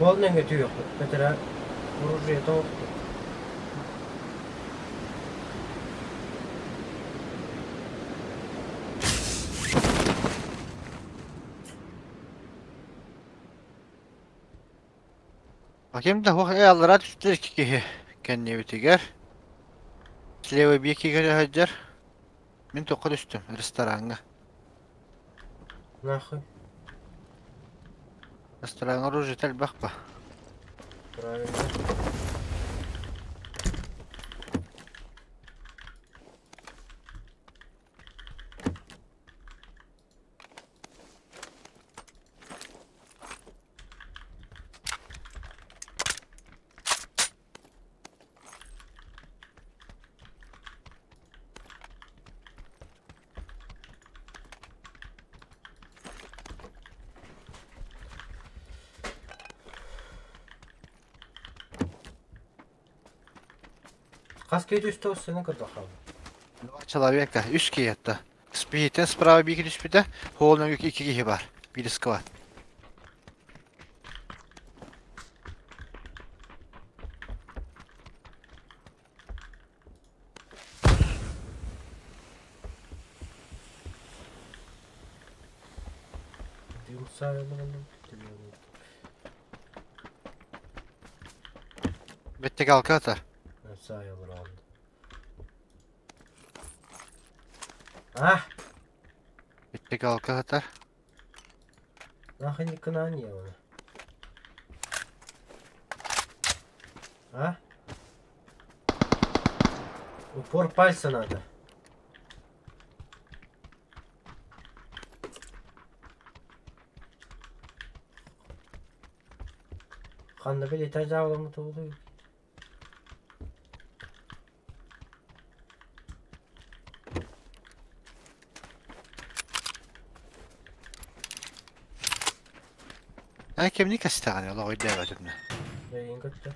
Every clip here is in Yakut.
Ол нөҥүө түһүөхпүт, бэтэрээ оружиета оҥорбут. Ким да суох ээ аллараа түстүлэр икки киһи кэннибитигэр. Слева биэкигэ сылдьар. Мин туохха түстүм? Рестораҥҥа. Нахуй. Рестораҥҥа оружиета элбэх ба? Правильно. Хас киһи түстэ сцена көрдөх Два человека, үс киһи это. Спиитен справа биир түспүтэ, холл нөҥүө икки киһи бар. Биир склад. Бүттек алка атар. А? Бүттек алка атар. Нахуй никогда не было. А? Упор пальца надо. Ханна били тажаалама тугуй. Эн кимни кэстэҕиний олох өйдөөбөтүм да. Эйигин кытта.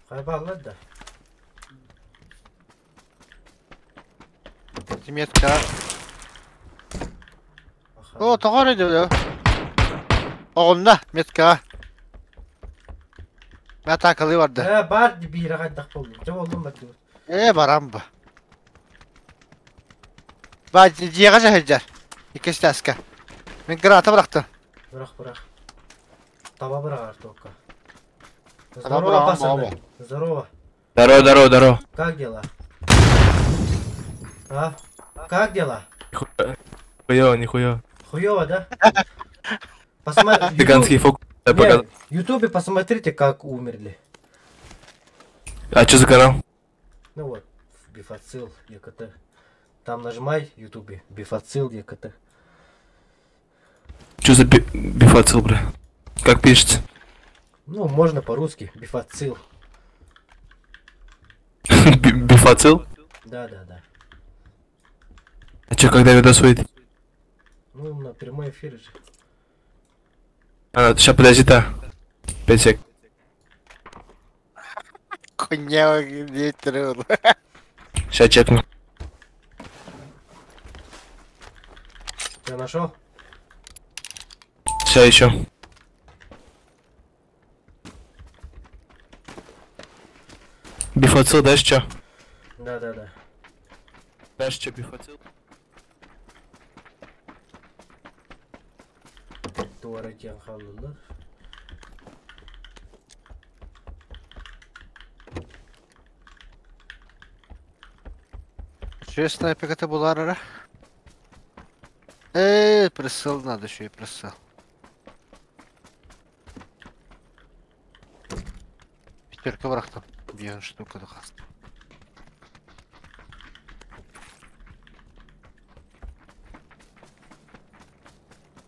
Хайбааллар да. Метка. О, тоҕо эрэ дьэ. Оҕунна, меткаҕа. Мэ атаакалыы барда. Э, баар биирэ хайдах буоллум. Дьэ буоллум бардыбыт. Э, баран ба. Ба, дьиэҕэ сылдьар. Иккис таска. Мин граната бырахтым. Бырах, бырах. Таба быраҕар только. Таба Здорово, быраҕан пацаны. баҕа. Здорово. Здорово, здорово, здорово. Как дела? А? Как дела? Нихуя, нихуя. Хуёво, да? Посмотри. Цыганский фокус. В Ютубе посмотрите, как умерли. А что за канал? Ну вот, Бифацил ЕКТ. Там нажимай в Ютубе Бифацил ЕКТ. Что за бифацил, бля? Как пишется? Ну, можно по-русски. Бифацил. Бифацил? Да, да, да. А что, когда видос выйдет? Ну, на прямой эфир же. А, сейчас подожди-то. 5 сек. Хуйня, диэттэрэ Сейчас чекну. Ты нашел? Сейчас еще. Бифацил, дашь чё? Да, да, да. Дашь чё, бифацил? Туора диэн хааллылар. Үчүгэй снайперката булаар эрэ. Ээ, прицел надо еще и прицел. Пятерка бырахтым. Биэн штука хаста.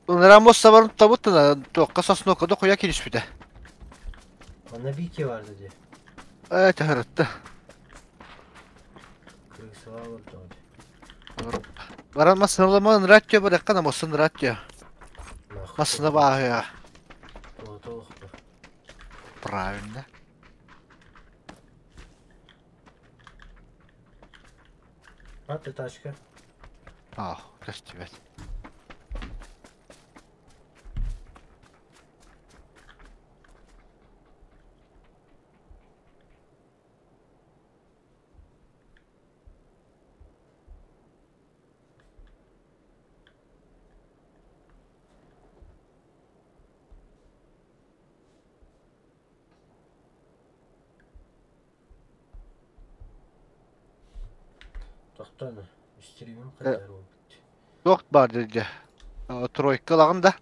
Рамос сабарын табыттына туохха сосновка дохуя кириспитэ. Манна бики бар дии. Ээ, төһөрүттэ. Крысалар олордоҕо дии. Баран массыыналаман радио барыахха на моссын радио. Массыына бааһыа. Туота Правильно. А ты тачка. Аах, көстүбэт. Тохтоно, стримим хайдар буолбут. Туох баар дьэ? Тройка ылаҕын да?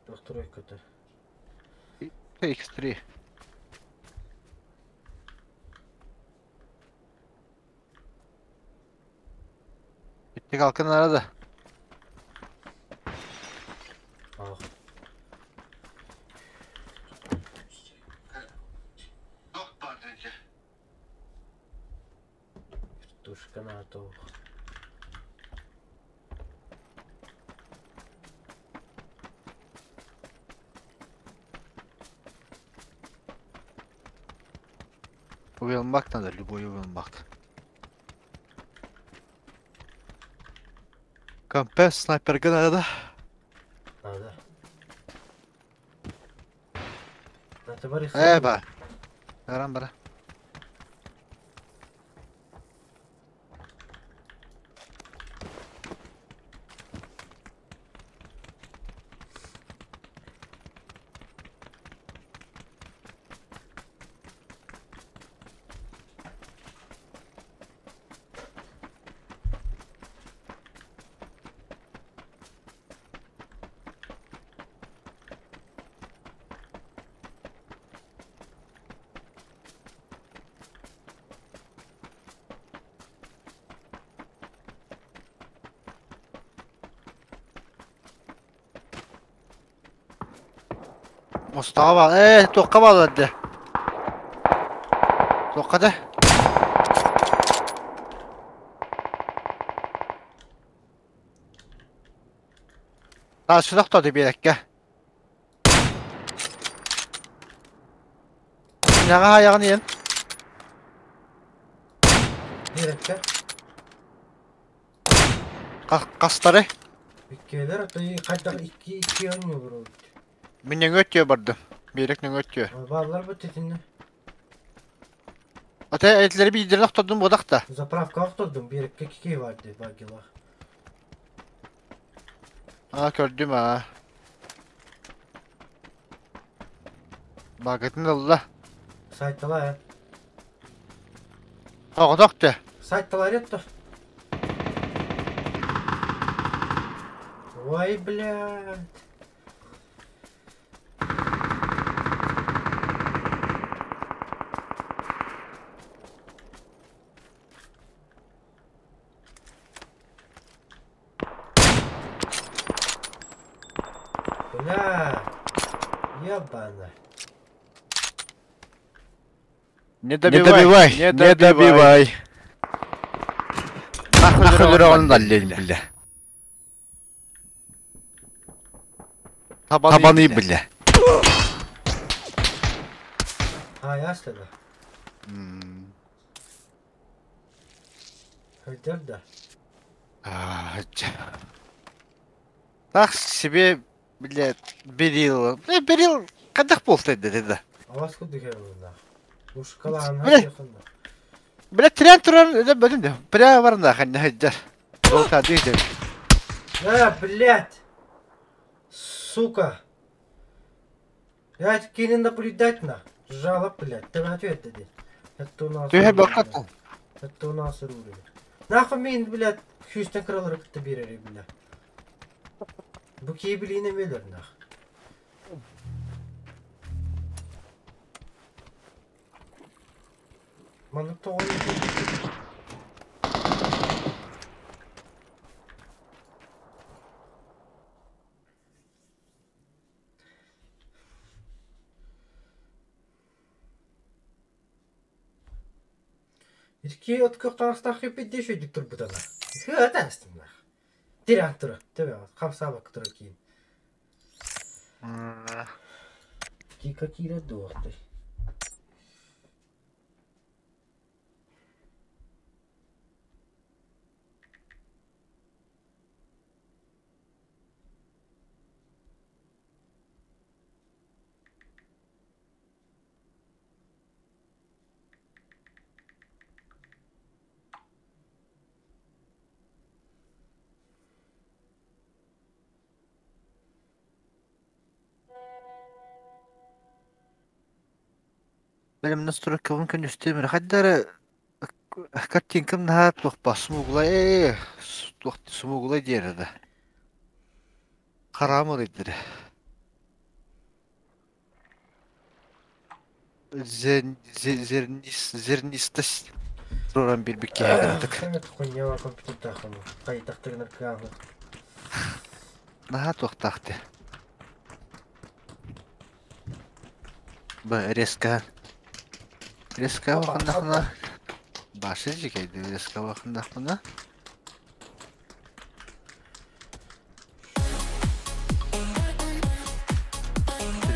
Туох тройката? X3. Bitti kalkın arada. Ах. Вертушка на то. Уйалмак надо, любой уйалмак. Компес снайперга надо. Надо. Надо бари Э, ба. Баран бара. Mustafa туохха бааллар Туохха да? Таасылах тоду биэрэккэ. Нэҕэ айаҕын иэн. Биэрэккэ. Хастары? Иккиэлэр хайдах икки икки оонньуулар эбит. Мин нөҥүө өттүө бардым. Биэрек нөҥүө өттүө. Бааллар бу титиннэ. Ата этилэри биирдэрин охтордум буодах да. Заправка охтордум, биэрэккэ кики бар дии багилах. Аа көрдүм аа. Багытын ылла. Сайтала э. Оҕотох да. Сайталар это. Ой, блядь. Бля, ебана. Не добивай, не добивай. Нахуй өлөрөҕүн бля. Табаны бля. А, ясно да. Хотел да. Так себе, блядь, берил. Бля, берил, когда пол да. А вас куда нах? Ушкала Бля. Бля, трен туран, да, блин, прямо варна, ханна хаджар. Болта дийде. А, блядь! Сука! Я кине наблюдать на. Жало, блядь. Ты ответ дадит. Это у нас. Түһэ бакат. Это у нас рулит. Нахуй мин, блядь, Хьюстон крылыр кытта берер, бля. Бу кейбилине мелер нах. Маннык тоҕо Икки от көхтаастаах киппит шүйдүк турбутана. Хыатаастыннах. Тиран тура. Төбө хамсаабак тура киин. Кика киирэ дуохтай. Бэлэм настройкабын күнүстүм эрэ хайда эрэ картинкам наһаа туох смуглай туох смуглай диэрэ да хараам ырыйдыра зернистость туран биэрбит киһи кыратык Хуйнява компьютердаахын хайдахтыгынар кыаҕы. Наһаа туохтаах дии. Б резко. Резко бахыннахына. Башы жикейди резко бахыннахына.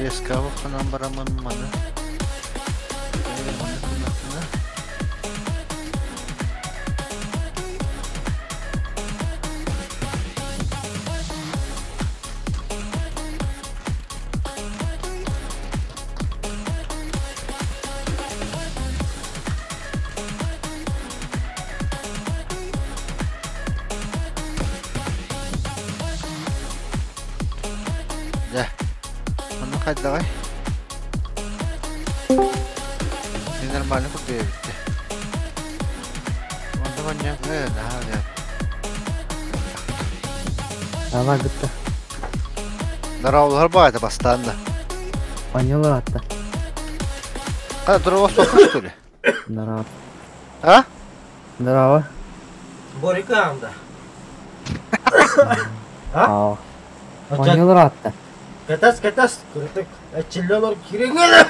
Резко бахынан барамын маны. Дьэ, онно хайдаҕай? Мин нормально курдук эбиттэ. Онно манньа наһаа Ама гытта. Здорово, баҕайта бастаан да. Поняла атта. А, здорово, что ли? Здорово. А? Здорово. Борика анда. А? Поняла атта. Кэтас, кэтас. Кырытык. Эчиллелор кириңе.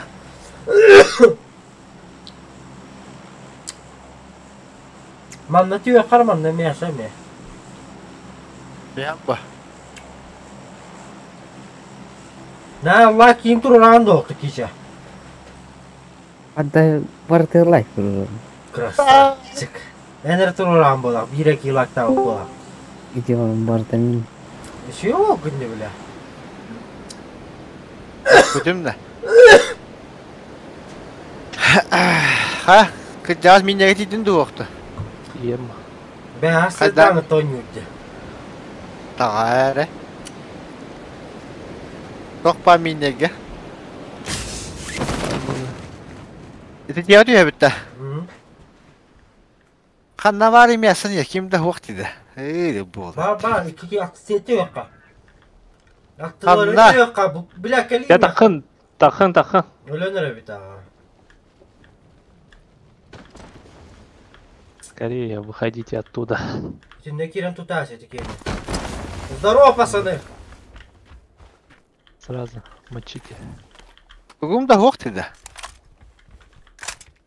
Манна түйе қарманна мясо ме. Бяпа. На Аллах кийин туруран доқты киче. Адда бартыр лайк туруран. Красавчик. Энер туруран болақ, бире килакта болақ. Иди вам бартамин. Еще күнде біле. Күтім да. Ха, кыджаас миннеге тиидин дуохта. Ем. Бә астыдан тонюдде. Таҕа эрэ. Тохпа миннеге. Ити тиэ түһэбитте. Ханна баар имясын я ким да хуох тиде. Эй, буол. Ба ба икки аксети yoqqa. Ханна? Актылары yoqqa бу бля кали. Я тахын, тахын, тахын. Өлөнөр бит ага. Скорее, выходите оттуда. Сен кирен тутас эти кирен. Здорово, пацаны. Сразу мочите. Тугум да хуох тиде.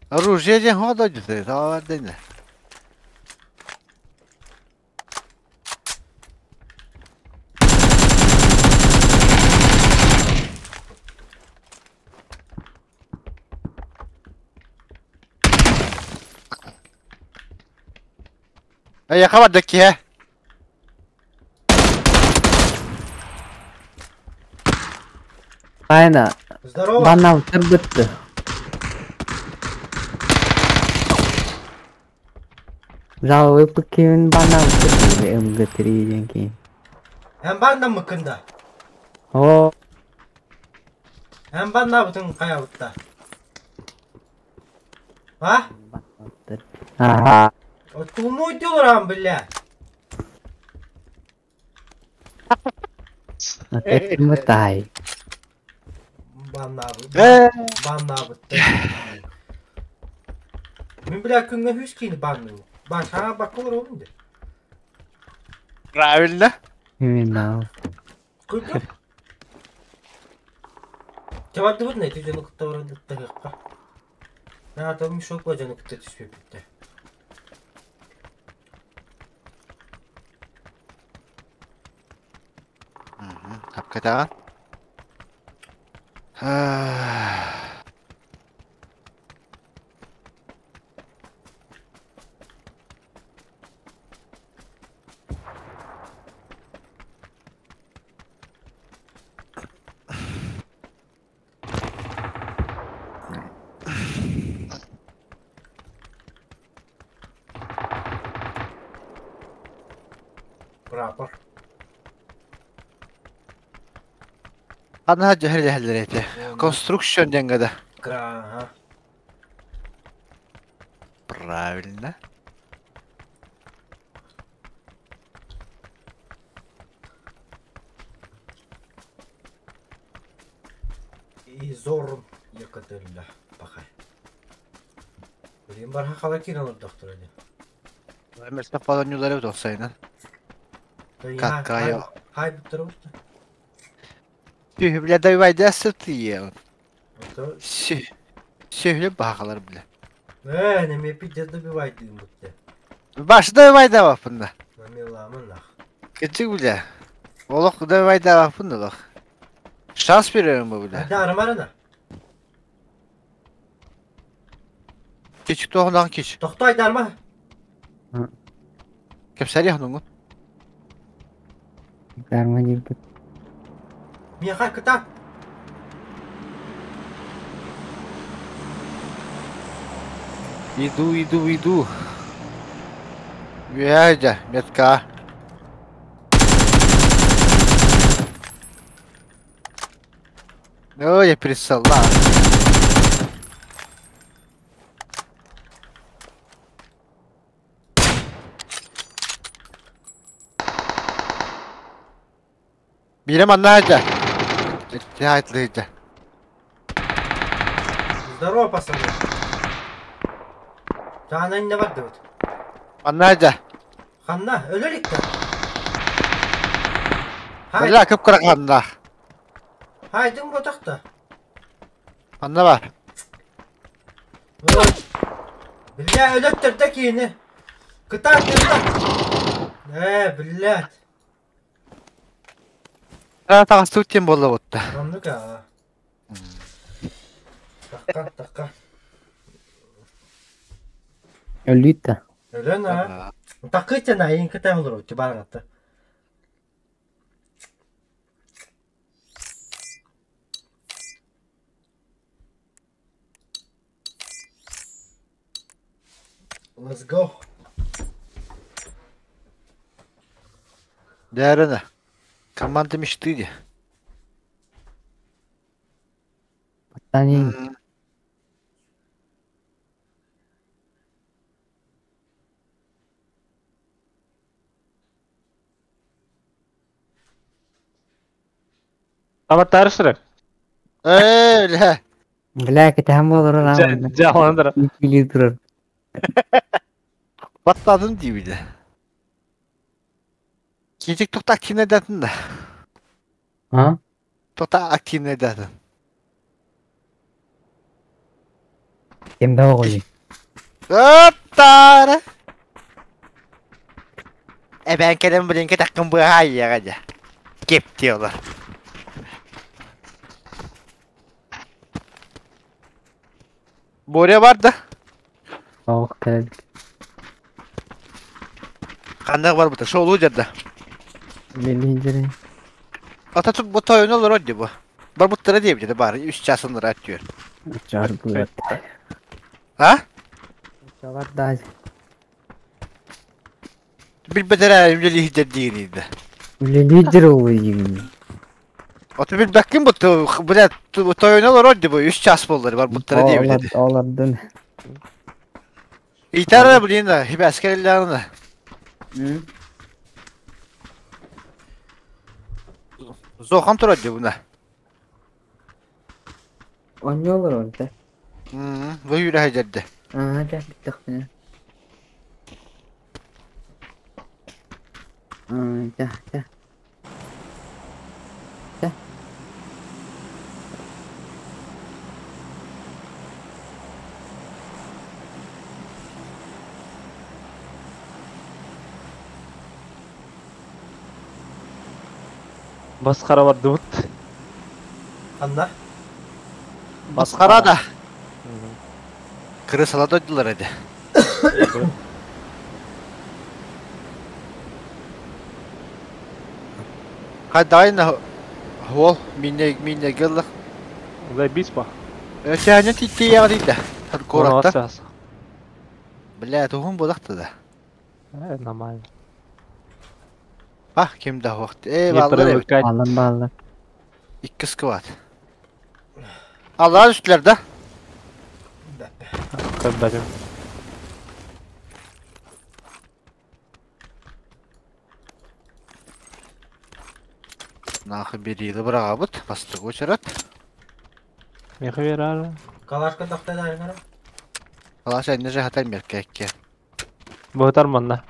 Оружие ден хуох дойдуте. Тава ден. Эй, хабар киһэ. Айна, Здорово. банал тырбытты. Зал выпукин банал тырбытты МГ3 ден кейін. Hem banda mıkında. О, Hem banda bütün kayabıtta. Ha? Ага. Туму diyorlar бля. Мытай. Банна Э, банна бытты. Мен бля күнгө хүс кийин банны. Бан сага бакылыр oldu. Правильно. Именно. Күлдү. Жабарды бут не түжөнү кытта баран тыгыкка. На там мешок бажаны кытта түшпөй битти. Hakikaten. Прапор. Ана жахыр жахыр Construction денгада. Кра, ага. Правильно. Изорм Екатерина пахай. Билин барха хала киирэн олордохторо дии. Мөлтөх баланньуулары тохсайынан. Какая. Хай буттара Сүһү бля давай сытые. Сүһү бахалар бля. Э, неме пиздец добивай дыймытты. Баш давай давапында. Мамиламын нах. Кычык бля. Олох давай давапында лох. Шанс беремин бу бля. Да, армарына. Кечик тоғынан кеч. Тохтой дарма. Кепсәри хануңун. Дарма диэбит. Миэхэ кыта. Иду, иду, иду. Үһэ метка. Ой, я присала. Биирэ манна сылдьар. Сылдьар. Здорово, пацаны. Таана инне бардыбыт. Манна сылдьар. Ханна, өлө иликтэр. Хай, Бля, кып-кыра ханна. хайдың ботахта. Ханна бар. Бля, өлөттөрдө киини. Кытаат тырда. Э, блядь. Таҕас тем буолла бутта. Оннук аа. Такка, такка. Өлүүт да. Өлөн аа. Такыйтана айын кытай олору тибарыңатта. Let's go. Дәріні. Команда мечты де. Пацаны, Аватар Эй, бля. бля, кэтэһэн буоларар ааманна. Жаландыр. Билии турар. Баттадым дии бile. Кичик тоқта активный датын да. А? Тоқта активный датын. Ким да оҕуйу. Оттара. Эбэн кэлэн билинке таккын быһа дьэ. Кеп диолар. Боря бар да. Ох, кэлэн. Ханнык бар бута. Шоулу жерде. Билии дьэрэ. Ата тут бу тойон олорор ди бу. Бар буттара диэбит де бар. Үс часын рат diyor. Чар буолар. А? Чалар да. Билбетер үлелиһдер диин иде. Үлэлии оҕуйу. Ата билбеккин бу бля тойон олорор ди бу. Үс час боллар бар буттара диэбит де. Олардын. Итара блин да, хибәскерләрне. Зохан турар ди буна. Онньолор онта. Бу юрэ хәҗәрдә. Аа, дьэ, бүттэхпинэ. Аа, дьэ, дьэ. Дьэ. Басқара бардыбыт. Ханна. Басқара да. Крысала дойдулар иде. Хай хол мине мине геллах. Заебись па. Өтәне титте ягы диде. Городта. Бля, тухун булакты да. Э, нормально. А, ким да вакыт. Э, Не баллар привыкать. Баллар баллар. Икки сквад. Аллар үстләр да. Көрбөтүм. Нахуй берилы бырағабыт, бастық очарат. Меха верар. Калашка тахта да. Калаш әнне же хатар меркәкке. Бұғытар манна.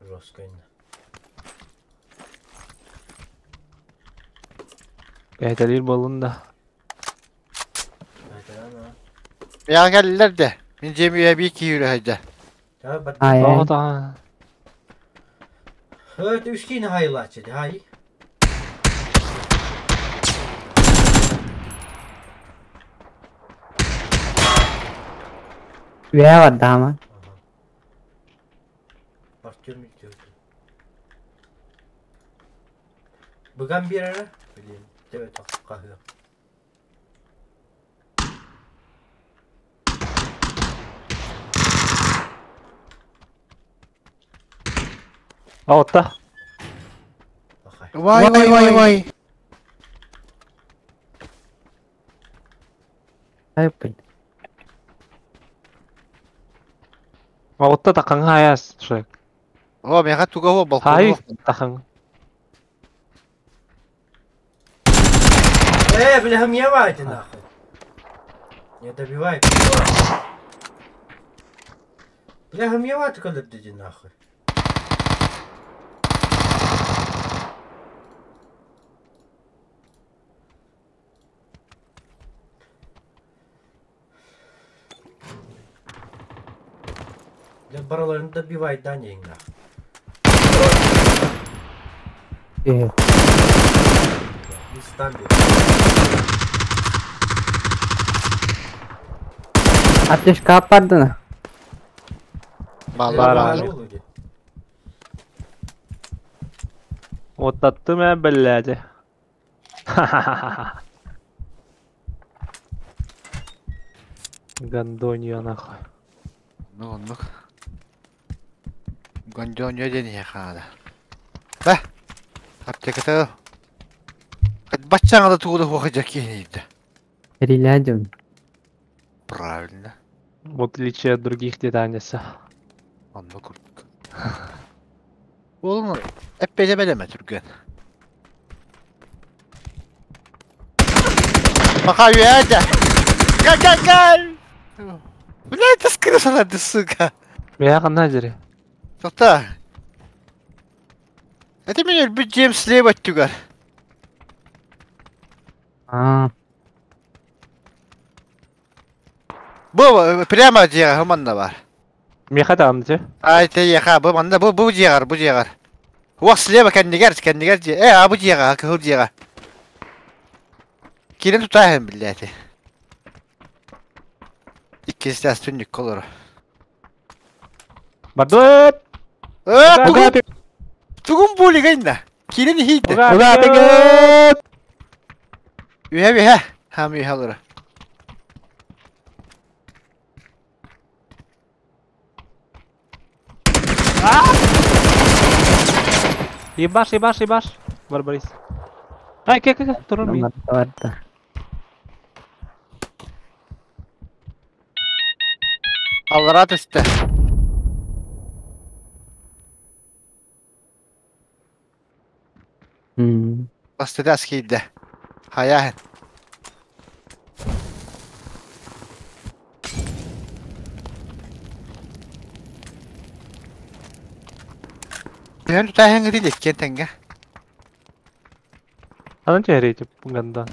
Жестко инде. Кәйтәлер болын да. Я келдилер де. Мен жем үйе би кийүрө хайда. Ай. Тоғыта. Evet, üç kini hayırlı hay. Үе бар дама. Партер mi diyor? Bugün bir ara. Bileyim. Evet, kahve. Аутта. Вай вай вай вай. Ай бил. Аутта тақың хаяс. Шек. О, меха туга о балкон. Хай тақың. Бля, мне вайте нахуй. Не добивай. Бля, мне вайте, когда ты нахуй. Бля, бараларын добивай, да, не нахуй. Үе. Местами. Аптечка апардына. Балар. Оттаттым ә біләді. Гондонья нахуй. Ну, ну. Гондонья дени хада. Ба. Аптеката. Бачаңа да тугуда хуха жаки. Рилядим. Правильно. В отличие от других детанеса. Онно курдук. Oğlum epeyce beleme Türkan. Баха üyede. Gel gel gel. Блядь, ты скрылся, ты сука. Меха қандай жері? Тоқта. Это меня bir James слева түгәр. А. Бу прямо жега хыманна бар. Меха тағынды же? Ай, те яха, бу манда бу бу жегар, бу жегар. Уақ слева кәндігер, кәндігер же. А бу жега, кыл жега. Кирен тутайын блядь. Иккisi de түнлүк колор. Бардыт! Тугун тугун були гайна. Кирен хийdi. Ühe ühe. Hem ühe olur. Ебаш, ебаш, ебаш. Барбарис. Ай, ке, ке, ке, турар ми. Барда. Аллара түсті. Басты да скейді. Хаяхын. Түһэн тутаһын гыты леккен тәңге. Анан чәрей тип ганда.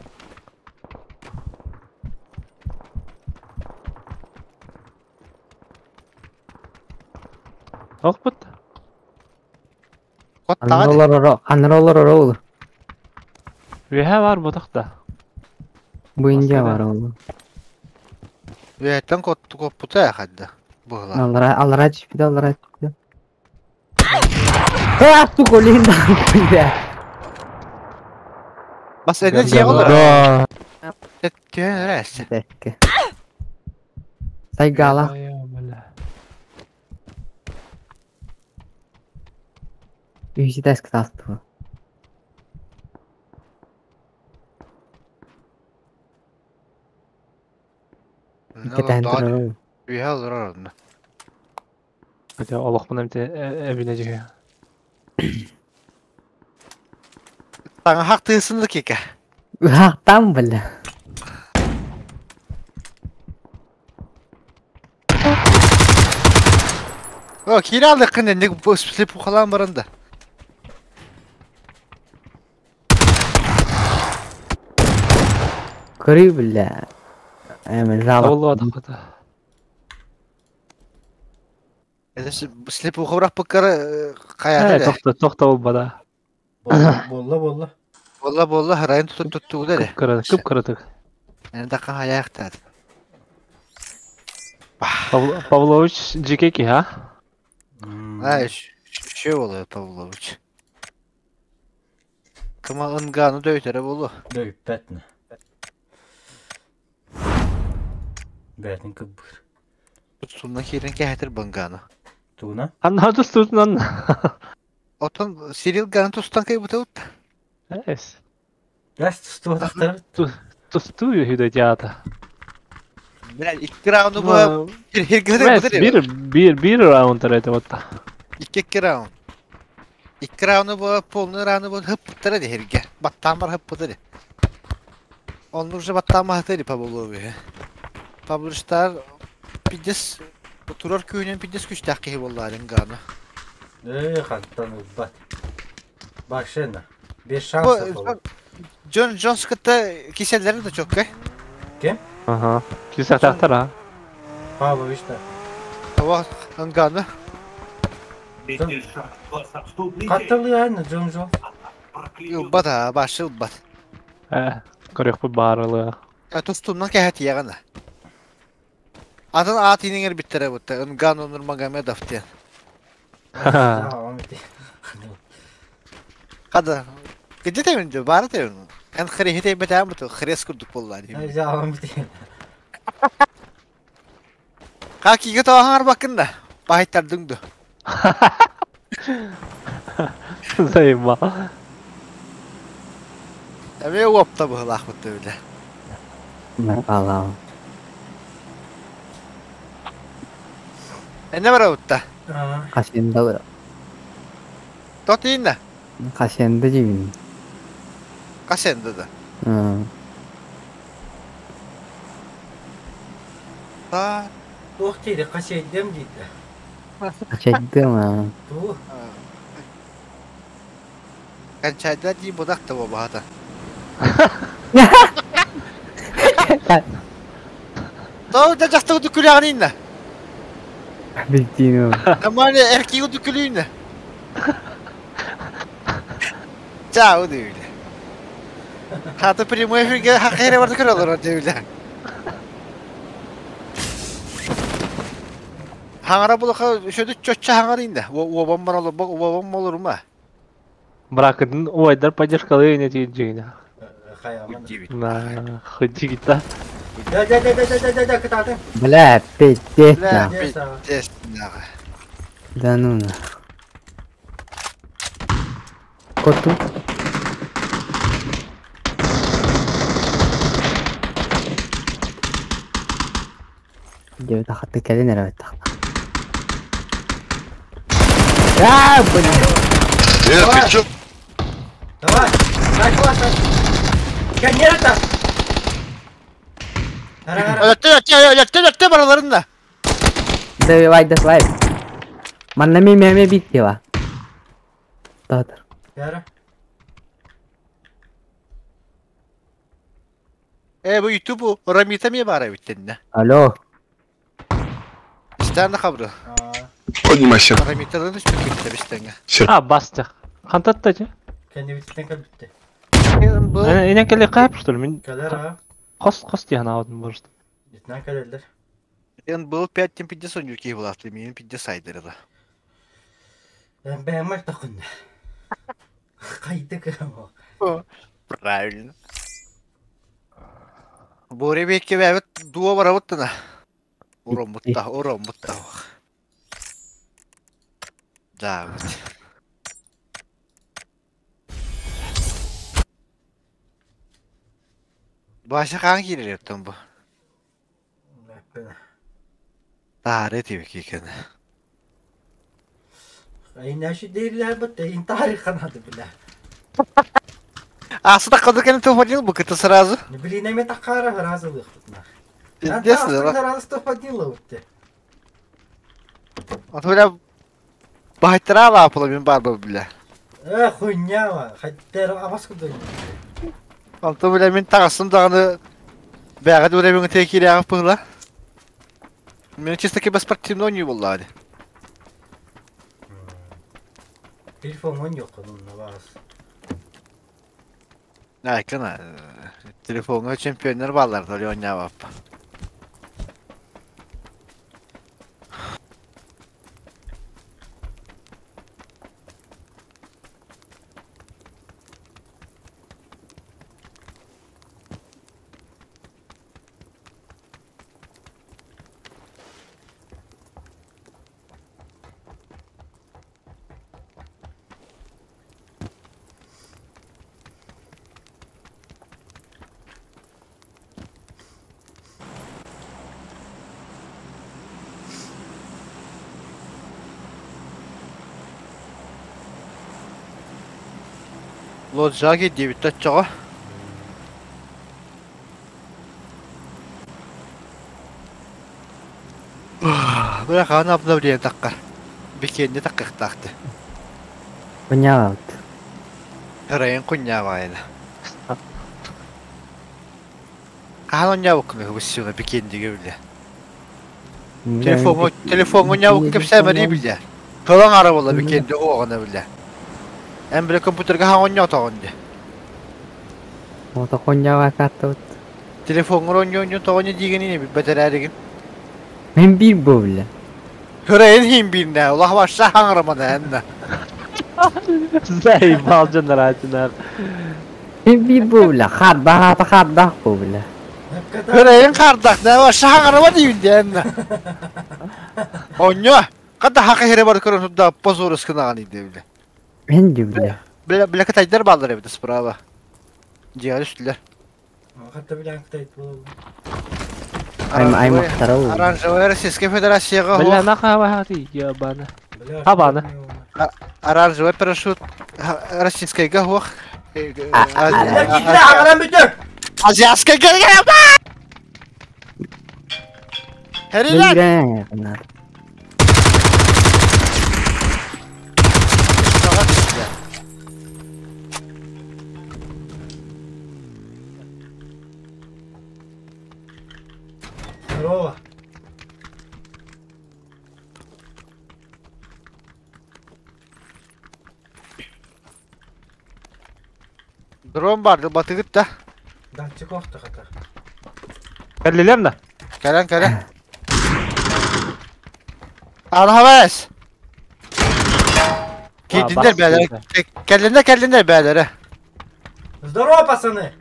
Ох бут. Коттаға Анролор анролор ол. Веха бар бутақта. Бу инде бар ол. Үһәттен котту коппута хадда. Бугла. Аллара аллара түшпүдө, аллара түшпүдө. А, сука, линда. Бля. Бас эне же олар. Түһэн өрәсі. Текке. Сайгала. Үйситәс кытасты. Кетен турар. Үһә олар орны. Хотя Аллах мына бите эбине жеге. Таҥаһах тыасын да кика. Ыһаахтаан бля. О, киирэ алдыккын инник слепухалаан баран да. Көрүй бля. Эми зала. Табыллыбатахпыта. Это слепуха бырахпыккар хайата Э, да. тохто, тохто болбада. Буолла, буолла. Буолла буолла харайын тутун туттугуда эрэ. Кып-кыра, кып-кыратык. Эн дахха хайаахтаат. Павлович дьикэй киһи, а? Ай, шö болуо Павлович. Кыма ынгааны дөйтөрө болу. Дөйппэт Бээтин кыббыр. Тустунна киирэн кэһэтир банганы. Тугуна? Анна тустуутунан. Отон Сирил ганы тустан кайбыта ут. Эс. Газ тустуотахтар. Тустуу үһү театр. Бля, икки раунду бу Бир бир бир раунд это вот. Икки раунд. Икки раунду бу полный раунду бу хыппыттара дехирге. Баттаан бар хыппытары. Онну уже баттаан махатыри Павлович. Павловичтар пидес турар күүнен пидес күчтәк киһи болларын ганы. Э, хантан ылбат. Башена. Без шансов ол. Джон Джонс кытта киселлерин да чоккай. Кем? Ага. Кисәтәхтер а. Павлович да. Ава анганы. Катталы Джон Джон. Ылбат а, башы ылбат. Э, көрөкпү баарылы. Тустуннан кэһэт ягана. Атын аат иниңер биттере бутта. Ынгану Нурмагомедов диэн. Када. Где ты мен бары ты? Эн хрехите бетәм буту, хрес курдук боллар. Ка киге таһар бакында. Бахиттар дүңдү. Займа. Эме уопта быһылаах бутта биле. Алам. Эне бара бутта. Хасенда. Тотинна. Хасенда дибин. Хасенда да. Та. Туох диир хасейдем диир. Хасейдем. Туу. Кончайда дии будак та баата. Тоо да жахта дүкүлэҕининна. Билтино. Аманы эркиги дүкүлүүннэ. Чао дийле. Хата прямой эфирге хакыйра барды көрөлөр дийле. Хаңара булака шөдү чөччө хаңар инде. Уобам бар олор, уобам болор ма. Бракытын ойдар поддержкалы не тиджигина. На, хоть-то. Да, да, да, да, да, да, да, кытаатын. Бля, пиздец. Бля, пиздец. Да ну на. Коту. Девять хаты кэлин эрэ А, блин. Э, ты чё? Давай, дай класс. Конец-то! Өлөттө, өлөттө, бараларында. Давай, давай. Манна ми меме биттева. Татар. Яра. Э, бу YouTube Рамита ми бара биттенне. Алло. Истәнне хабры. Поднимайся. Рамитадан үч битте бистәңе. А, басты. Хантатта же. Кенди биттен кел битте. Инен келе кайып что ли? Мен Келер а. Кос кос диян алдым может. Битнен келелер. Эн был 5 тем 50 он юки булаты, мен 50 сайдыры. Мен бәмәк тақын. Кайды кем. Правильно. Буре бекке бәбет дуа барабыттына. Урон бутта, урон бутта. Да, вот. Баша қан кирер бу. Тары тибек екен. Айнаши дейрлер бит, ин тариханады бля. А сюда когда кем ты уходил бы, это сразу. Блин, эми таккара разылык нах. Пиздец, да. Раз тофадила утте. Вот бля бахтырала апыла мен бар бля. Э, хуйня, хаттер абас кудой. Онто бля мен тағасым дағаны бәғі дүре мен текире ағып пыла. Мен чисто кебе спортивный не болды. Телефон он yok onun бас. Айкына телефонга чемпионер баллар толи ойнап. Лоджаги 9 чаға. Бірақ аны обновление таққар. Бекенде таққық тақты. Хуйня вот. Район құння байны. Қан оння бұқны бұссуна бекендеге біле. Телефон телефон оння бұқ кепсе мәри біле. Кылан ара бола бекенде оғына біле. Әм біле компьютерге хан оння тоғынды. Ото хуйня вакаты вот. Телефон оння оння тоғынды дегеніне бір бәтер Мен бир бу бля. Hırayın him birine. Allah başla hangramadı hem Заебал дьоннор Мен бир бу бля. Хардах ата хардах бу бля. Hırayın kardak ne var? Şahangrama diyeyim diye hem Onyo. Kada hakı here var körün da pozoruz kınağın idi bile. Мен де бля. Bile bile kataylar ballar evde sprava. Ciğer üstüler. Хатта билен кытайт болду. Айм аймактара бу. Оранжевая Российская Федерация. Бля, нахуй хавати, ебана. Хабана. Оранжевый парашют Российская гахох. Китре аграм бүтүр. Азиатская гахох. Херилер. Бля. Здорово. Дрон барды батыгыт да. Датчик охта хата. Кэллилер да? Кэлэн кэлэн. Архавес. Кидинler бәләре. Кэллинler кэллинler бәләре. Здорово, пацаны.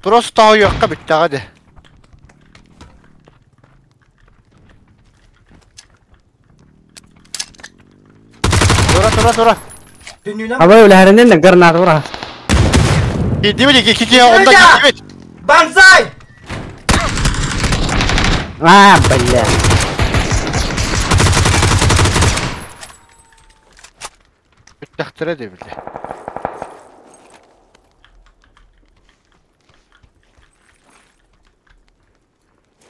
Просто тау yoqqa bitti hadi. Тура тура тура. Түнүнөн Абай үләреннен де гранат ура. Кидибит iki iki onda кидибит. Банзай! А, бля. Бүттәхтірі де біле.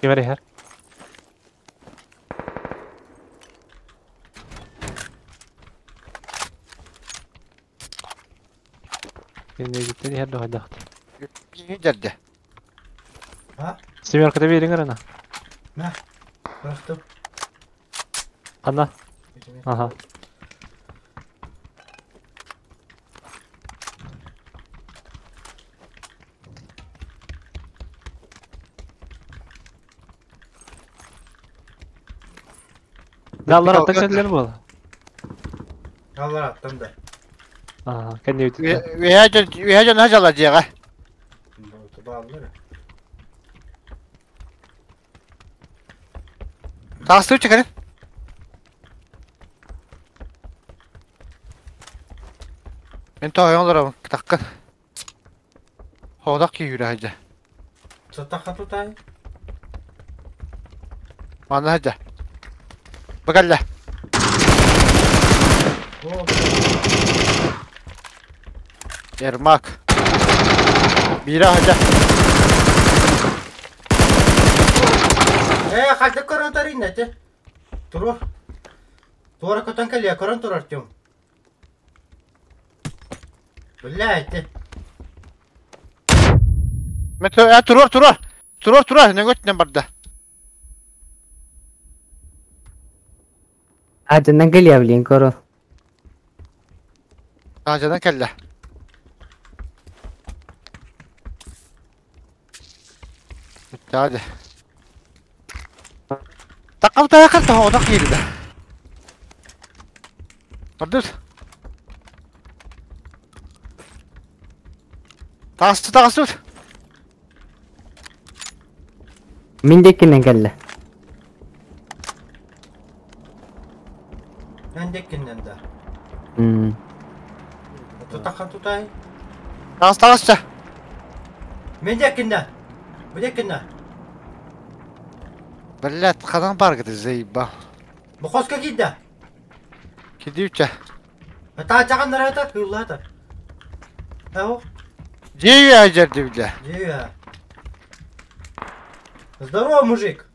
Ким эрэ Кини иһэр дохайдахт. Жерде. А? Семерка бериңер ана. Мә. Бырахтым. Ана. Ага. Даллар аттан кэллер буол. Аллар аттан да. Ага, кэнни бүтүн. Үйәжен хажала жеға. Баллар. Тағысты өтші кәрін. Мен тоғайын олар таққын. Хоғдақ күй хүрі хажа. Сатаха тутай. Мана хажа. Багалла. Ермак. Биирэ аһадьа. Ээ, хайдах көрөн тарыйна ити? Туруор. Туора көтөн кэлиэ, көрөн турар Артем. Бля, ити. Э, туруор, туруор. Туруор, туруор. Нөҥөтүнэн барда. Аадьанан кэлиэ блин көрө. Аадьанан кэллэ. Бүттэ Таққабытаахар тоһоҕотох киирдэ. Бардыр. Таҕысты таҕыстыбыт. Мин диэкинэн кэллэ. Эн диэкинэн да. М. Тутахан тутай. Таҕыс таҕысча. Мин диэкиннэ. Бу диэкиннэ. Блядь, ханан бааргыты заебал. Бу хоско киирдэ. Кидүүчэ. Таачахан нарата кыыллаата. Ау. Дьиэ дьэрди бile. Дьиэ. Здорово, мужик.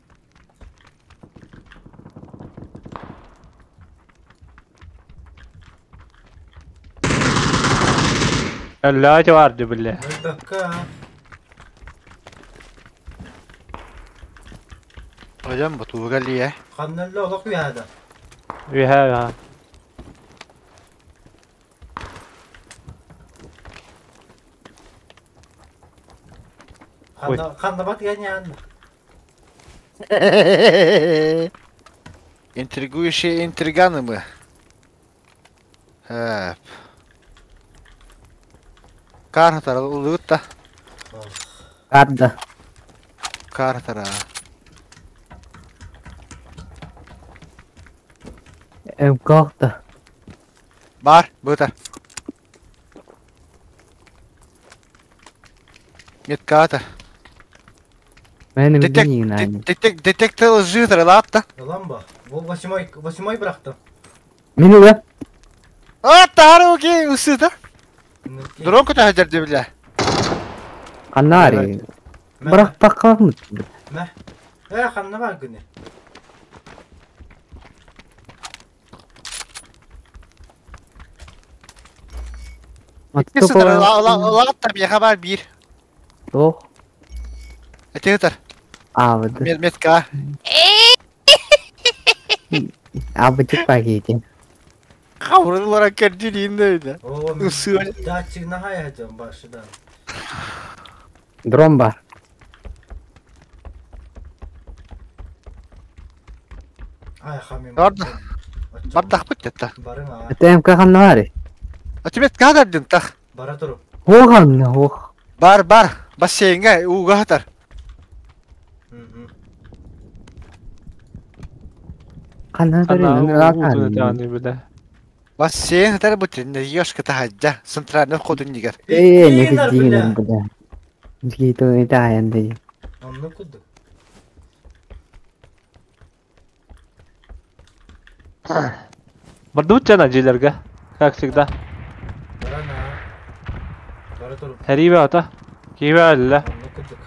Өллөөт барды бile. Бакка. Hocam bu tuğ geldi Ханналла олох үһаада. Үһэ үһэ. Ой. Ханна ханна бат ян. Интригующие интриганы мы. Хэп. Картара улуутта. Карда. Картара. Мкоохта. Бар, быта. Метката. Мен Детек, билигин детек, детектор лжи лапта. Ламба. Бу восьмой восьмой бырахтым. Мин уга. А, таруги, усыта. Дрон көтө хадьар бile. Канари. Бырах баккамыт. Мэ. Э, ханна бар күнэ. Лапта бияха бар бир. Ох. Этегер. Аабыды. Метка. Аабыды пагети. Каврылара кердилин öyle. Оо, Ысыа. датчик нахая дьон башыдан. Дрон бар. Ай, хамим. Барда. Бардах бит та. Барың а. Это МК ханнари. А тебе кадардын тах. Бара туру. Хохан хох. Бар бар. Бассейнге уга хатар. Ханна Ана уутун бile. Бассейн хатар бутин ёшка тахаджа. Центральный вход нигер. Э, не дигин буда. Гито это аянды. Онну кудду. Бардыбыт жана дьиэлэргэ. Как всегда. Бара на. Бара туру. Хэрибе ата. Киибэ өллө. Онну куддук.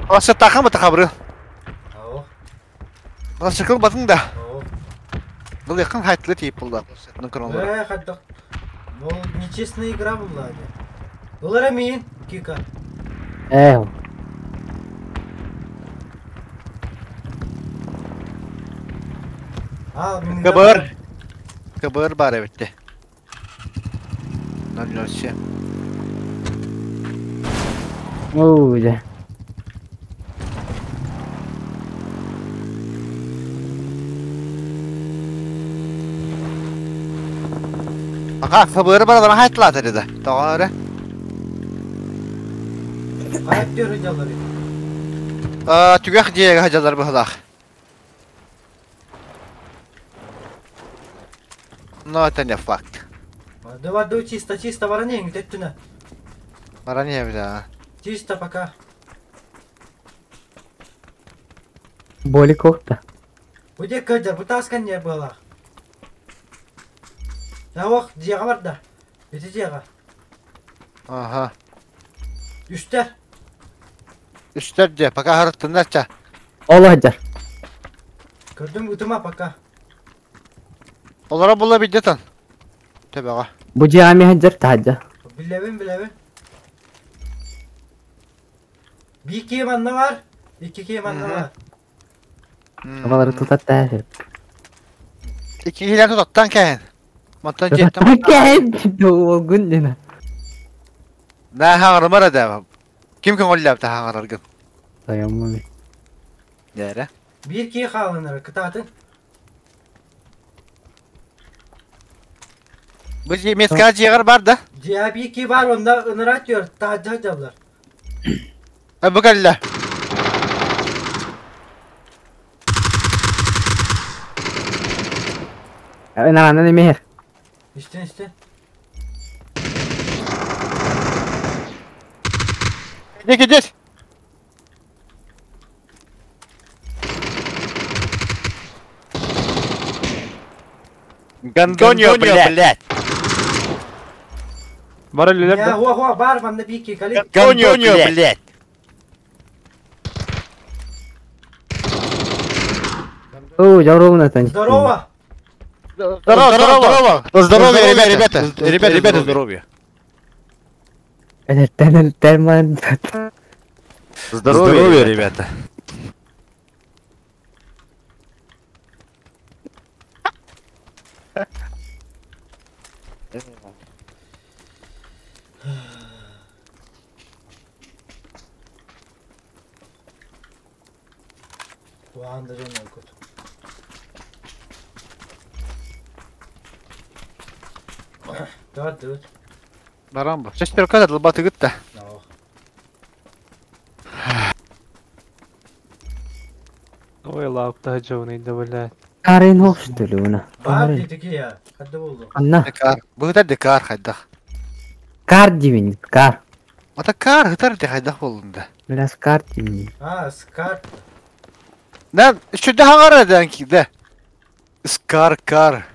Аса тахан бата хабры. Ао. Басыкыл батын да. Ао. Бұл якын хайтлы тип булды. Э, хаддак. Бу нечестная игра была. Булар амин, Кика. Э. А, мин КБР. КБР бар эбитте. 007. Оо, да. Аха, КБР бар адам хайтлы dedi. Doğru. Хайп дер жалары. Аа, түгэх диэгэ хажалар быһылаах. Но это не факт. Давай, давай, чисто, чисто, воронең, теттүнө. Баране бля. Чисто пока. Боли кохта. Где кадр, бутаска не было. Ох, дьиэҕэ барда. Ити дьиэҕэ. Ага. Үстэр. Үстэр дьэ, пока харыттыннар ча. Ол сылдьар. Көрдүм ытыма пока. Олоро була бидетан. Төбөҕө. Бу дьиэҕэ эмиэ сылдьар таһырдьа. Билэбин, билэбин. Биир киһи манна бар. Икки киһи манна бар. Абалары тутаттаа сөп. Икки киһилэр тутаттан кэһин. Мантан дьиэттэн Кэһин уолгун дина. Наа хаҥарымар эдэ. Ким көҥүллээбитэ хаҥараргын? Тойоммун. Дээрэ. Биир киһи хаалынар, кытаатын. Бу дьиэ меска дьиэҕэр бар да? Дьиэ биир киһи бар, онно ыныраа түөр, таһырдьа сылдьаллар. Бу кэллэ. Ынаҕынан эмиэ. Истин, истин. Иди, иди. Гондоньо, блядь. Бар өлүлэр да. Хуа, хуа, бар манна биир киһи, кали. Гондоньо, блядь. Оо, дьоруобунатан. Здорово! Здорово, здорово. Здоровья, ребята. Ребята, ребята, здоровья. Элэртэн элтэн ман. Здоровья, ребята. Куһаҕан да дьон буолбут. Тардыбыт. Баран бу. Шестерка да дылбатыгыт да. Ой, лапта дьоный да, блядь. Карин хох что ли уна? Бар дитики я. Хадда болду. Анна. Декар. Быһытар декар хайдах. Кар дивин, кар. Ата кар хытар де хайдах болдун да. Бля, скар дивин. А, скар. Нан, шүдэ хаңара дан ки да. Скар кар.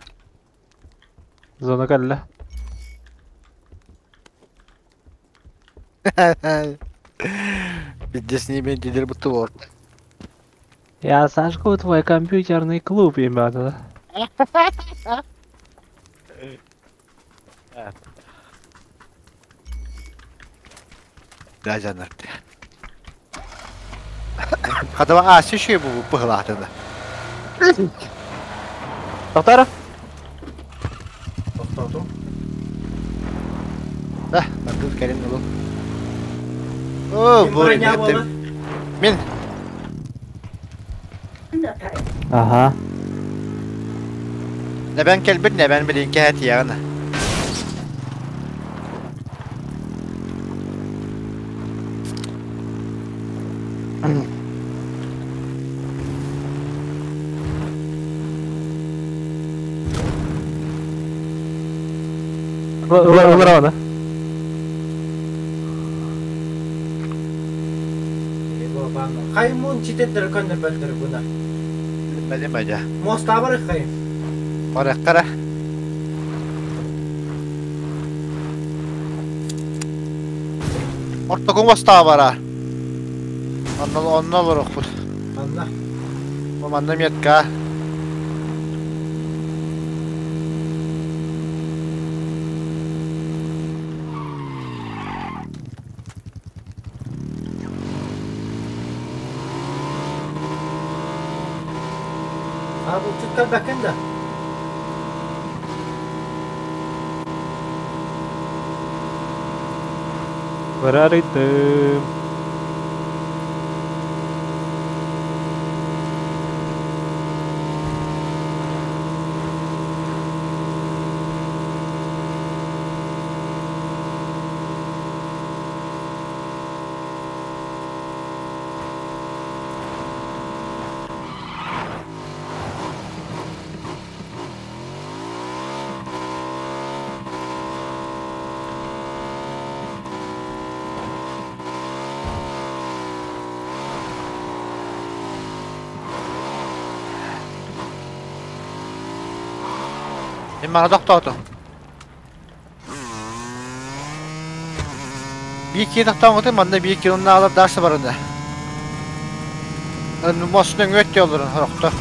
Зона кэллэ. Пиздец не мен дедер бутты болот. Я сожгу твой компьютерный клуб, ребята. Да жанар. Хатава а шиши бу пыхлатында. Тоқтара? Тоқтату. Да, бардыр кәрен олу. О, Ким бу броня буолар? Мен Ага. небен келбит небен билин кәһәт ягына. Ылар аны. Хаймун читеттер көндөр бөттөр буна. Билмәдем әҗә. Моста бар хайм. Бара кара. Ортокун моста бара. Оннол оннол рохпут. Анна. Бу манна метка. А бу чуттар бакын да. Барарыйтым. Мин мана тоқтоотум. Биир киһи тохтооҥҥутун манна биир килоннаалар дальше барына. Мостун өҥүө өттө олорон сорохто.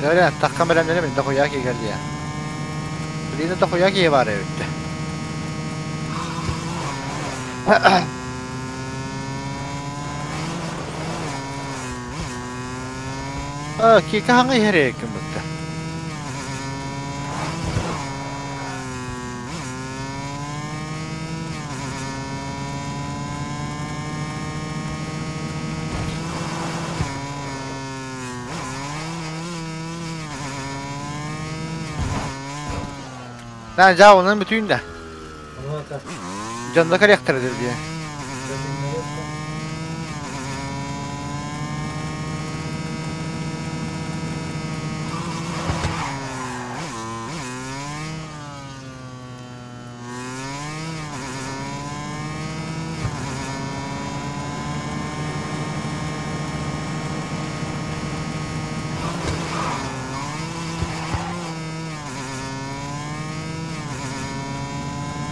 Öyle takka merenleri mi дохуя киһи диye. Билине дохуя киһи бар эбитте. Кика хаңа иһэр ким бутта. Lan ja onun bütün de. Canına karakteridir diye.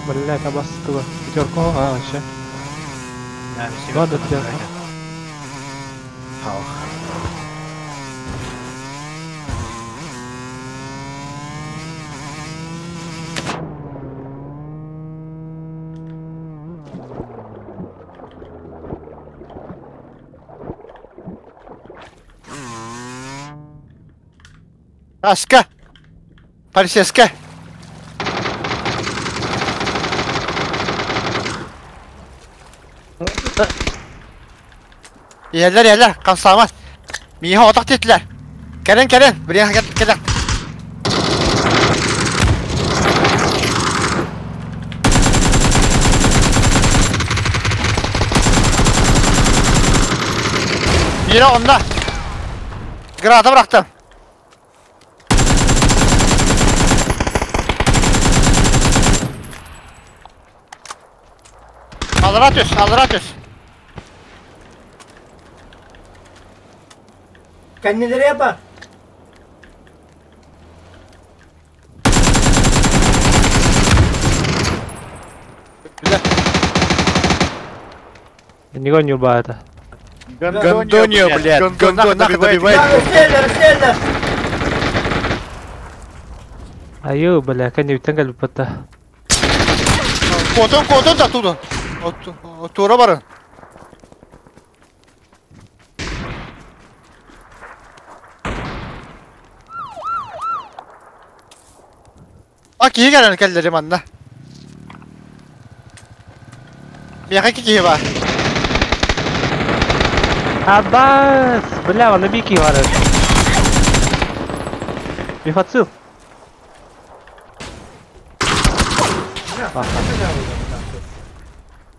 Блять, обостыла. Пятерку, а, вообще. Ладно, пятерку. Аска! Полицейская! Yerler yerler kapsamaz. Miha otak dediler. Gelin gelin. Buraya gel gel. Biri onda. Granata bıraktım. Alır atıyorsun, alır atıyorsun. Kendileri yapar. Güzel. Не гоню это. Гондонio, блядь. Гондон добивает. Сели, сели. Аю, бля, кэнниттэн кэлбиппэт. Котон, котон да тудun. Тура барın. Bak iyi gelen kellerim anne. Bir iki kişi var. Абас! Бля, он на бики варит. Бифацил.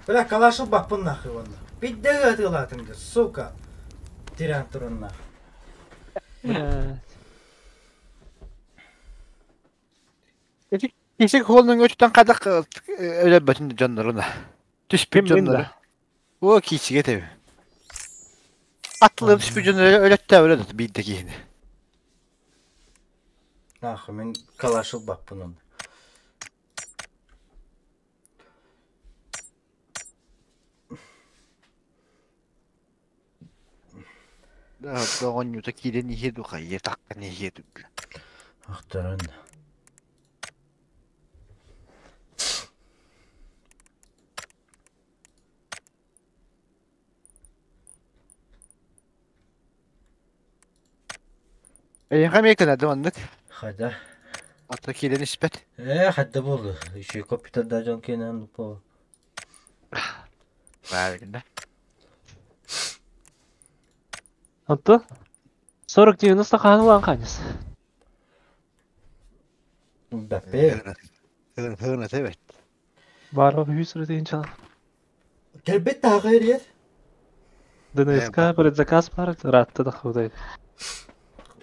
Бля, калашу баппын нахуй онно. Бидде атылатым де, сука. Тиран турун нахуй. Блядь. Кисик холнун өтүтэн кадак өлөбөтүн дьоннорун. Түспүт Ким дьоннору. О кисиге теби. Атлы түспүт дьоннору өлөттө өлөт бидде кихини. Нахуй мен калашу баппын онно. Да, доҕонньута киирэн иһиэ ду хайыа таккан иһиэ ду. Ахтаран. Эйиэхэ эмиэ кынадым оннук. Хада. Ата киирэн испэт. Хадда болду. Еще компьютерда жон кенен по. Бааргында. Антон? 40-90 хаанылаан ханис. Баппе. Хыгын хыгын эбет. Баров хүсрэ дейін. Келбет тағы ер. ДНСК предзаказ бар, ратты да худай.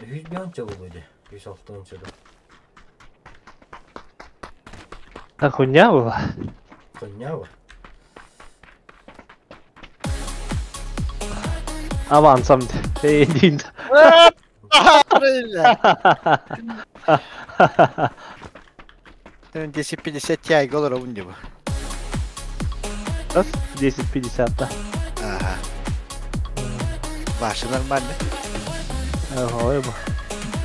Yüz bir anca buluydu. 106 anca da. А хуйня была? Хуйня var. Авансом. Эй, дейін. 10-50 тяйга олоробун дии бу. 10-50 да. Ага. Башы нормально. Ой бу.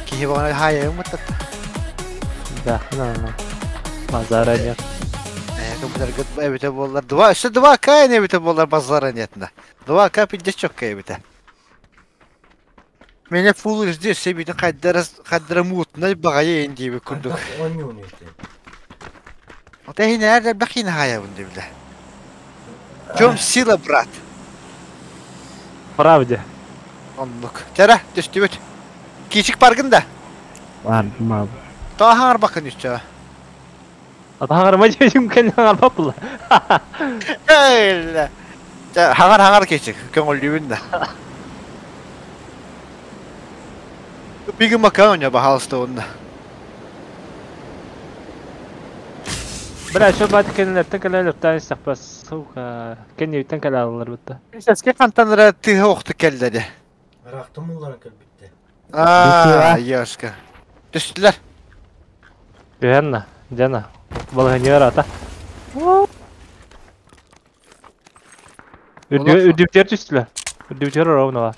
Киһи бағана хайайым мыттатта. Да, нормально. Базара нет. Компьютер эбите боллар. Два, өссө 2К эбите боллар базара нет на. 2К пиздец чокка эбите. Меня Full HD себитин хайдара хайдара мутнай бағайы дейбі курдук. Онньуун үтэ. Ота хин эр бахин хаябын дебиле. В чем сила, брат? Правде. Оннук. Тара, түстүбүт. Кичик паргын да. Бар, бар. Таа бакын үстө. Атаҕар дьиэм кэлэн арбаппыла. Эйла. Хаңар хаңар кичик, көңүллүүбүн да. Бигин макан оня бахалыста онна. Бля, что бат кенлертен кэлэлэртэн истэхпэс, сука. Кенниттен кэлэллэр бутта. Сеске хантанра тыһы охту келледи. Ыраахтым улларан кэлбитте. Аа, яшка. Түстүлэр. Түһэнна, Дена. Балыгыньыр ата. Үрдүктер түстүлэр. Үрдүктер ровно бар.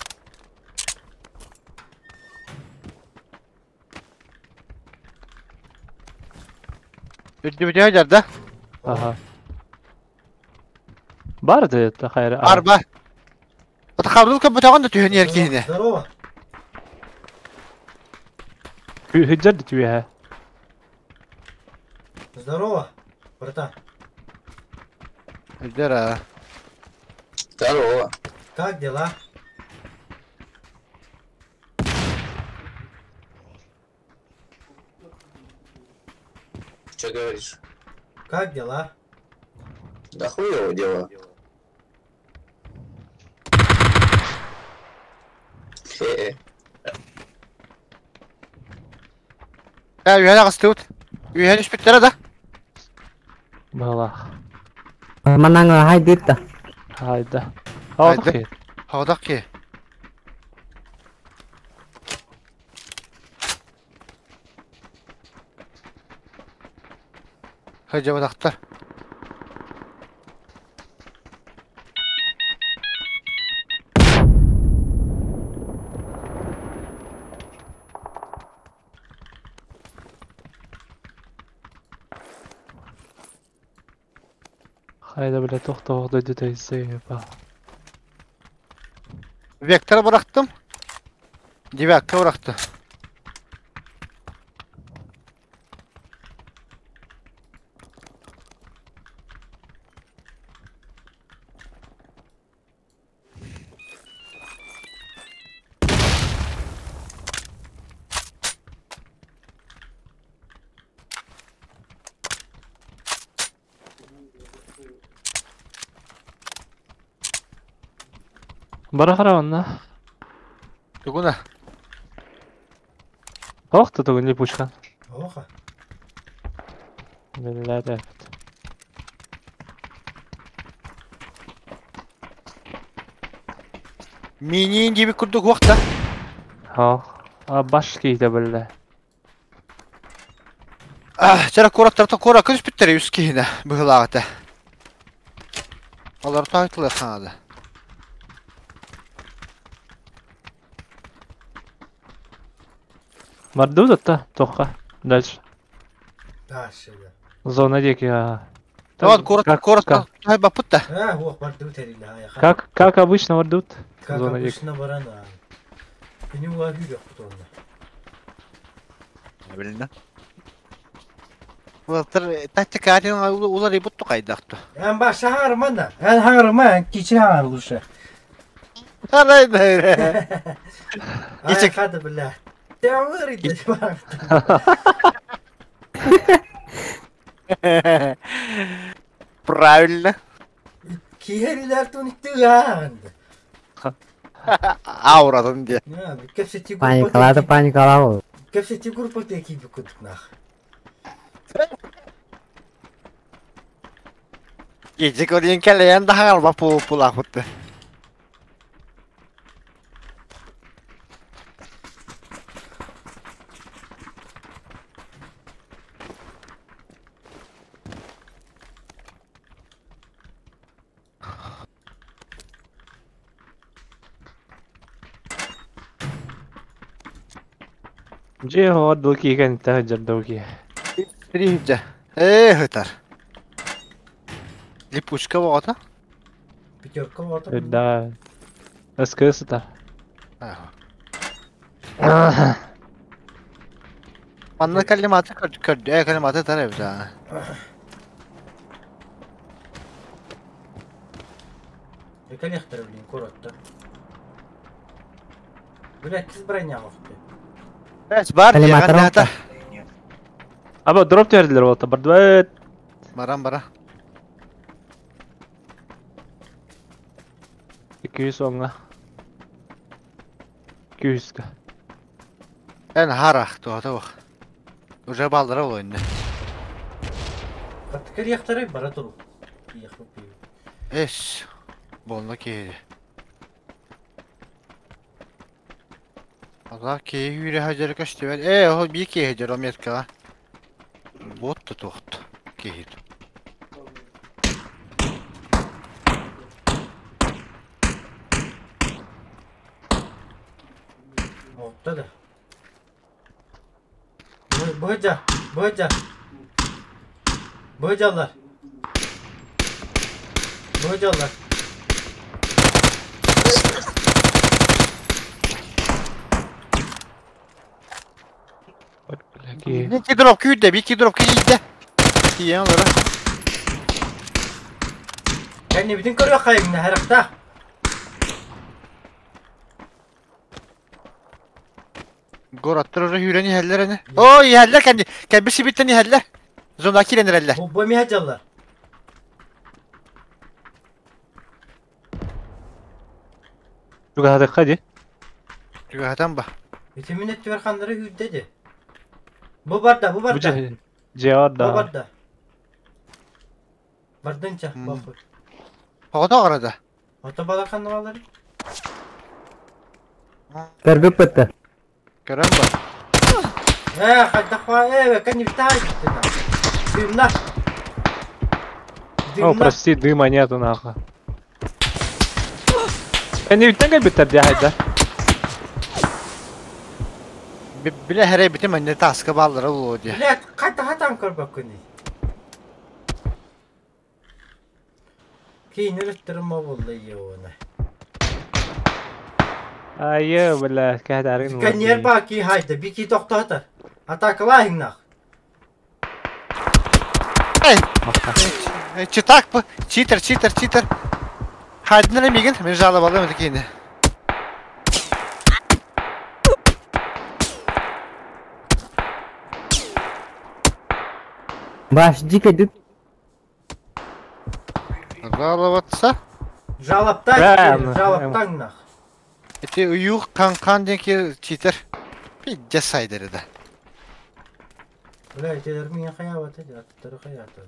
Үрдүбүтэ жарда. Ага. Бар да хайра. Арба. Ата хабыл көбүтөгөн да түһөн еркине. Здорово. Хүджер да түһэ. Здорово, братан. Үрдера. Здорово. Как дела? Что говоришь? Как дела? Да хуево дело. Хе-хе. Я үйәне кыстыбыт. Үйәне түспүттер да. Балах. Манаңа хайдырта. Хайда. Хайда. Хавдак ки. Хажабадактар. Хайда бля тохтоо дойду ба. Вектор bıraktım. Девятка bıraktı. Бара хараванна. Тугуна. Ох, ты тугун липучка. Оха. Бля, да. Минин gibi kurduk vakta. Ха. А башки да бля. Ah, чара кораттарта кора күс биттер үс кихине быһылаата. Алар тайтылы ханады. Мардудат-то, тоха. Дальше. Дальше, да. Зона деки. А. Давай, коротко, коротко. Ай, бапытта. А, ох, бардут эриле. Как обычно мардут. Как Зона деки. обычно барана. Күнү уагы yok бутонна. Билинне. Улар тактика атын улар ибутту кайдакту. Эн баша хаңарман да. Эн хаңарма, эн кичи хаңар лучше. Арай да. Ай, Кичик. хады бля. Тәуір иде. Правильно. Киһерилер туниттыган. Аурадын де. Я, кепсети Паникалады, паникалау. Кепсети группа теки букутук нах. Кичик олин келен да хаңар пул пулахутты. Дьиэ оҕо дыл киһи кэнниттэн сылдьар да киһи. Три Э, хытар. Липучка боҕото. Пятерка вот. Да. СК сытар. Ага. Манна коллиматор көрдө, э, коллиматор тар эбит аа. Кэлиэхтэрэ блин, куоратта. Бля, кис броня охты. Бэс бар Коллиматор диэҕэн наата. Аба дроп түһэрдилэр буолта бардыбыт. Баран бара. 210-ҥа. 200-ка. Эн харах туһата бах. Уже балдара ол инне. Хатты кэлиэхтэрэ бара туру. Эс. Болна киһи. Ала киһи үүрэ хадьары көстүбэт. Э, ол бии киһи дьоро меткаҕа. Бот да туохт киһи. Отта да. Быдьа, быдьа. Быдьалар. Быдьалар. Киһи. Икки дроп күүрдэ, икки дроп киирдэ. Тиийэн олоро. Кэннибитин көрүөххэйиҥ харахтаах. Городтар уже үүрэн иһэллэр эне. О, иһэллэр кэнни. Кэлби сибиттэн иһэллэр. Зона киирэн эрэллэр. Бу бу эмиэ дьаллар. Чугаһатыхха дии. Түгэхэтэн ба. Ити мин өттүгэр ханнары үүрдэ ди. Бу барда, бу Бу барда. дьиэ дьиэ Бу да. барда. Бардынча, бохуй. Оҕото оҕорада. Ото балар ханна балар? Көрбүт бытты. Көрөн ба. Э, хайдах ба, э, кэннибитэ хайдыттына. Дымна. О, Дымна. прости, дыма нету нахуй. Кэннибиттэн кэлбиттэр дии хайда. Биле хәрәй битим анне таска баллара болуо дии. Блядь, хайда хатан көрбөккүн дии. Кейин өлөттөрүм болла иоона. Айы, бля, кэһэтээрин Кэнниэр баа ки хайда, бики тохтоотар. Атакалаахыҥнах. Эй, читак бу. Читер, читер, читер. Хайдын мигин, мен жалобалым это кейини. Баш дикэ дүт. Жаловаться. Жалаптан, Бля, жалаптаңнах. Эти уюк канкан деки читер. Пидде сайдыры да. Бля, итилер миңа хаябата, аттары хаята.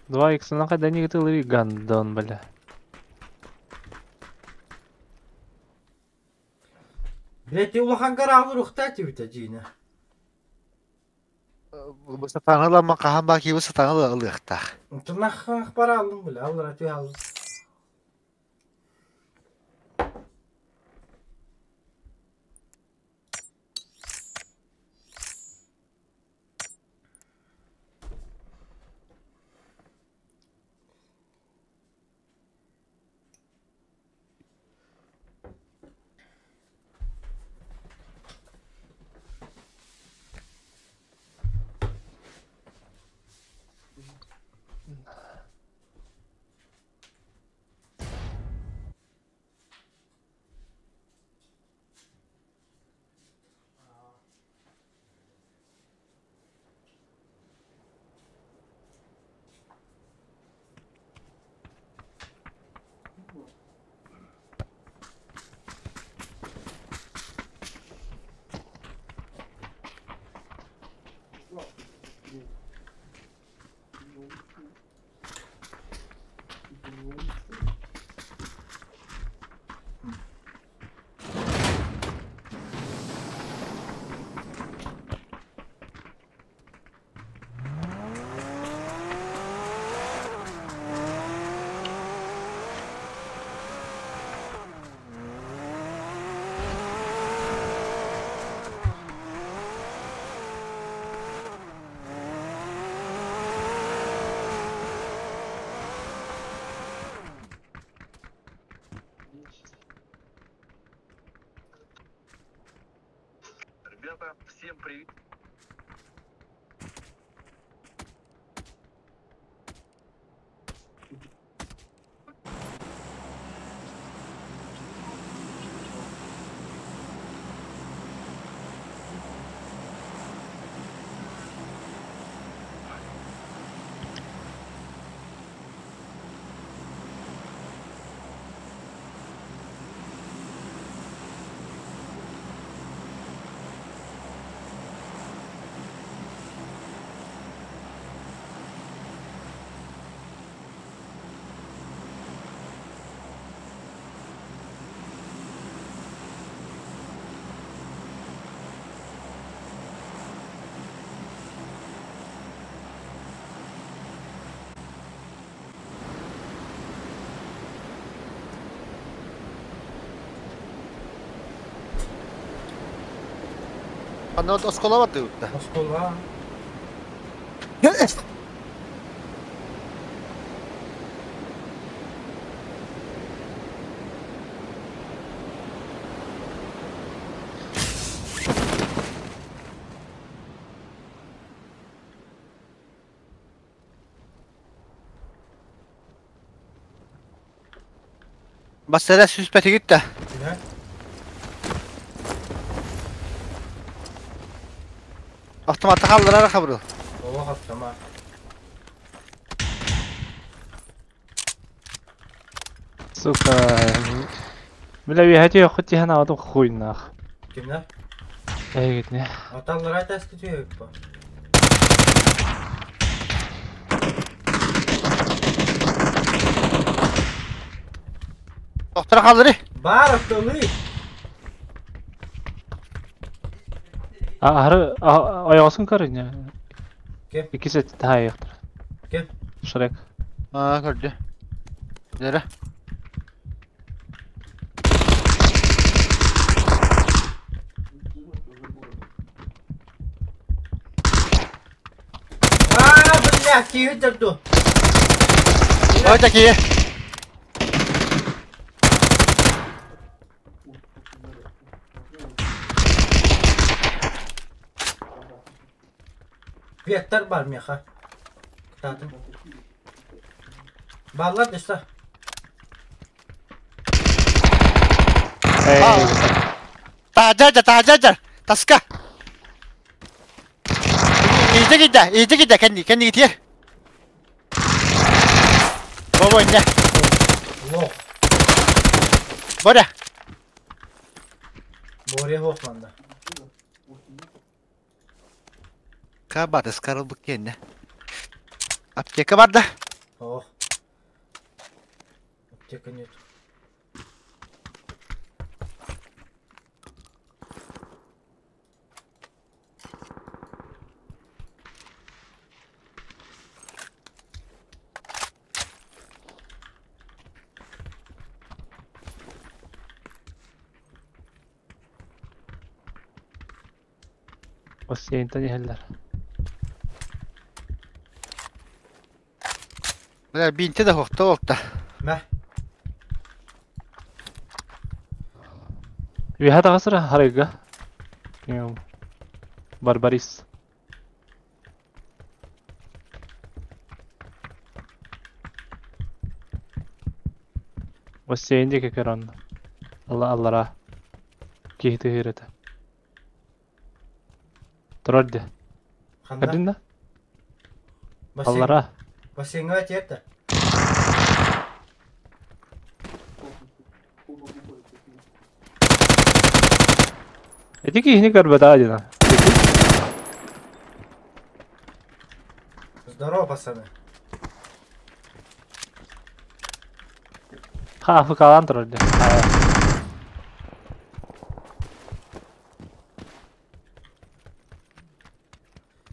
Два икса на хайда не тылы гандон, бля. Блядь, ти улахан гараалыр ухта тибите жиина. Бу сатаныла кахан баки бу сатаныла ылыктах. Тунах бара алым бля, алыр атүй алым. Анна оскола бардыбыт да. Оскуола. Бассара сүспэтигит да. Түһэ. Автоматта халларара хабырыл. Олох автомат. Сука. Бля, я хоть я на хуй нах. Кимнэ? Эйгитне. Аталлара тэскэ түһэбит бу. Доктор халлары. Бар автолы. А ары аяғысын көріне. Кем? Икisi daha яқтыр. Кем? Шрек. Аа көрдү. Дere. Аа, бля, киһи ду. Ой такие. Вектор бар меха. Кытаатын. Баллар дэсэ. Эй, Таажа таажа таска. Иди гида, иди гида, кенни, кенни гитер. Бобо инне. Лох. Боря. Боря Хофманда. Кабаты скарыл буккенне. Аптека бар да. Ох. Аптека нет. Бассейнтен иһэллэр. Бля, бинти да хохта болта. Мэ. Үөһэ таҕысыра харыйга. Юм. Барбарис. Бассейн диэки көрөн. Алла аллара. Киһи тыһыыр этэ. Турар дии. Ханна? Көрдүн да? Бассейн. Аллара. Бассейнҥа тиэртэ. Эти киһини көрбөтө дина. Здорово, пацаны. Ха, афыкалаан турар дии.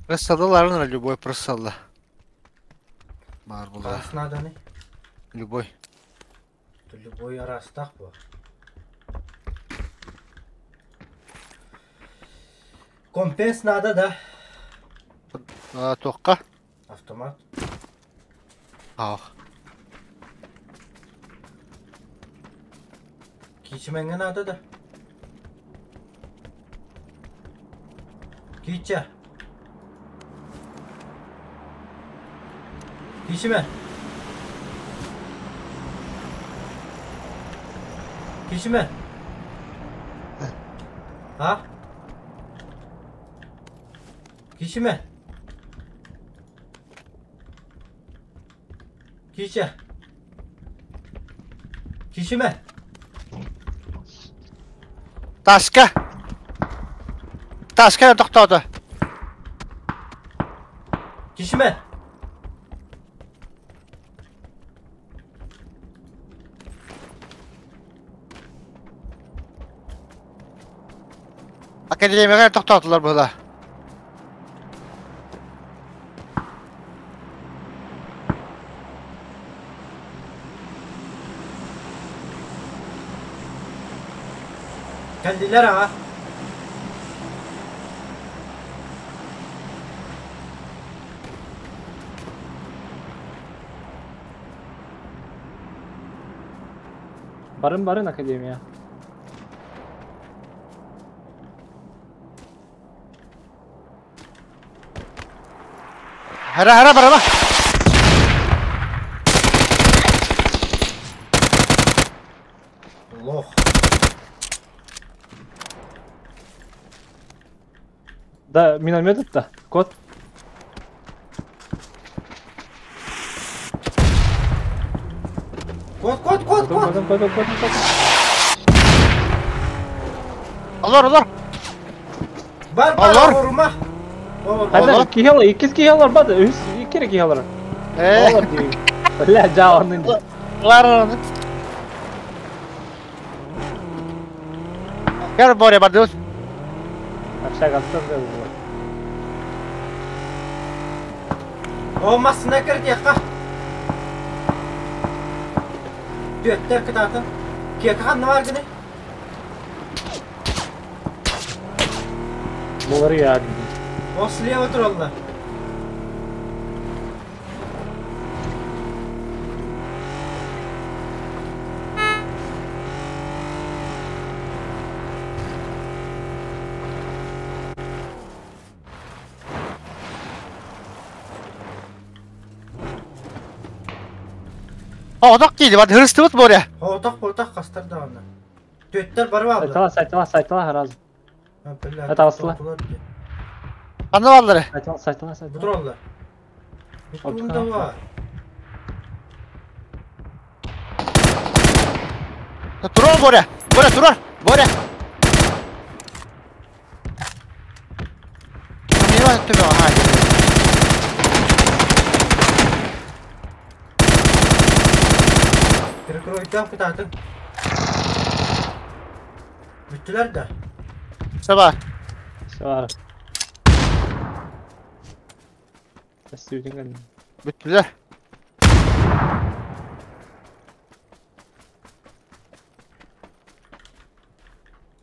Просаллар любой просалла. Бар була. Хас наданы. Любой. Любой арастах бу. Компенс надо, да? А, тоққа. Автомат. Ах. Кичменге надо, да? Кииччэ. Киисимэ. Киисимэ. А? Киисимэ. Киичэ. Киисимэ. Таска. Таска тохтоото. Киисимэ. Академияга тохтоотулар быһыла. Кэллилэр аҕа. Барын барын академия. Хара хара барама. Лох. Да, миномет-то. Кот. Кот, кот, кот, кот. Кот, кот, кот, кот. Олор олор. Бар бар Олор. орума. Олор. Хада киһи иккис киһи олор бады. Үс икки эрэ киһи олор. Э. Олор диир. Бля, жаанын. Лар. Кэр Боря бардыбыт. Общага аттан да буолар. О массына кирдиэххэ. Түөттэр кытаатын. Киэкэ ханна бар гыны? Буолар я. О слева тураллар. Оҕотох киирди бар хырыстыбыт Боря. Отох отох хастар даҕаны. Түөттэр бары бааллар. Сайтала, сайтала, сайтала разы. Бля, Это асла. Ханна бааллары? Сайтала, сайтала, Бу сайтала. тураллар. Отка. Бу бар. Турар Боря. Боря турар. Боря. Мені төбе ага. Перекройдам кытаатын. Бүттүлэр да. Саба. Все. Өстүтүн кэллим. Бүттүлэр.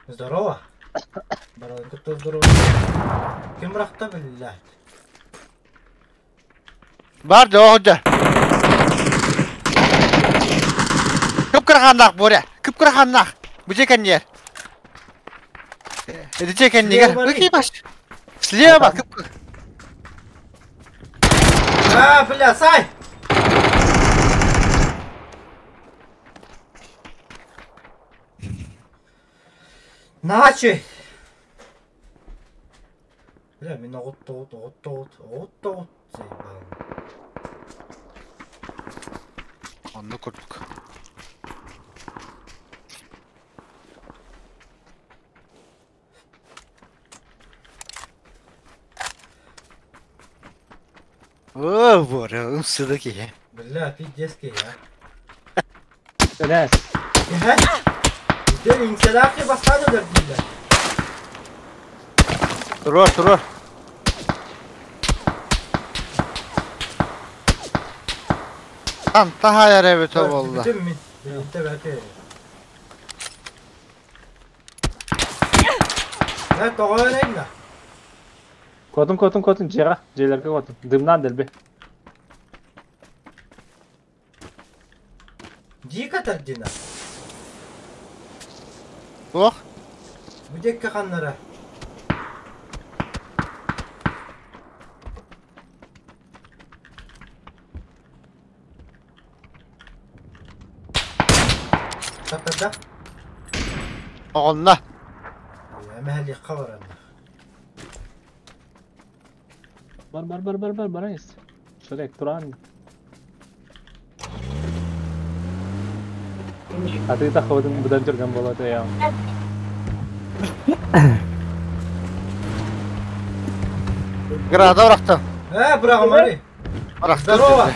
Здорово. Баралар кытта здорово. Ким бырахта блядь. Бар да оҕо. Кып-кыраханнаах Боря. Кып-кыраханнаах. Бу же кэнниэр. Эти же кэннигэр. Слева Какие баш? Слева кып. А, бля, сай! Начи! Бля, мин оҕут тоҕут, оҕут тоҕут, оҕут тоҕут. Заебал. Онну курдук. О, Боря, ымсыда киһи. Бля, пиздец я. Энес. Эһэ? Ити иҥсэлээх бастаан өлөр дииллэр. Турар, турар. Там тахайар эбит болла. Бүтүм мин. Билинте бәте. Э, тоҕо өлөйүн да? Котун, котун, котун, жега. Жээлерге котун. Дымнан делби. Дико тардина. Ох, Бу декке ханнара. Таттарда. Оҕонно. Эмэһэлиэххэ баранна. Бар бар бар бар бар барайыз. Шрек туран. Атыы таххыбытын быдан түргэн буолуо я. Граната бырахтым. Э, быраҕымарый. Бырахтым. Здорово!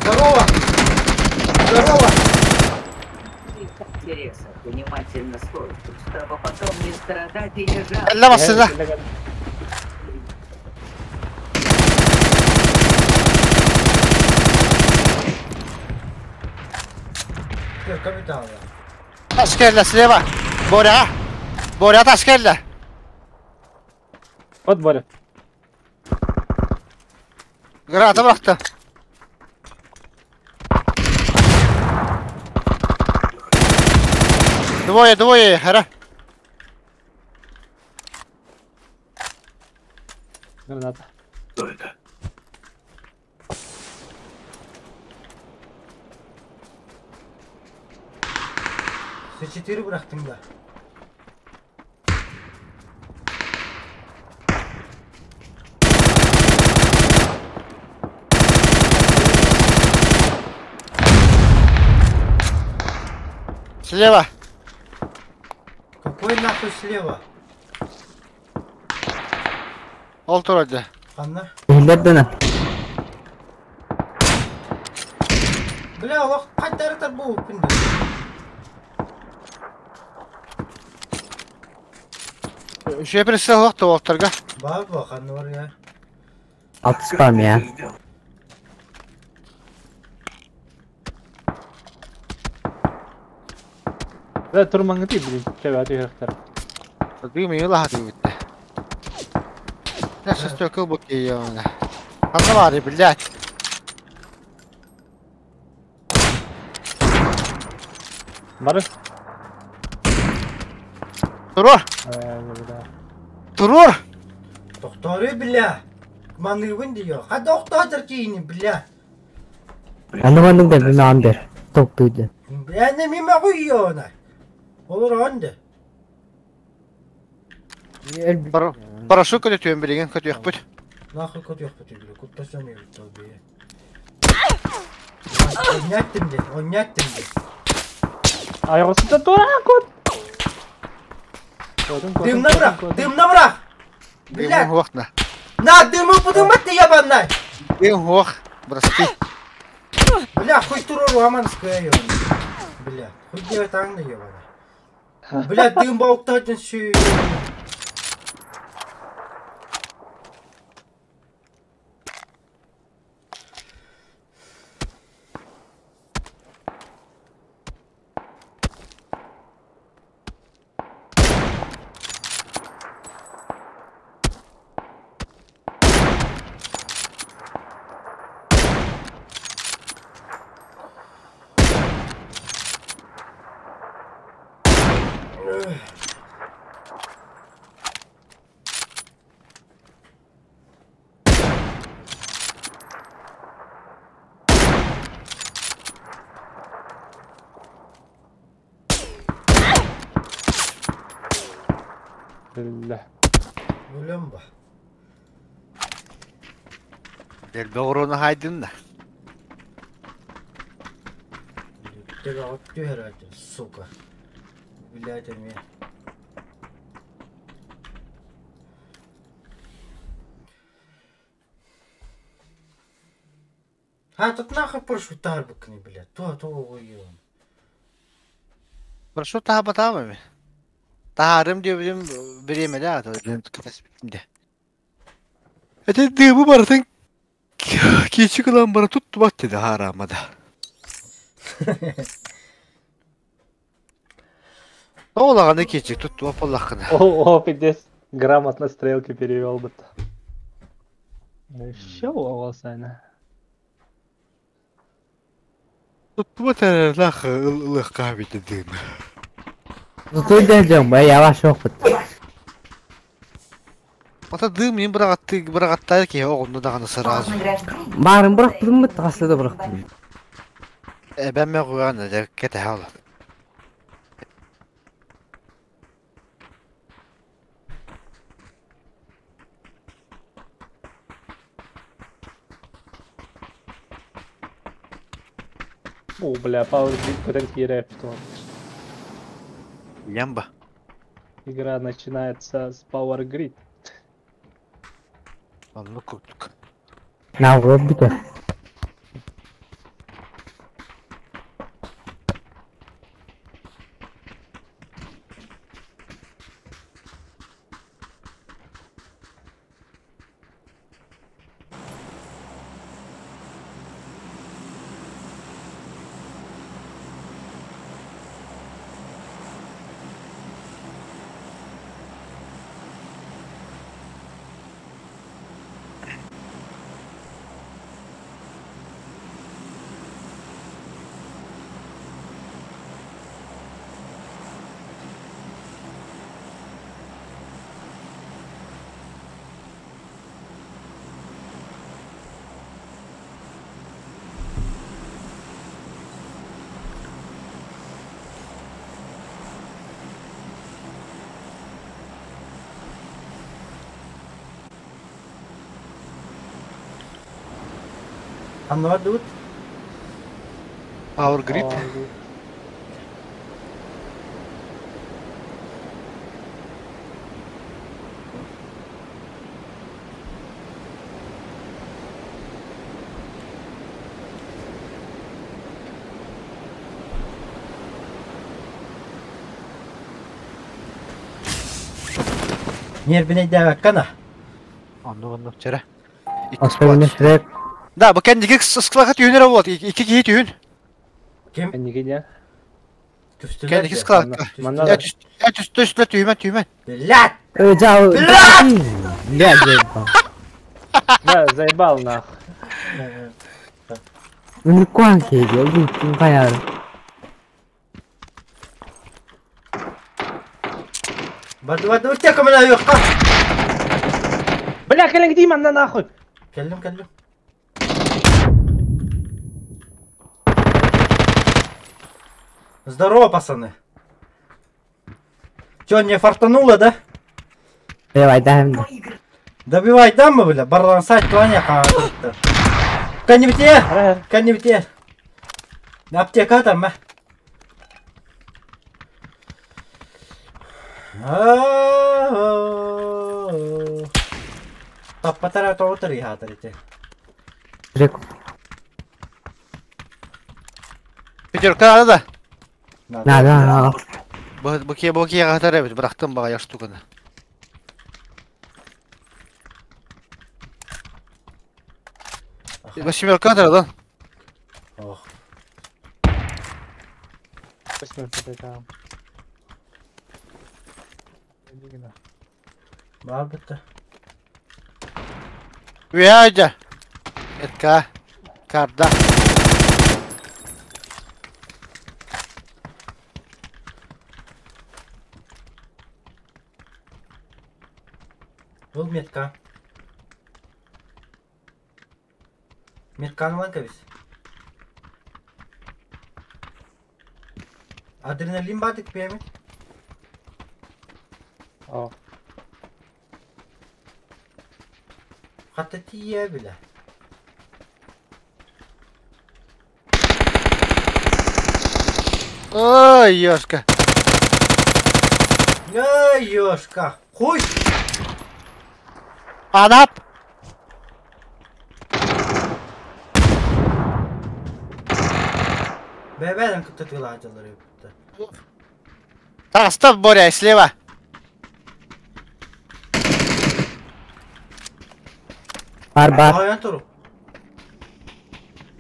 Здорово! Здорово! Интересно, внимательно слушать, чтобы потом не страдать и не жаловаться. Кэллэ массыына. Капитал. Тас кэллэ слева. Боря. Боря тас кэллэ. Вот Боря. Граната бырахтым. Двое, двое, хара. Граната. С4 бырахтым да. Слева. Какой нахуй слева? Ол турар Ханна? Иһиллэр дана. Бля, олох қайтарытар бу күнде. Үчүгэй прицел суох уолаттарга. Бар бу, ханна бар я. Алтыс бар я. Да турмаңы ти блин. Чөбө түһүөхтэр. Дым ыла хатыы Я шестерка буки ёна. Ханна бары, блядь. Бары. Турур! Э, Турур! Тохторы, бля. Маныыбын диё. Хада охтоотор киини, бля. Аны маннык да билмэҕим бэр. Токтуйда. Бля, не миме хуйёна. Олор онды. Парашют көтөтүөн билигин көтүөхпүт. Нахуй көтүөхпүт бля. Куттасам ебит ол бие. Ойнаттым де, ойнаттым де. Айгосута тура кот. Дымна бырах, дымна бырах. Дым хуох на. На, дымы подымать ты ебаный. Дым хуох. Прости. Бля, хоть турору аманская ебаный. Бля, хоть делать аңды ебаный. Бля, дым бауктатын сүй. Бля. Өлөм ба. Элбэ уруну хайдын да. Тебя вот сука. Блядь, мне. А тут нахуй парашют тарбыкны, блядь. То, то, ой, Парашют таха Таарым диэбитим бириэмэлэ аата кэтэспитим де. Это дымы барытын киичи кылан бара туттубат деди хаараамада. Оолаҕаны киичи туттубат буоллаххына. О, пиздец. Грамотно стрелки перевел бы. Еще волосана. Туттубат эрэлэх ылыахха бите дымы. Тутуй дьон бай яваш опыт. Ата дым мин быраҕатты быраҕаттаары киһи оҕунну даҕаны сразу. Баарын бырахпытым быт хаста да бырахпытым. Эбэм мөҕүөҕүн дьэ кэтэһэ олор. О, бля, Power Grid көтөн киирээппит уон. Ямба. Игра начинается с Power Grid. Оннук курдук. Наоборот бүтэр. Ханна бардыбыт? Power Grid. Нербинэйдээбэккэ на. Оннук оннук чэрэ. Особенно Шрек. Да, бу кэнники склакка түүнэр вот икки киһи түүн. Ким? Кэнники диэн. Түстүлэр Кэнники дии. склакка. Манна да. Э түстэ түстэ түүмэн түүмэн. Блядь! Э, жал. Блядь, заебал. Да, заебал нах. Үнүккуан кейди, ол каяр. Барды барды үтте көмөлө юққа. Бля, кэлэн дии манна нахуй. Кэллим кэллим. Здорово, пацаны. Чё, не фартануло, да? Давай, дай мне. Добивай дамбы, бля, барлансать плане Кэннибите! Кэннибите! Аптека там, а? Таппатара тоҕутар иһаатар ити. Шрек. Пятерка надо да. Надо, надо. Бу бу кие бу кие хатар эбит бырахтым баҕайы штуканы. Восьмерка надо да? Ох. Восьмерка там. Баар бытта. Үһэ Этка. Карда. Был метка. Метканы ылан кэбис. Адреналин баатык пиэмит. О. Хата тиийэ билэ. Ой, ёшка. Эй, ёшка. Хуй! Анап! Бэбэдэн кытта тыылаадьалар эбиттэр. Так, стоп, Боря, слева. Бар, бар. Айан туру.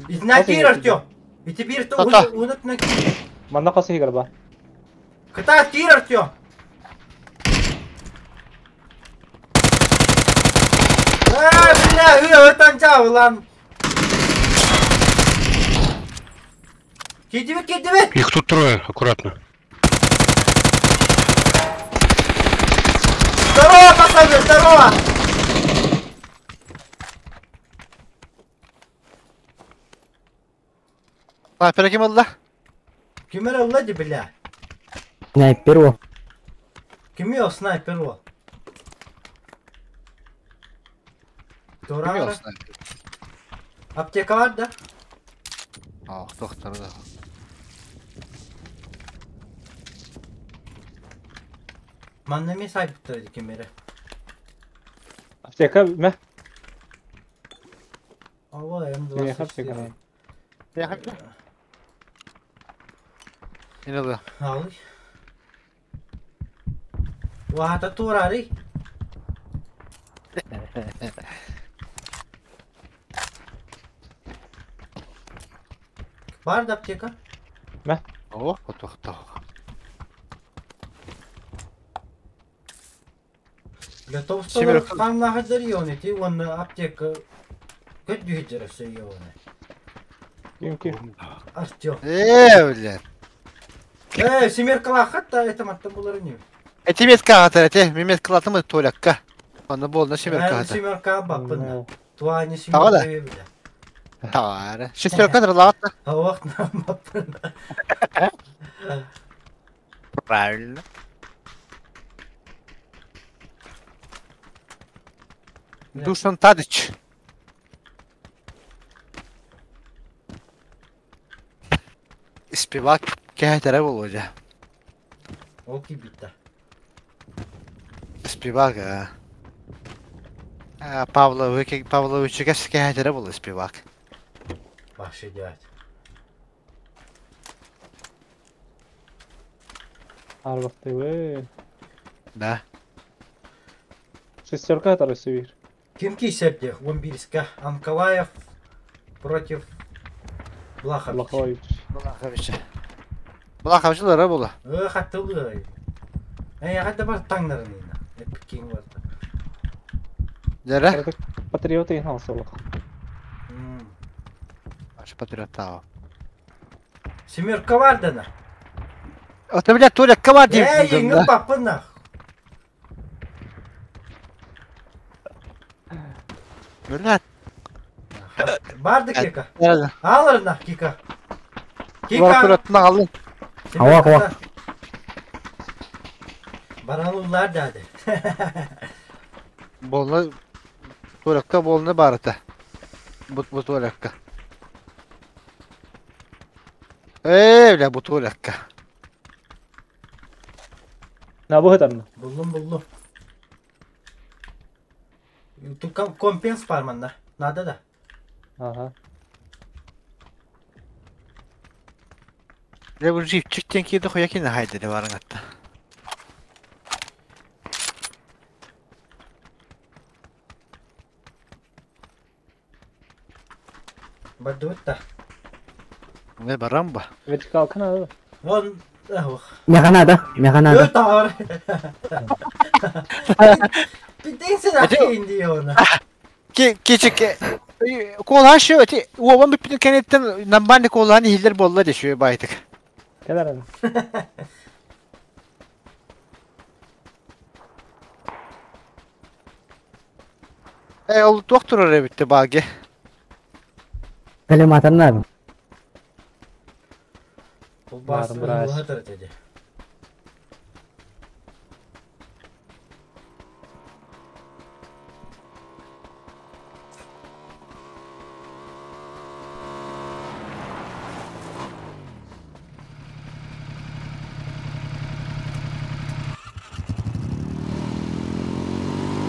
Итинэн киир, Артем. Ити биир Ата. уунатынан Манна хос игр ба. Кытаат киир, Артем. Эй, бля, ыы, ытан чаалан. Киирдибит, киирдибит. Их тут трое, аккуратно. Здорово, пацаны, здорово! Снайпера ким ылла? Ким эрэ ылла дии бля. Снайпер уол. Кими ол снайпер уол? Кими ол Туораара. снайпер? Аптека бар да? Ох, доктор да. Манна эмиэ сайбыттар дии ким эрэ. Аптека мэ. Ова Миэхэ аптека М24. надо. Не надо. Алый. Уаата туораарый. Бар да аптека? О, отохтох. Бля, Семерка. топстолор хаҥнаһыдыр ионы ти уонна аптека көт дүүһүдэр өссө ионы. Ким ким? Артем. Э, бля. Семеркалаахат да это маттан булар не. Эти метка атар, эти мемет кылатымы толякка. Аны болна семерка атар. Семерка баппын. Туани Таға да? семерка бля. Тағары. Шестерка дырлагатта. Ауақ нам баппын. Правильно. Душан Тадич. Спивак кәһәтәрә булды. Ол кибитта. Спивак, а. А, Павлович, Павлович кәһәтәрә булды Спивак. Вообще дядь. Арбахтыбы. Да. Шестерка атар өссө биир. Ким кийсерде 11-ке Анкалаев против Блахович. Блахович. Блахович. Блахович булды. Хаттылы. Хатта бар таңнарын ина. Эпикин бар. Дәрә. Патриоты иһин алсалах. Ашы патриот тау. Семерка бар дана. Ата бля толякка бар дип. Эй, баппын нах. Бля. Барды кика. Дәрә. Алыр нах кика. Бар Кика. патриотны алдың. Ава, ава. Баралылар дады. Болны толякка болны барыта. Бу бу толякка. Эй, бля, бу толякка. На бу хытарна. Булдум булдум. Тут компенс бар манда. Надо да. Ага. Бля, бу живчиктен киде хуякин хайды де барың атта. Бардыбыт да. Не барам ба. Вертикалка надо. Он ох. Миэхэ надо, миэхэ надо. Өт ауыр. Биденсен ахин диона. Ки кичик колан şu эти уобан бүппүтүн кенеттен намбанны колан хиллер болла де şu байтык. Кэлэр аны. Э ол доктор орэ битте баги. Коллиматор надо. Бул бас Бар, брат. деди.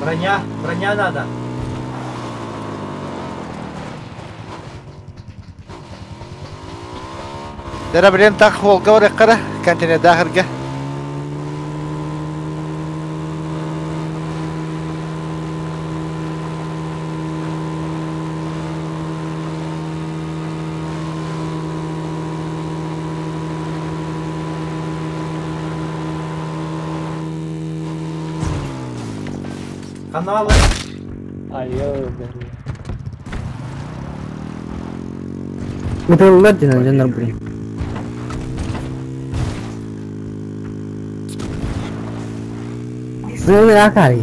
Броня, броня надо. Дәрә билен так холга бар кара контейнер дахырга. Каналы. Айы, бля. Ытыллар дьон дьоннор блин. Сылы акари.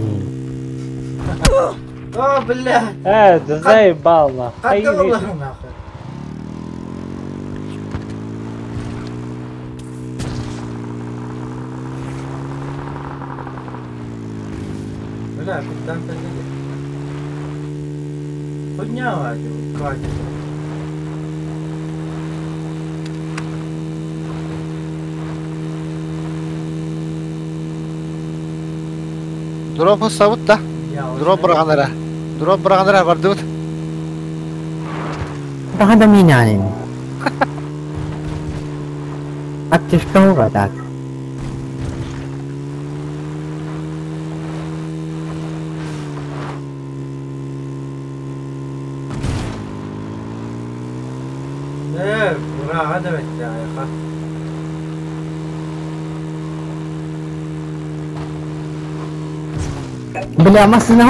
О, бля. Да заебал нахуй. Каттылар нахуй. Бля, куттаан кэллэ дии. Хуйня, Катя. Дроп сабыт да. Дроп быраҕан эрэ. Дроп быраҕан эрэ бардыбыт. Daha da minanин. Аптечка угадак. Ээ, бырааҕа да бэттэ айаха. Бля, массыына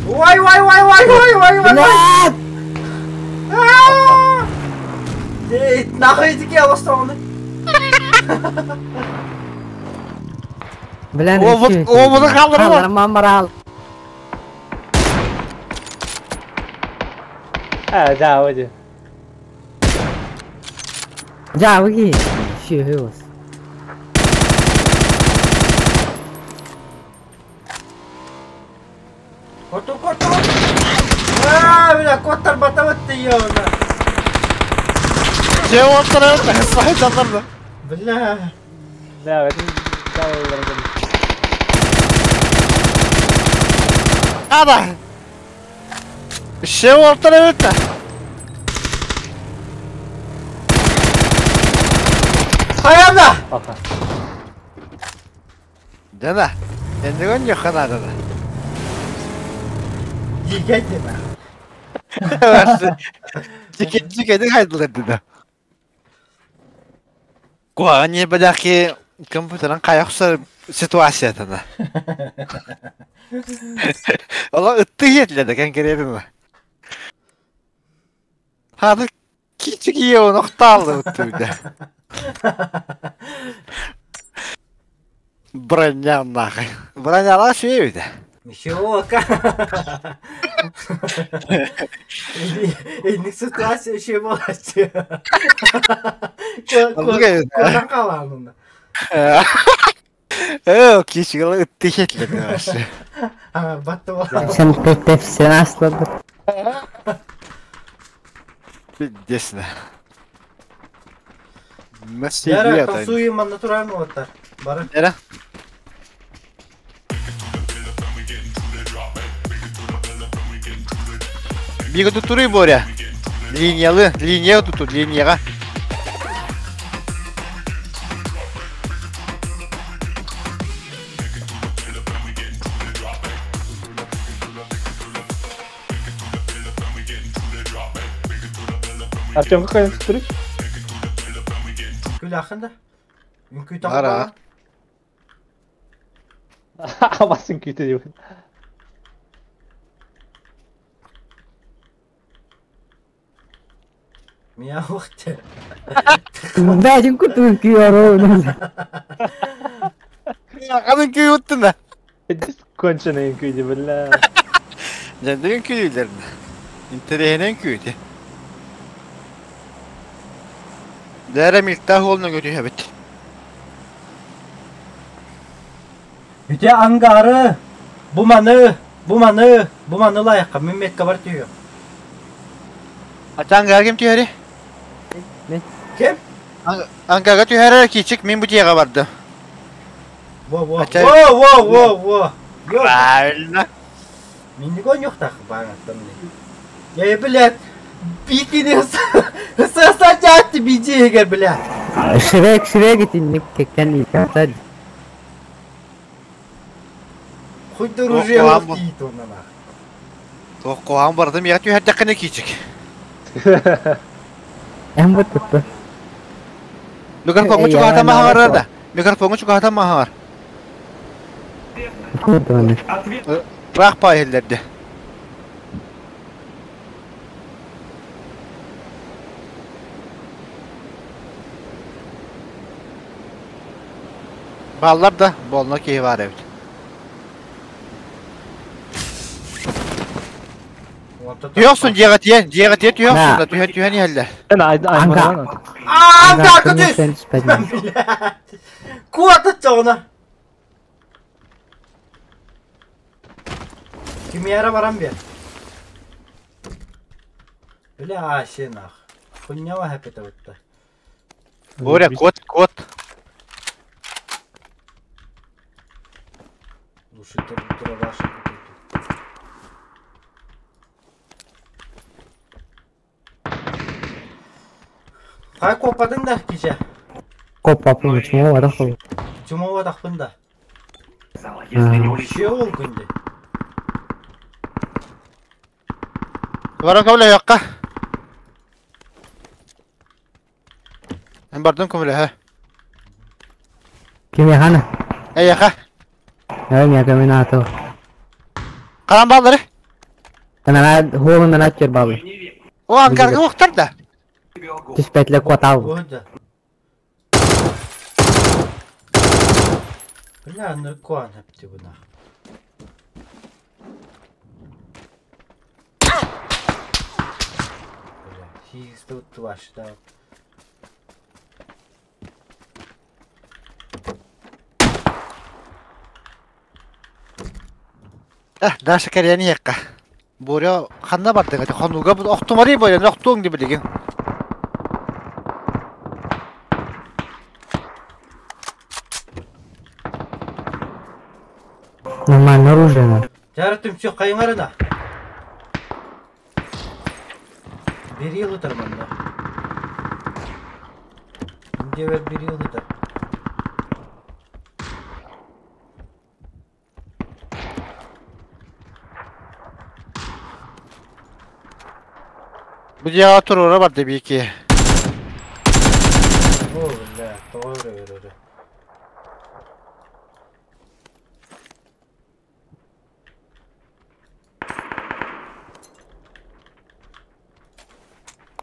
Уай, уай, уай, уай, уай, уай, уай, уай! Блядь! Эй, нахуй ити олостоҕуну? Бля, О, bunu kaldırma. Kaldırma maral. Ээ, да, оди. Жабыги. Шүйөс. Коту, коту! Аа, бля, коттар батабыт тиийэ Че оттара сай Бля. Да, это да, да, Ада. Че оттара өттө. Хайа Пока. Дана. Эндегон жохана дана. Дигәйтеме. Чеке чеке хайдылар деді. Куа не бадаки компьютерын кайыкса ситуациятына. Ола ытты етледі конкретно. Хады кичик еуін оқталды өттүді. Броня нахуй. Броняла сүйеді. Ничего, Инник ситуация еще была. Куда каланына. Э, кичик ытты етледі вообще. А, батты Sen пепсен аслады. Пиздец. Яра, танцуем натурально вот так. Бара. Яра. Бига тут туры, Боря. Линиялы, линия тут, тут, линияға. Артем, какой тут трюк? Күл ақында. Үңкүй Ара. Басын күйті деп. Меня уқты. Бәжін күтін күйөрі. Қадын күй өттін да. Конченый күйді, бля. Жандеген күйлерін. Интерехінен күйді. Дәрі милта холнын өті әбет. Үте ангары. Буманы, буманы, буманы лайыққа. Мемметке бар түйе. Ата ангар кем түйәрі? Кем? Ангарға түйәрі кичик мен бұтияға барды. Во, во, во, во, во, во. Правильно. Минигон юқтақ бағаттым. Я, блядь, бикини сасачатты бидегер, блядь. Шрек, шрек итинник кеккен икәтәд. Хоть оружие дейді онан ақ. Қоған бардым, я түйәрді қаны кичик. Эм бу tuttu. Микрофонға чуға атама хаңарар да. Микрофонға чуға атама хаңар. Tuttu. Бірақ па елдерді. Баллар да болна кейі бар әбіт. Түйөксүн жеға тиен, жеға тиен түйөксүн да, түйен түйен елдер. Мен аймаран. Ангар түс! Куата чоғына. Кимиэхэ баран биэр. Бля, Ася нах. Хуйнява хэппитэ бытта. Боря, кот, кот. Глушитель дробаш какой-то. Хай куоппатыҥ да кичэ. Коппаппын чума барах ол. Чумова тахпын да. Аа. Че ол күнде? Баран көмөлөһүөххэ. Эн бардым көмөлөһө. Кимиэхэ Эйиэхэ. Ээ миэхэ мин аатыл. Харан бааллары. Анараа хуолун анаа чер баалы. О, ангарга уохтар да. Түспэтлэ куотаал. Года. Бля, наркоан хэпти бу нах. Бля, хиисты уттубаш да. Э, Даша кэрийэн иһиэххэ. Боря ханна бардыҥ ити хонууга охтумарый Боря, охтуоҥ дии билигин. Нормально оружие надо. Дьара түмсүү хайыҥарына. Бирии ылытар манна. Диэбэр бирии ылытар. Бу дьиэҕэ туруора барда биики. О, бля, тоҕо өрө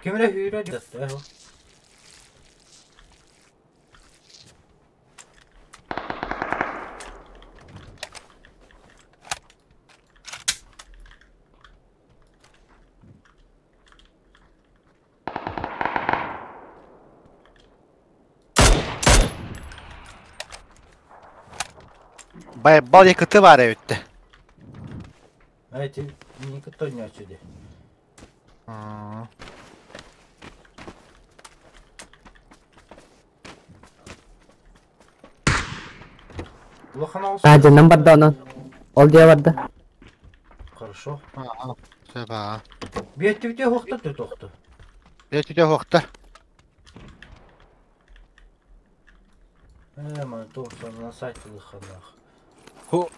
Ким эрэ сүүрэр да Бал якыты бар эбитте. Эти никто не отсюда. Улахан оҕус. Таһдьанан барда онон. Ол дьиэ барда. Хорошо. Сөп аа. Биэттибите уохта тутуохту. Биэттибите уохта. Ээ, маны туох на сайт ылыхханаах. Ху.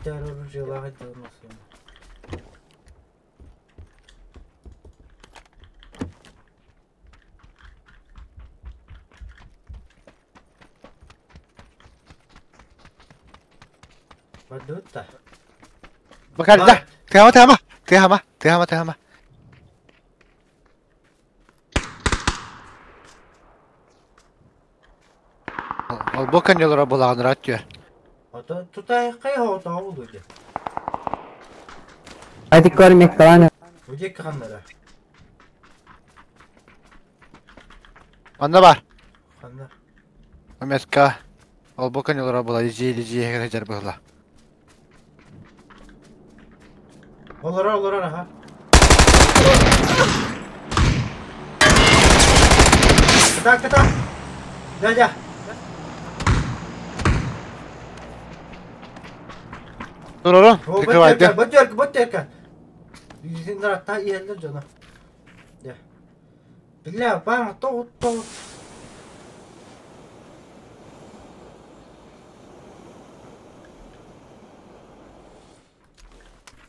Хотя оружие лагать давно. Бадутта. Бакалда. Тыама тыама. Тыама тыама тыама. Ол каньолора булагын раттүөр. Ото тутай кай хото болду. Айдик көрмек каланы. Удек ханнара. Манна бар. Ханна. Ометка. Ол каньолора була ижи ижи хер была. Олора олора аха. Так, так. Дядя. Dur Прикрывай, Бөтөркө, бөтөркө. Yüzünden иһэллэр дьоно. Дьэ. Бля, баң тоҕут тоҕут.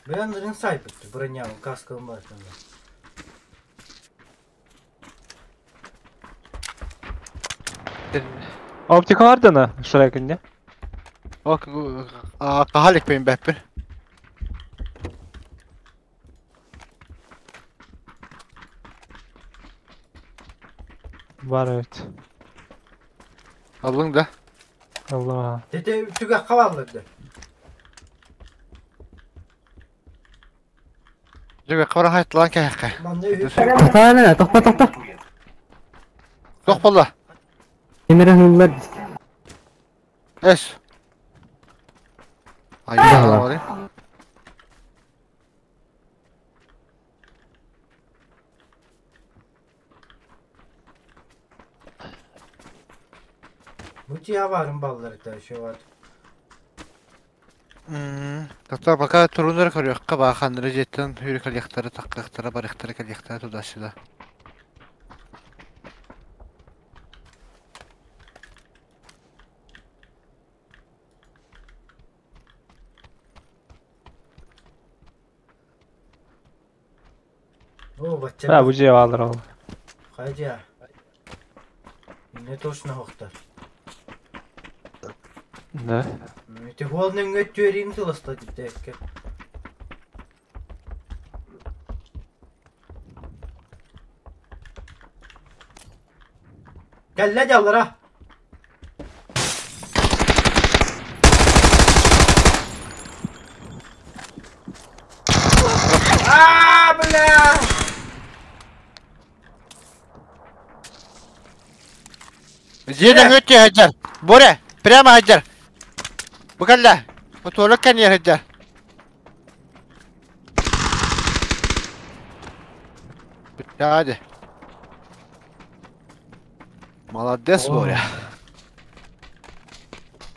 Бля, нырын сайпыт, броня, каска мартында. Оптика бар да Шрекінде. О, кахалик пейн бәппин. Бар эбит. Аллың да? Аллам. Тете түгэххэ бааллар да. Дьэ, хара хайтлаан кэһэххэ. Манна үһү. Тохтоо, тохто, тохто. Тох болла. Кемер ыһыллар. Эс. Айда. Бу баарын баллар еще вот. Тота пока турунар көрүөххэ баа ханнары дьиэттэн хүрү кэлиэхтэрэ таххыахтара барыахтара кэлиэхтэрэ туда-сюда. О, бачча. Да, бу дьиэ бааллар ол. Хайдя. Не точно хохтар. Да. Эти холнын өттүөрин тыласта диптэкке. Кэллэ дьаллара. А, бля! Дьиэнэн өттү сылдьар. Боря, прямо сылдьар. Бу кэллэ. Бу туолук кэнниэ сылдьар. Бүттэ Молодец, Боря.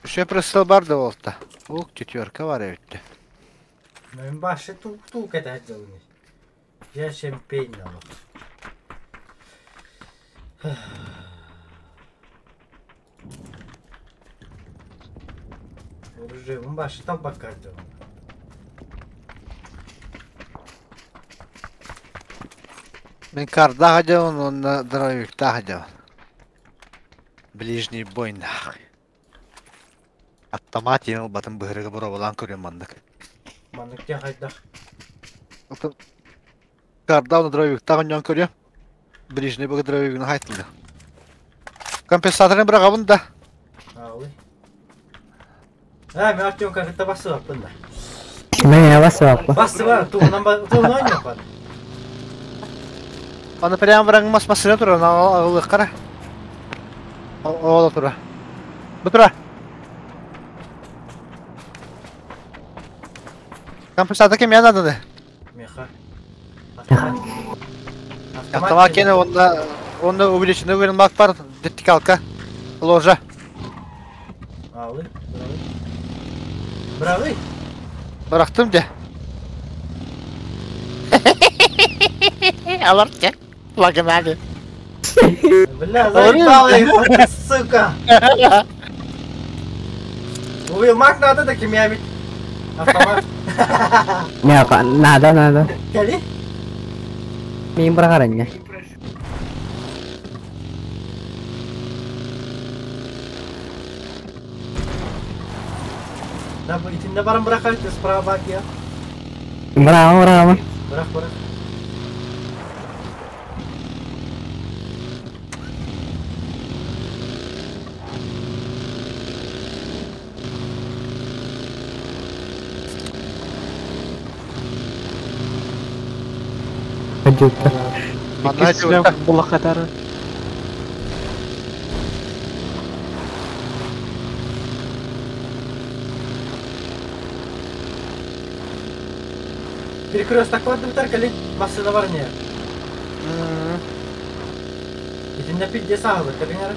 Еще прысыл бар да болта. Ук, четверка бар эбитте. Мен башы тук-тук это сделаны. Я шемпейн алып. Оружие, башы табакка сделан. Мен карда ходил, он на дровикта ходил. Ближний бой нахуй. Автомат ел батым быһырыгы боробалаан көрүм маннык. Маннык тя хайдах. Карда на дровикта онньон көрүм. Ближний бой дровигин хайтылды. Компенсаторын бырагабын да. Алы. А, мен Артем как это басы баппын да. Мен басып Басы бар, туғынан туғынан ойнап бар. Аны прямо бырагын машина тура, ағылық қара. Ола тура. Бу тура. Компенсатор кем я надо? Меха. Автомат кене онда онда увеличенный уверен бар, вертикалка. Ложа. Алы, бравый. Бравый. Bıraktım de. Алар те. Лаганали. Бля, заебал их, сука. Уилмак надо да кем я ведь. Автомат. Не, надо, надо. Кали? Мен бырағаран Да, итинде баран бырақ справа бак я. Браво, браво. Бырақ, бырақ. Ажутта. Манна Икки силен була катары. Перекресток бар бутар кали. Машина бар не. Итинде пидде сағылыр, кабинер.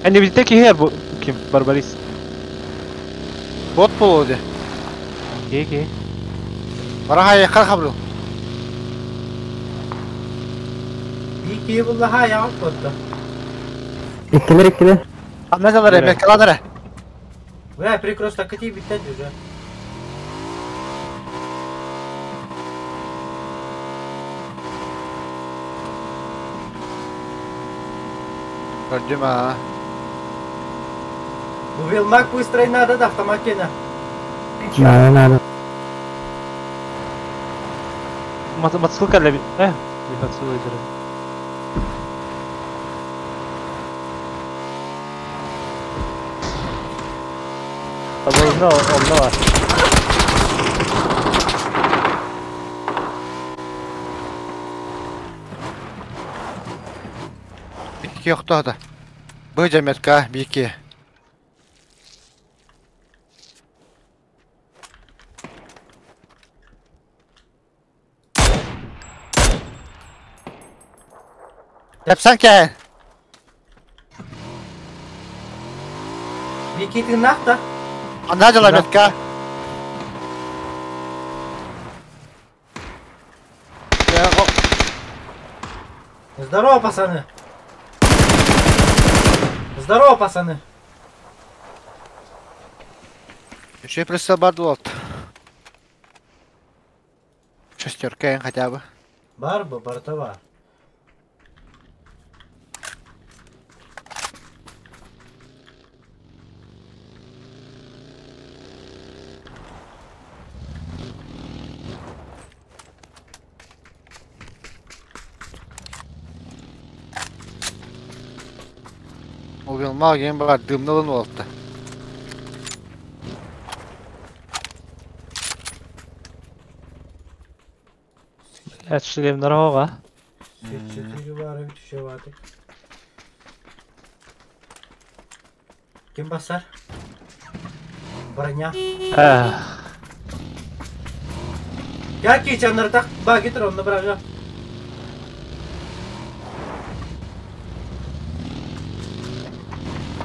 Они ведь такие бу ким Барбарис. Бот болуды. Ке-ке. Бара хай хабру. Бики булла ха яғып котты. Иккилер, иккилер. Анна жалар эме каланара. Бля, перекресток кати биттен уже. Көрдүм а. Уилмак быстро надо да автомат кена. Надо, надо. Мотоцикл калля. Э, мотоцикл идет. Табылына онно бар. Икки охтоото. Бу жаметка бики. Тэпсэн кэһэн. Бики тыыннаах да? Анна дьаламетка. Здорово, пацаны! Здорово, пацаны! Еще прицел бар дуолт. Шестерка хотя бы. Бар бу, барыта бар. Убил магием бар, дымнылын уолта. Блядь, шлемнар оға. Четыре бары түшө баты. Ким басар? Броня. Эх. Gel ki canları tak. Bak getir onu bırak.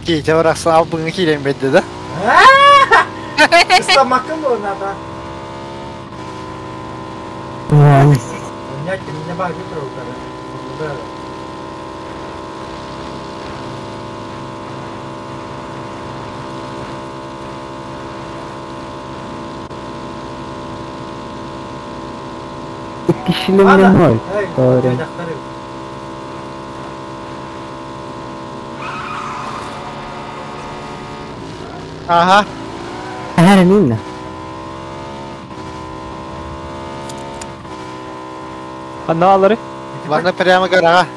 Киите барахсан албыңы киирен бедди да. Ыстамакын bu onlardan. Уан. Меня не bak getir onları. Onu bırak. Икки шлемнен ой. Doğru. Ага. Här är min. Ханна алары? Варна прямо гора.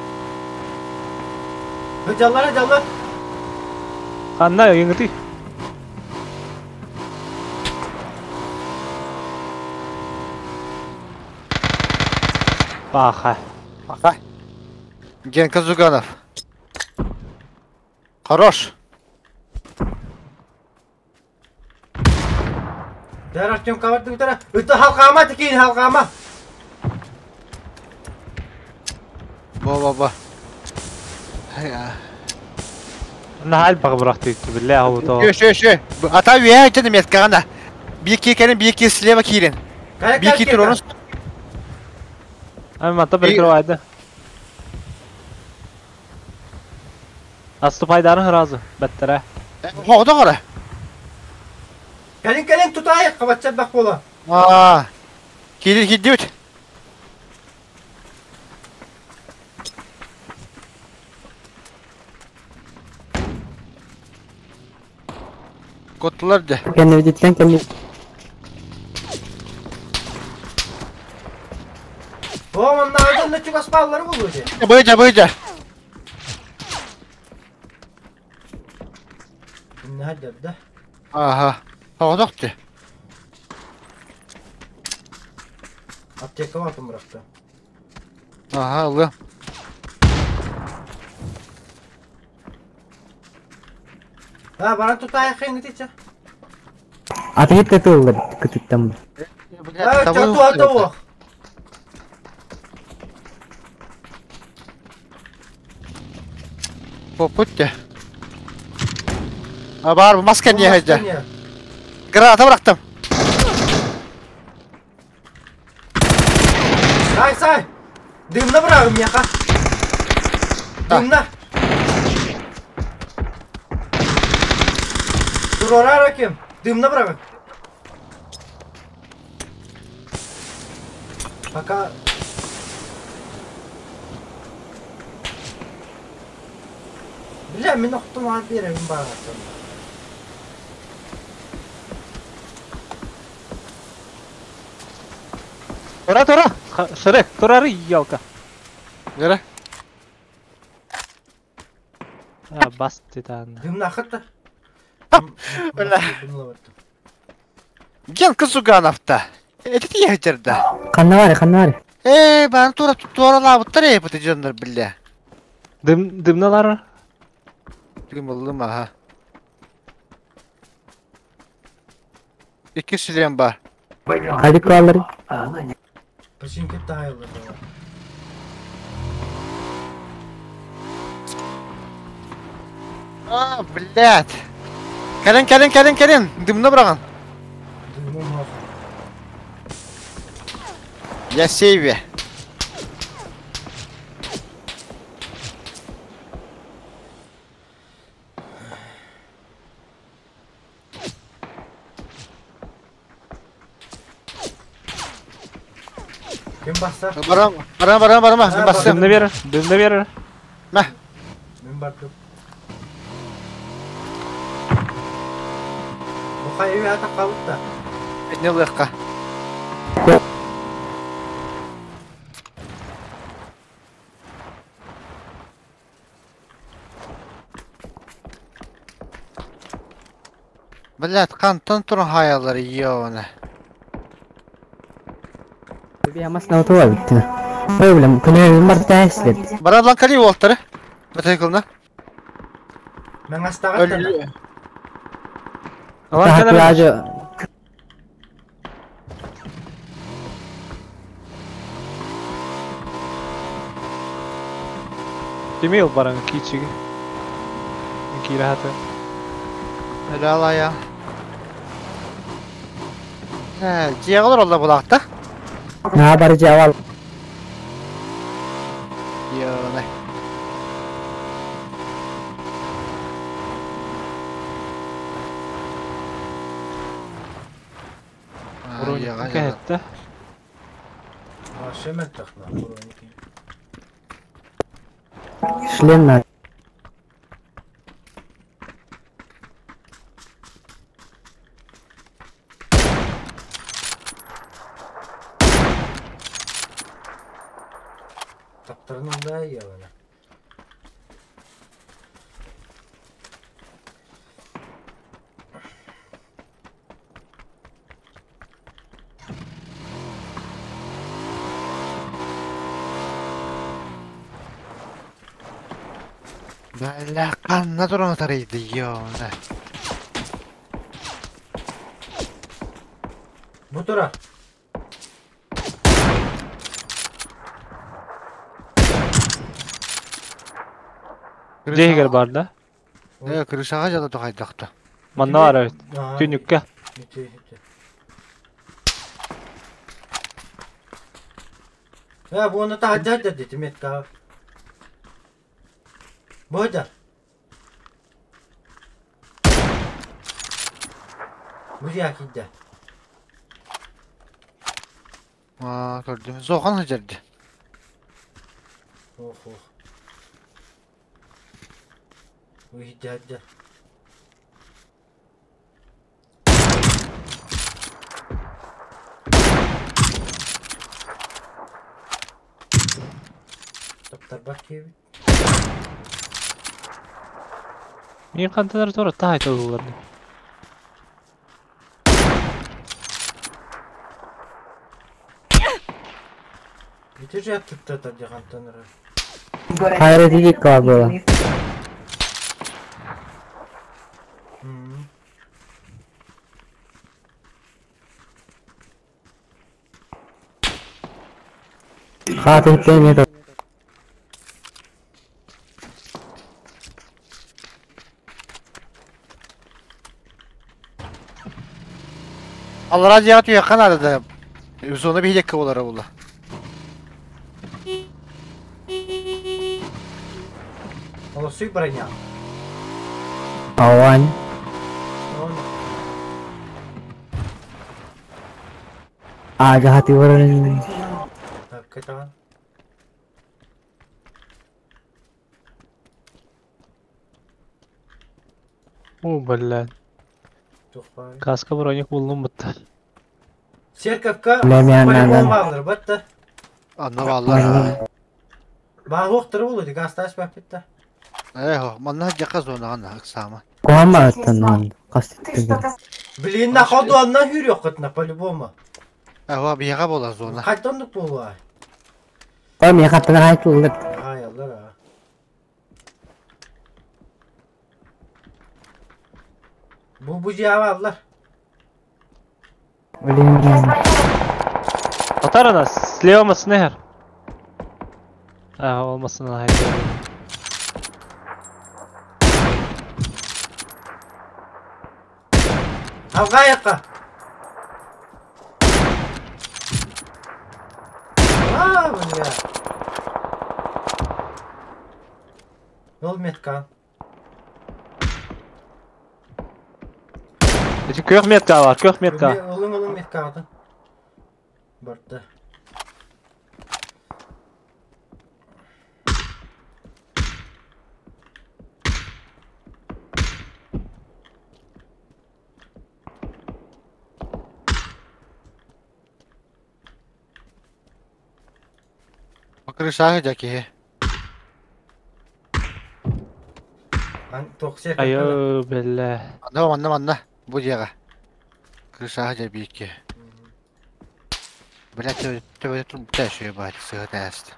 Canlar canlar. Ханна еңгити. Баха. Ага. Генка Зуганов. Хорош. Der Artyom kabardı bir tane. Öte halkama tikin halkama. Бо-бо-бо. Ана хал бағы بالله هو то. Шө, шө, шө. Ата үйе айтты меткағана. Бики екенін, бики слева кирен. Бики тұр оның. Ами мата бір кіро айды. Аступайдарын разы, бәттірі. Хоғда қара. Gelin gelin tutayık kabatacak bak bola. Аа. Кирил киддибит. Коттулар да. Кэннибититтэн кэнни Oğlum onlardan ne çok asmalları buluyor. Быйжа, быйжа. Ne да? Ага. Хоғдоқты. Аптека var bıraktı. Ага, ылы. Ha bana tutayık engitiçe. Атыгыт тыллар кытыттан. Ha çatı atı o. Попутте. А бар, маска не хайда. Граната бырактым. Сай сай. Дымна bırakım yaka. Дымна. Dur oraya kim? Дымна bırakın. Пока. Бля, мен оқтым алып беремін бағасым. Тура, тура! Шрек, турары, елка. Гара. А, бас титан. Дымна хатта. Бля. Генка Зуганов-то. Это ты да? Ханна бар, ханна бар. Э, баны тура туоралаабыттар ээ бу дьоннор биллэ. Дым дымналар. Дым ыллым аха. Икки шлем бар. Хadi калыр. Починки тайлы было. А, блядь. Кэлин, кэлин, кэлин, кэлин. Дымна быраҕан. Дымым Я сейве. Ким басса? Барам, барам, барам, барам. Мин бастым. Дымна берер, дымна берер. Мә. Мин бардым. Бу хайы ата калыпта. Не лыхка. Блядь, кантан туран хаялары ёбана. Ямасына отуа битти. Ой, күнә бар тәслеп. Барар лан кали уолтары. Бөтәй кылна. Мен астагаттан. Өлүү. Алан кэлэр. Тахаты Кими ыл баран кичиги. Кире хаты. Өлө алая. Э, жиэҕэлэр олла булаахта. На бар жавал. Ёбана. Урун кэхэтте. Вообще мен тахна. Шлем на. Таптырның да ёбана. Бля, канна туран тарыйды, ёбана. Бу тура. Жегер бар да. Э, крышаға жада тоқайдақта. Манна бар эбит. Түнүккэ. Ити, ити. Э, бу оны та хаджа дети метка. Бодя. Бу якидде. А, көрдім. Зоқан хажарды. Ох, ох. Уй, дядя. Таптарбак кебит. Мин ханталар тура таайтылылар. Ити же аттыкта тадьягантаныры. Хайра дидик кабыла. Хатын кеме. Аллара жиға түйе арада. Зона bir dakika olara була. Олосуй броня. Ауан. Он А, жахати варын. так это. О, блядь. Тухпай. Каска броник булдум бутта. Церковка Бля, мя, на, полигон на. бағдыр, бітті. Анна баллар. Бағ оқтыры болды, газ таш бәп бітті. Эхо, манна жаққа зона ана ыксама. Куама аттан. Хас тыгыр. Блин, на ходу анна хүрүөххүт по-любому. Ава биһиэхэ буолар зона. Хайтоннук буолуо. Ой, миэхэ аттынан айтыллар. Хаайаллар а. Бу бу дьиэҕэ аллар. Блин. Атар ана, слева масын эхер. А, ол масын ана. Алҕаайахха. Аа, бля. Ол метка. Ити күөх метка бар, күөх метка. Олуң олуң метка атын. Барда. Крышаҕа дьэ киһи. Ан токсия. Айы, бля. Манна манна манна. Бу дьиэҕэ. Крышаҕа дьэ биир киһи. Бля төбөтө турбута үчүгэй баҕайы сыһыт ааста.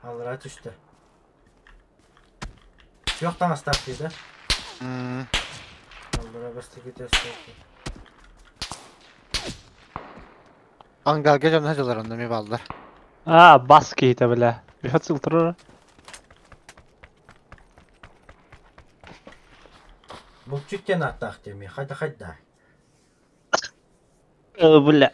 Аллара түстэ. Yok таҥастаах дии да. Аллара бастакы тэстэ. Ангарга дьон сылдьаллар онно эмиэ бааллар. А, бас киһитэ, бля. Бихат сылтырыр. Булчут диэн ааттаах диэми. Хайда хайда. Бля.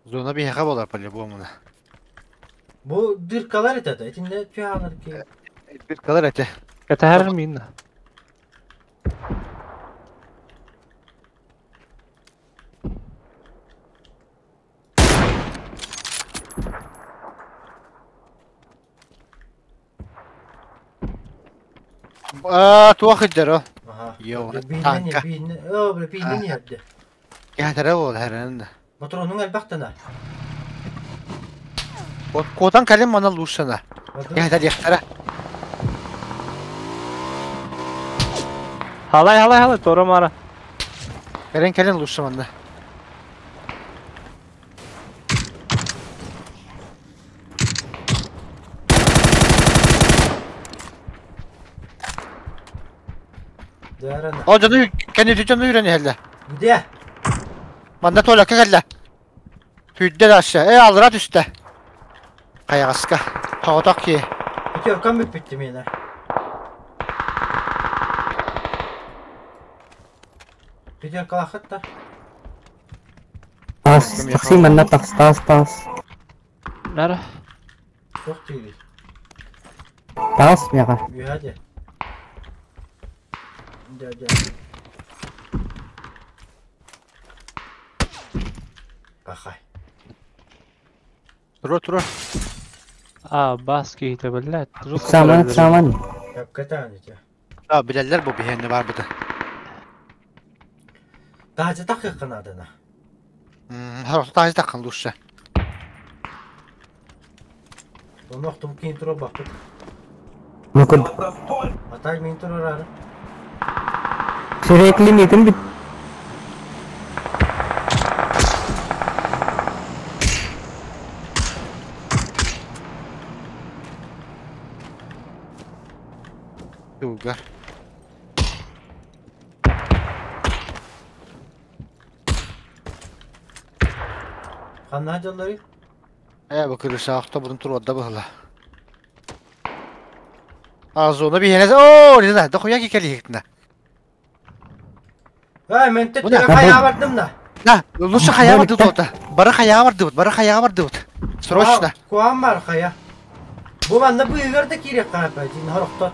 Зона биһиэхэ буолар по-любому. Бу дыркалар этэ да. Итиннэ түһаалар ки. Дыркалар этэ. Кэтэһэр мин. Аа, туох иджер ол? Аха. Йоо, Бииннен танка. бииннен. Оо, бля бииннен иһэрдэ. Кэһэтэрэ буол хэрэн да. Мотронуң элбэхтана. Куотан кэлин мана лучшана. Кэһэтэр Халай, халай, халай, тора мара. Кэлин кэлин лучше манна. Дээрэн. О дьону кэннити дьону үүрэн иһэллэр. Где? Манна туолекка кэллэ. Сүүрдэ да аша. Э аллара түстэ. Хайаҕаска. Тоҕотох киһи. Пятеркам бүппүттү миэнэ. Пятеркалаахыт да. Таас, такси манна такс, таас, таас. Нара. Туох диирий? Таас миэхэ. Үөһэ дии. Дьэ дьэ. Пахай. Туруо туруо. А, бас киһитэ, бля. Саман, саман. Кэпкэтээн ити. А билэллэр бу биһиэннэ баарбыта. Таһдьа тахыахха наадана. Таһы таххан лучше. Оны охтубут киин туруор баппыт. Ну курдук. Атай мин туруораары. Сүрек лимитин бит. Тугар. Ханна дьаллары? Э бу крыша охтобутун туруорда быһыла. А зона биһиэнэ. Оо, не знаю, дохуя ки кэлиһиктинэ. Ай, мен Бу не? төттөрө хайаа бардым да. На, лучше хайа барды туота. Бары хайа бардыбыт, бары хайа бардыбыт. Срочно. Куам бар хайа. Бу манна быыгар да киириэх хаапа дьин хорохтот.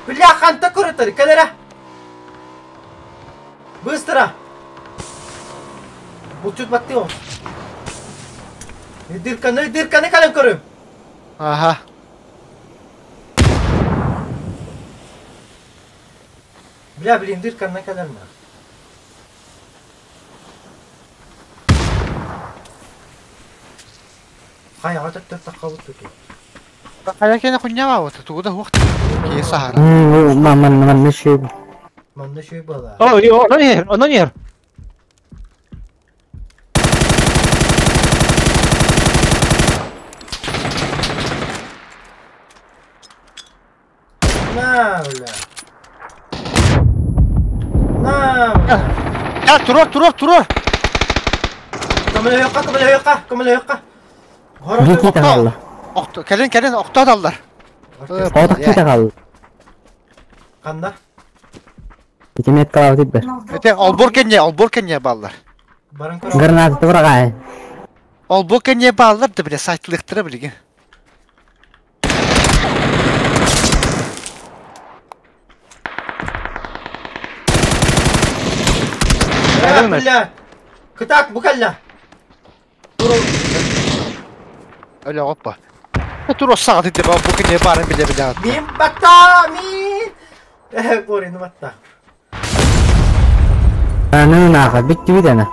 Бля, ханта көрөтөр, кэлэрэ. Быстро. Булчут батты ол. Дырканы, дырканы калем көрүм. Ага. Бля, блин, дырканы калем. Хайаҕа төттөр таххабыт туту. Хайа кene хуйня вот, тугу да хух. Кие сахара. Манна манна шөй. Манна шөй бала. О, онон иһэр, онон иһэр. На, бля. На, бля. Я турор, турор, турор. Көмөлөһүөххэ, көмөлөһүөххэ, көмөлөһүөххэ. Бу киитэ хаалла. Охто, кэлин, кэлин, охтоодаллар. Отох киитэ хаалла. Ханна? Ити меткалаабыт ирбэр. Ete олбор кэнньэ, олбор кэнньэ бааллар. Баран көрө. Граната быраҕаай. Олбор кэнньэ бааллар да бile сайтлыктара билигин. Э, бля. Кытаат бу кэллэ. Öyle hoppa. Тур саҕа тиде бу кэнньэ баарын биле биле. Мин батта, мин. Э, горину батта. Аны нааха бүттүбүт ана.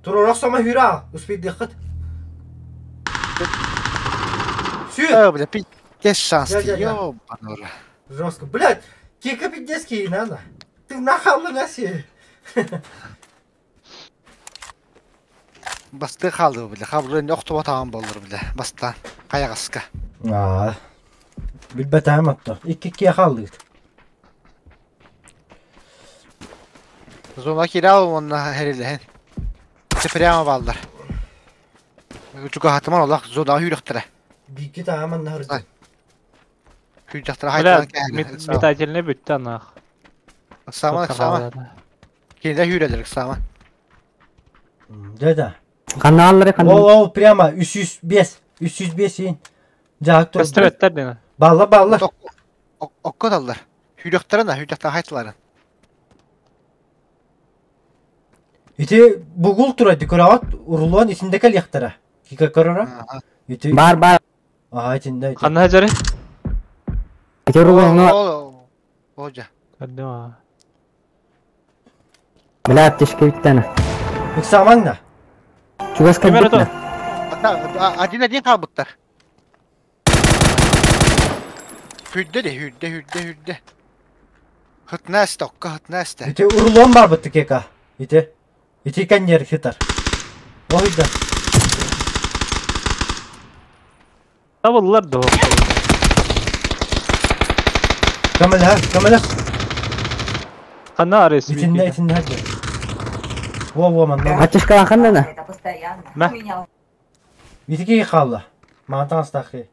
Туруорах сома хүрэ успейдыххыт. Сүү. Э, бля, пиздец шанс. Я, я, я. Ёбаныра. Жестко. Блядь, кика пиздецкий, надо. Ты нахал на си. Басты қалды бля. Хабрын охтуба таан болдур бля. Бастан. Каягаска. Аа. Билбэтээм отто. Икки халлыт. Зона кирал онна херилehen. Те прямо балдар. Чука хатыман олақ зона хүрөхтөрө. Бикки тааман нахырды. Хүрөхтөрө Бля, хайдан метательный бүттү анах. Сама сама. Кенде хүрелер сама. Да-да. Ханна хааллары ханна. Ол ол прямо 305. 305 ин. Жаак тур. Көстүбэттэр дена. Балла балла. Окко даллар. Хүрөхтөрө на хүрөхтөрө хайтыларын. Ити бугул тура декорат урулуан исинде кел яхтара. Кика көрөрө. Ити Бар бар. Ага, итинде. ити. Ханна хажары? Ити урулуоҥҥа Ожа. Көрдүм аа. бля аптечка бүттү ана. Ыксамаң да. Чугас Ким эрэ кэлбит на. Один один калбыттар. Хүрдэ де хүрдэ хүрдэ хүрдэ. Хытнаста окко хытнаста. Ити урулуан бар бытты кека. Ити. Ити кеннер хитар. Ойда. Табыллар да. Көмөлө, көмөлө. Ханна арыс. Итинде итинде хадды. Во во манна. Аптечка ханна на. Это постоянно. Мә. Меня Ити ки халла. Маантан астахы.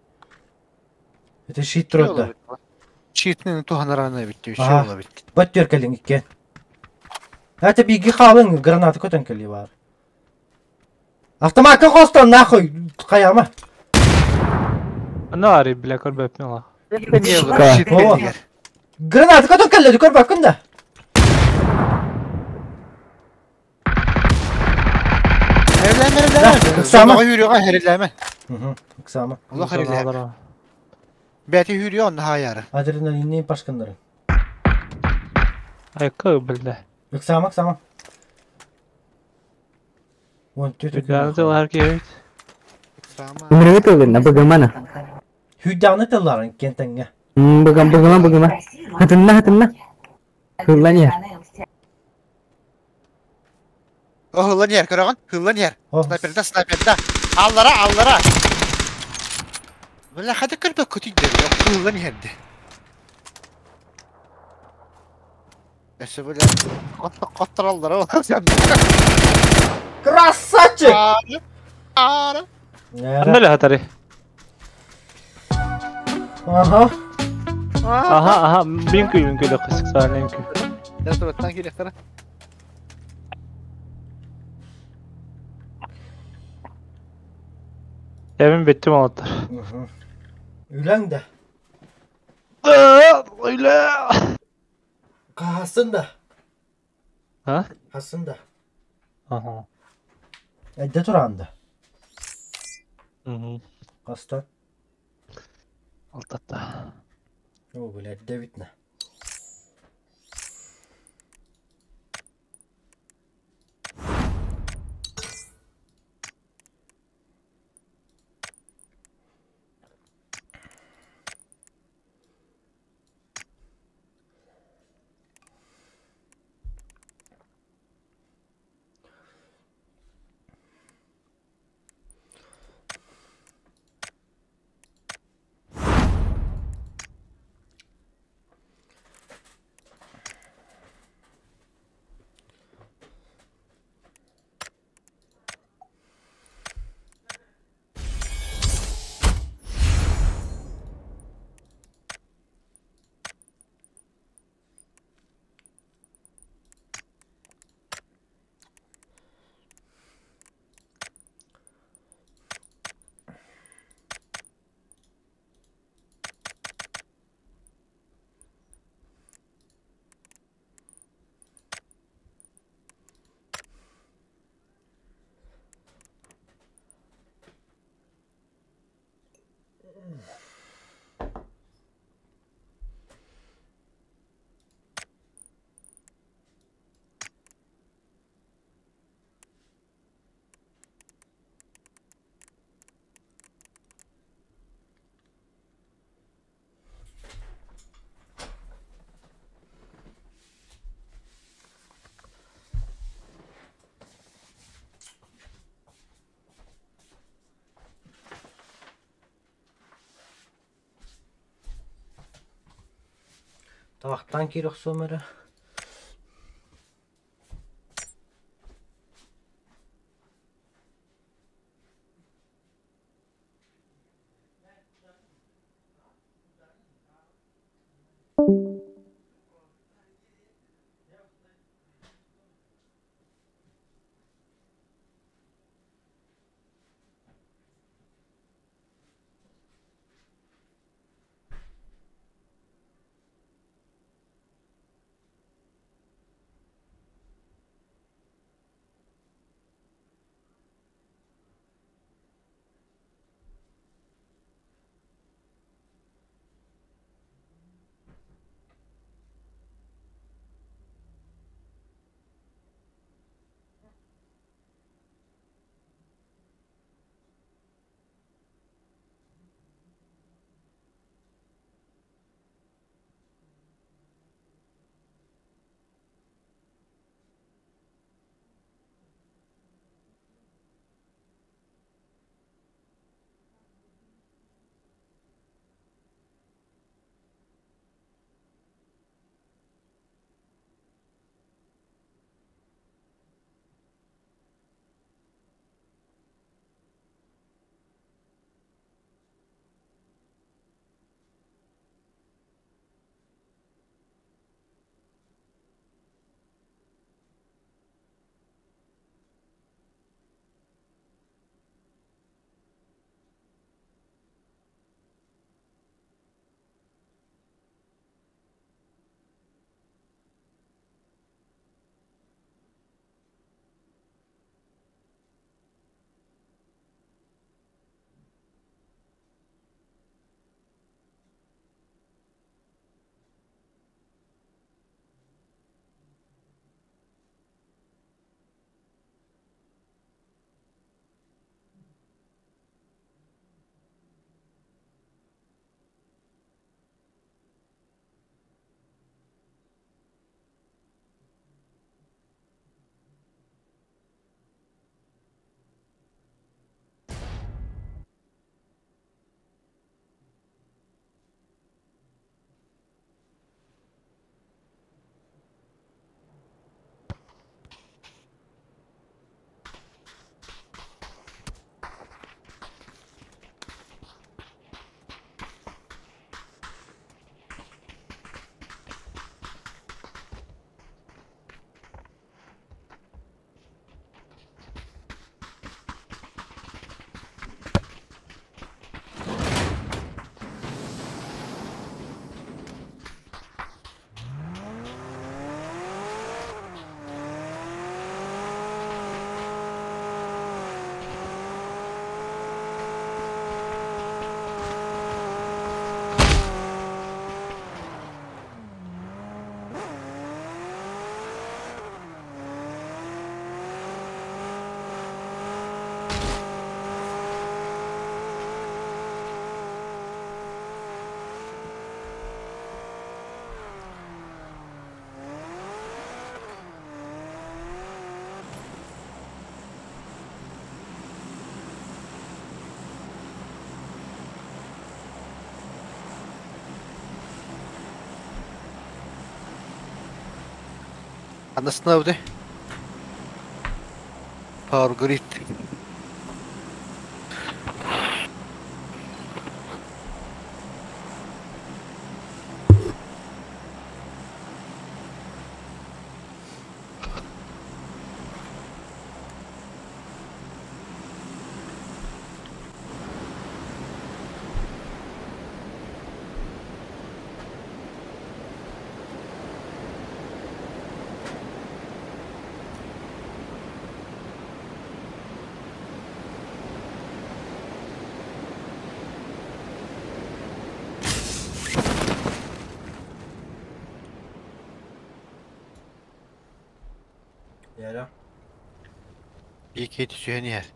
Ити шит турда. Читнин туханараны битти, Аха. шола битти. Бат теркелин иккен. Это биги халын граната көтөн кели бар. Автоматка хостон нахуй каяма. Ханна ары, бля, көрбөппүн ала. О. Граната көтөн келди көр бакын да. Херлеме херлеме. Ыксама. Хүрүгө херлеме. Ыксама. Allah херлеме. Бәти хүрү онна хаяры. Адреналинни пашкындары. Айка бля. Ыксама, ыксама. Вон түтү. Бүдәне тылар кебит. Сама. Өмүрүгө тылгын, быгымана. Хүдданы тылларын кентеңге. Быгым быгыма быгыма. Хатынна хатынна. Хыллан яр. О хыллан ер көрөгөн, хыллан ер. О. Снайперда, снайперда. Аллара, аллара. Бля, хады көрбө көтүдө. Хыллан ерди. Эсе бля. Коттор аллара. Красавчик! Ара. Ханна эле хатары. Ага. Аха, аха, мин күй, мин күй кысык саален күй. Я тураттан киректер. Evim bitti mi alttар? Үләң да. Öyle. Хасын да. Ha? Хасын да. Aha. Эдде туранда. Hı. Хаста. Алтатта. О, блядь, да видно. Табахтаан киирэ охсуом эрэ. Анасына Power Grid. Яра. Екі түсен ер.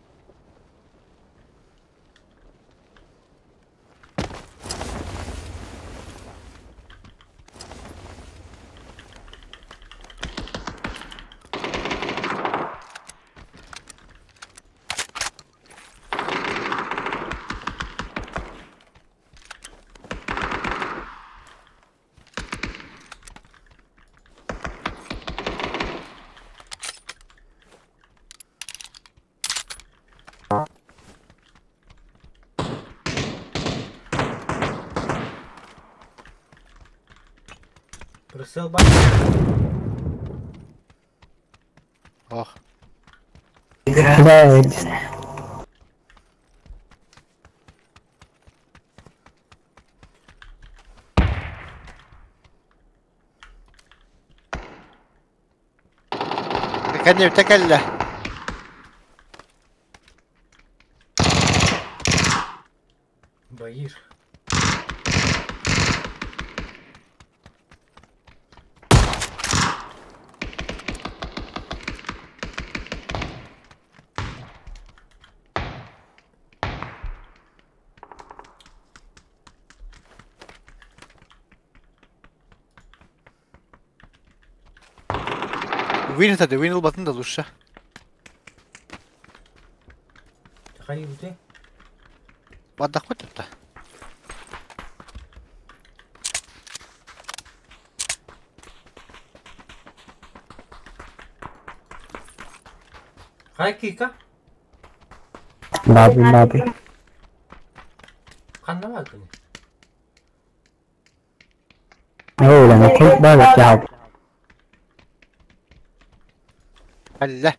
Прицел бар. Ох. Да, Кэннибитэ кэллэ. Баир. Win hadi win ылбатын да лучше. Хайыбыты. Бардахпыт да. Хай кика. Бабы, бабы. Ханна бар күнү. Оо, лана кол бар жаап. Алла.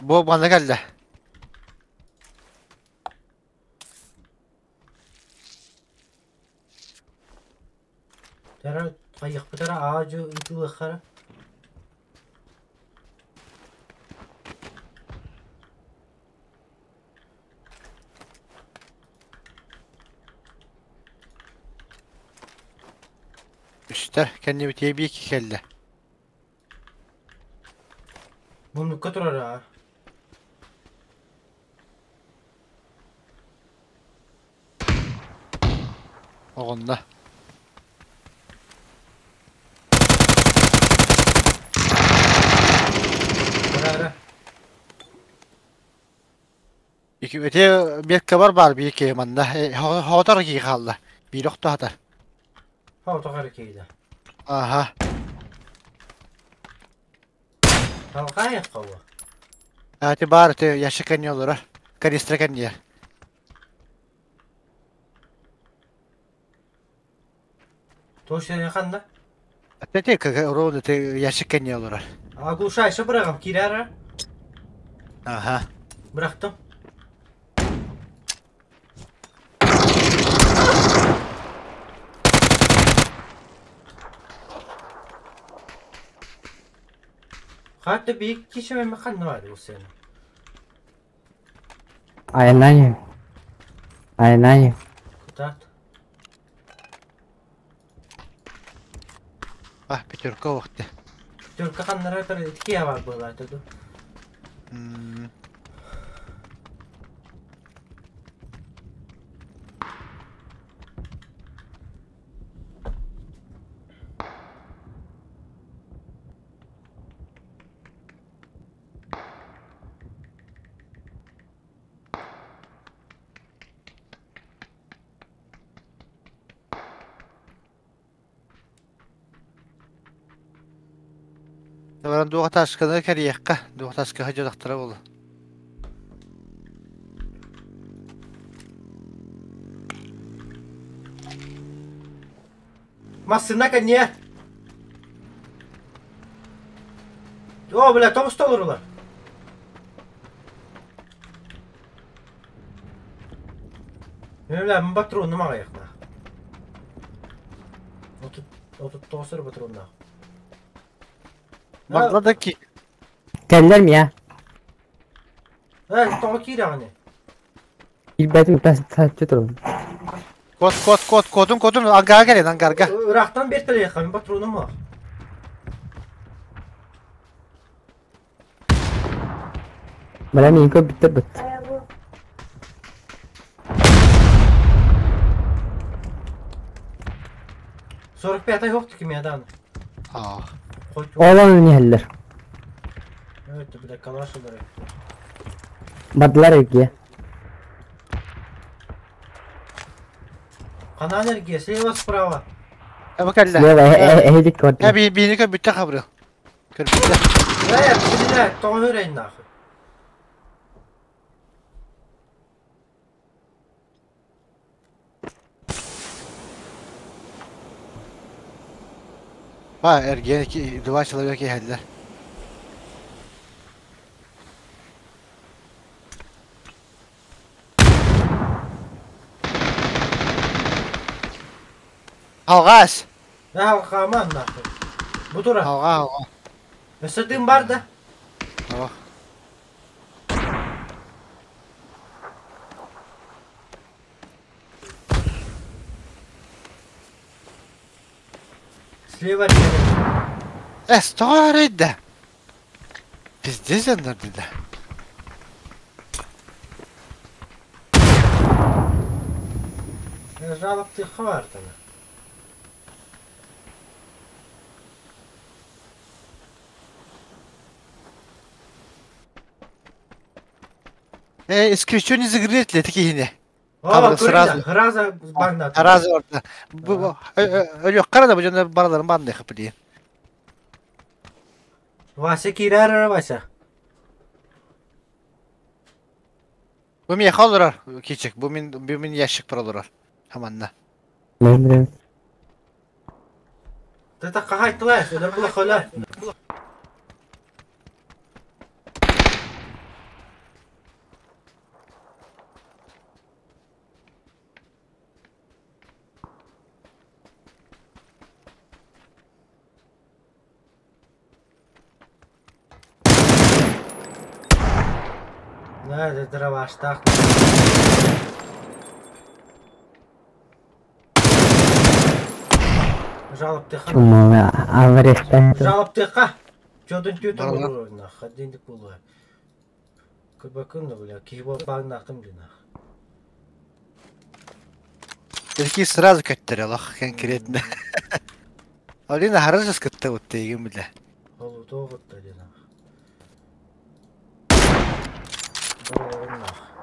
Бу манна кэллэ. Тара хайыхпытара аажы ытылыхара. Үстэр кэннибитиэ биики кэллэ. Муннукка турара. Оҕонно. Ара. Ики өте бекке бар бар биики манна. Хоотор ки хаалла. Биир охто хатар. Хау тоғары кейді. Аха. Талқай қауы. Ати бар те ящик кэнни олорор. Канистра кэнни. Тош қанда? Ате те ровно те ящик кэнни олорор. Оглушайшы бұрағым, кирара. Аха. Бұрақтым. Хатта биик кишеме ханна бар ол сені. Айнай. Айнай. Кутат. А, пятерка вакты. Түркі ханнара тұр итки бар болады. Баран дуға ташканы кәрияққа, дуға ташкы хажадақтара болды. Массына кәне. О, бля, тоғыз доллар олар. Бля, мен патронны мага яқна. Отут тоғыз патронна. Бардыла да ки. Кэллэр мия. Э, тоғы кирағыне. Билбэтим тас турум. Кот, кот, кот, котун, котун, ангарға келен, ангарға. Ырақтан бертіле яққа, мен патроным бар. Бала мен көп биттер бит. 45 ай жоқты кім ядан. А. Олан не хеллер. Evet, bir de kalaş olarak. Бардылар эге. Ханан эргиэ, слева справа. Э, бу кэллэ. Слева, эһидик Э, көрдүм. биини көрбүттэ Хабрыл. Көрбүттэ. Э, блядь, тоҕо үрэй нахуй. Ба, эргиэн два человека иһэллэр. Алҕаас! Э, алҕаама нахуй. Бу тура. Алҕаа, алҕаа. Өссө тыын бар да. О. Слева эргиэн. Эс, тоҕо арыйда? Пиздец да. Жалобтыхха баартана. Э, исключение из игры для таких О, сразу. Сразу багнат. Сразу орда. Бу өлүөх да бу дьоннор бараларын банныха билиэн. Вася киирэр Вася. Бу миэхэ олорор кичик, бу мин ящик бар олорор. Хаманна. Мен Ты так хайтылай, өдөр була хөла. Нэ, дроваштах. Жалобтыха. Чумала аварестан. Жалобтыха. Чодун түөтө Баралар. болор нах, диндик болуа. Кыбакын да бля, киһи багнахтым динах. Такие сразу көттөр алах конкретно. Алина харажас кытта вот тегин биле. Ол тоғытта динах. Баралар нах.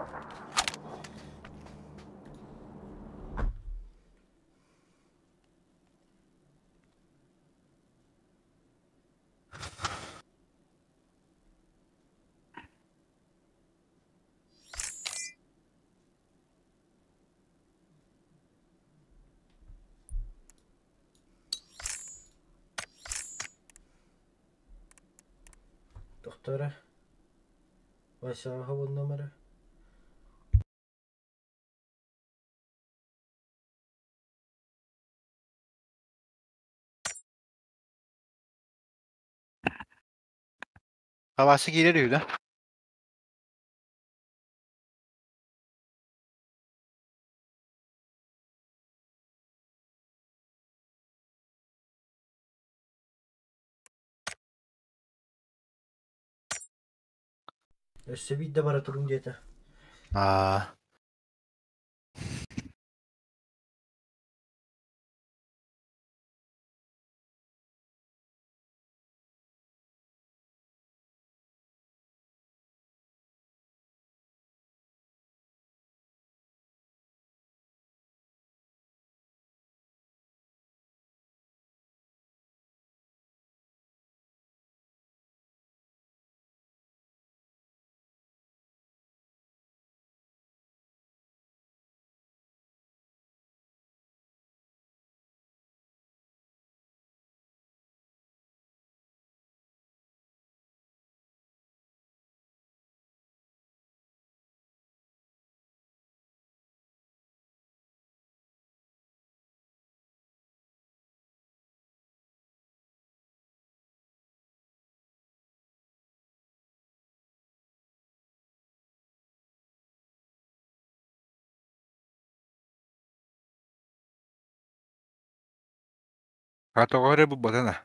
Доктора. Вася хабын номера. Havası gelir öyle. Өссө бидде бара турун диэтэ. Аа. А тоҕо бу батана.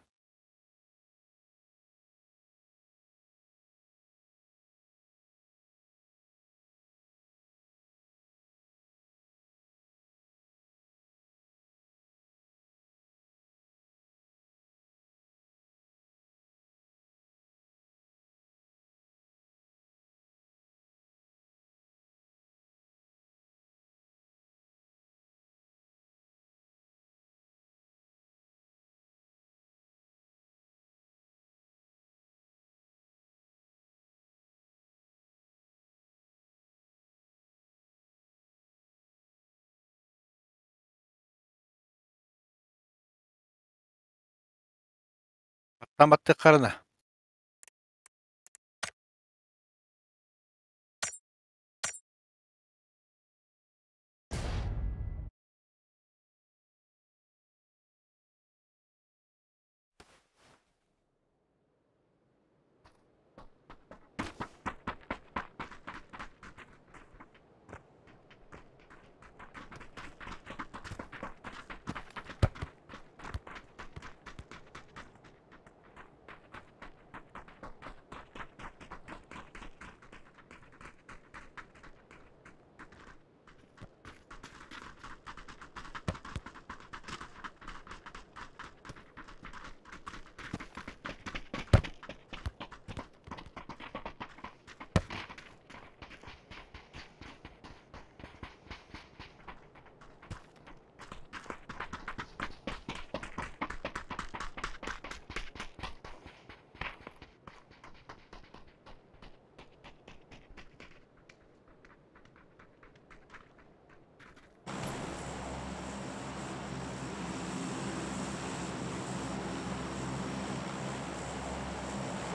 Там баттык харына.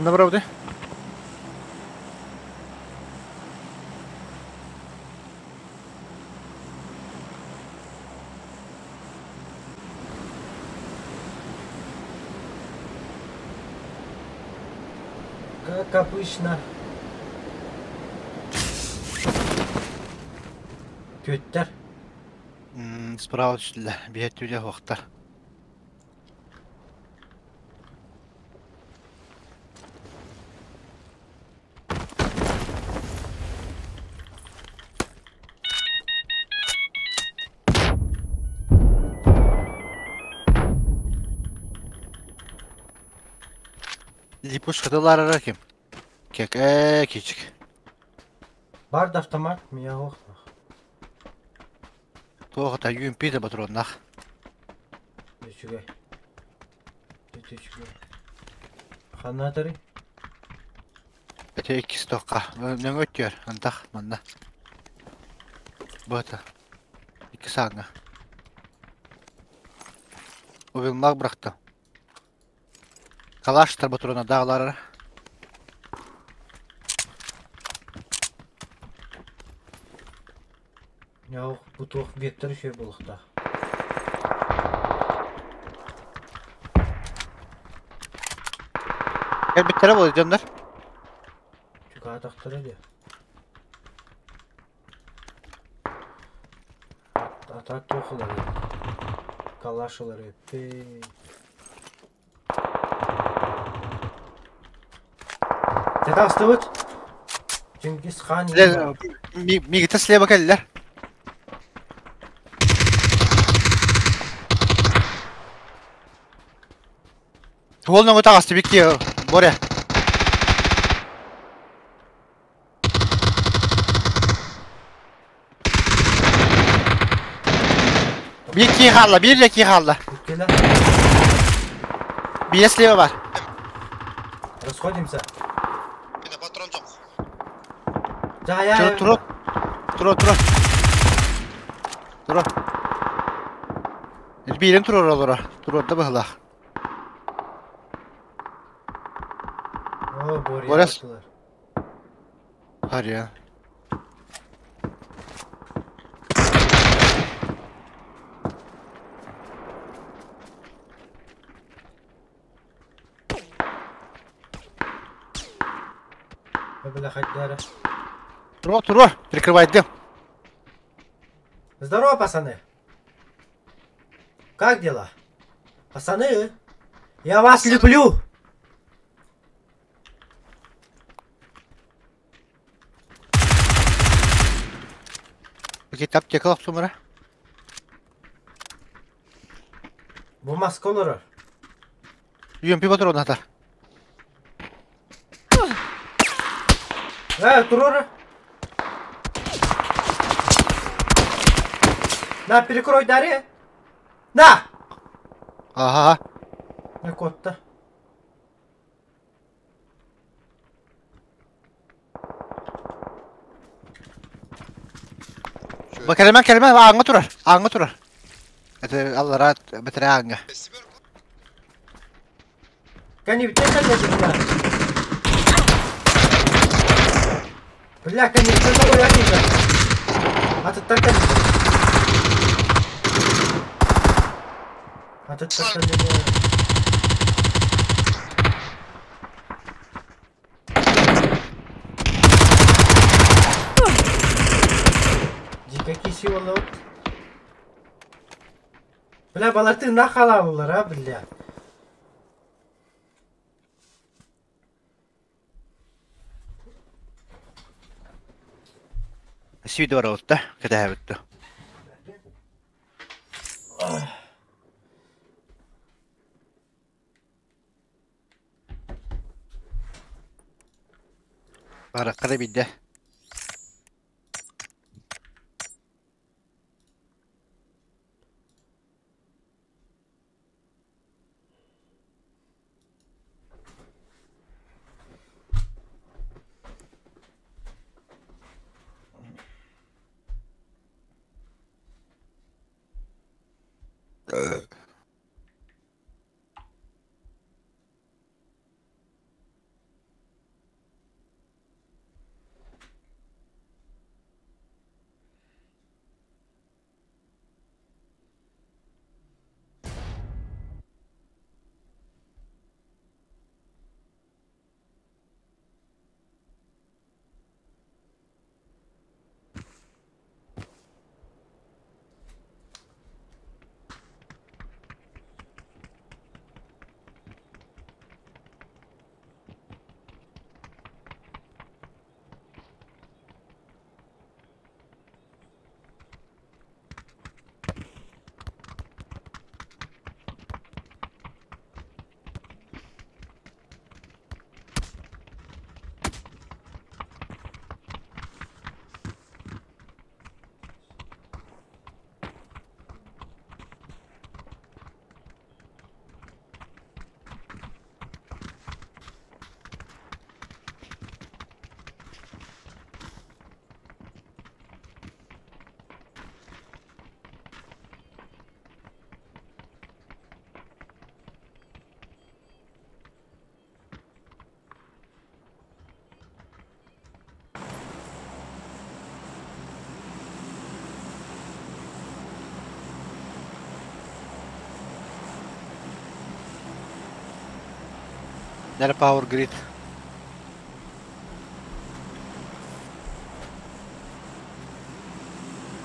Добро, Как обычно. Түөттэр. Справа түстүлэр, биһэ түлэ хуохтар. Липушкатылар ким? Кек э кичик. Бар да автомат, меня охнах. Туох та UMP да патроннах. Үчүгэй. Үчүгэй. Ханна Эти иккис тоққа. Нөҥө өттүөр. Антах манна. Быта. Икки сааҥҥа. Убилмак бырахта. Калаштар патрона даҕалар. Я бу туох вектор үчүгэй буолуохтаах. Кэлбиттэрэ буолуо дьоннор. Чугаатахтара дии. Атак туох ыларый? Калаш ыларый. Пей. Тастыбыт. Чингис хан. Мигите слева кэллэр. Туол нөҥө таҕасты бикки Боря. Bir iki хаалла, bir iki хаалла. Иккилэ. Биир слева бар. Расходимся. Менде патрон жоқ. Да, я... Тур, тур, тур, тур. Тур. Биирин туруор олоро. Туруорда быһылаах. О, Боря. Боря. аттылар. Харя. Бля, хайдара. Туруор, туруор. Прикрывай дым. Здорово, пацаны. Как дела? Пацаны, я вас люблю. Окей, аптека охсумара. Бу маска олорор. UMP патрон атар. Туруора. На, перекрой Дарья. На! Ага. На кот-то. Ба кэлэмэн кэлэмэн ааҥҥа турар. Ааҥҥа турар. Это аллара бэтэрээ ааҥҥа. Кэннибиттэн кэллэ бля. Бля, кэннибиттэн тоҕуйар киирдэ. Атыттар кэллилэр. Атыттар кэллилэр. Дьиикэ киси буоллубут. Бля, балар тыыннаах хаалаллар, а, бля. Сүйді бар олта, кэтэһэбит Баракка да бидде. Nere power grid?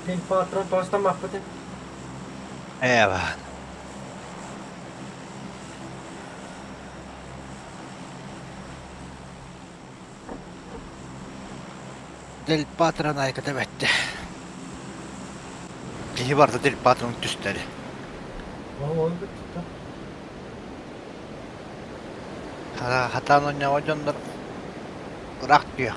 Pil patron toostamapпытын. Эва. Del patron айката бетте. Киһи барда del patron түстери. Ол бүттү. Хатан оння дьоннор ырах түйө.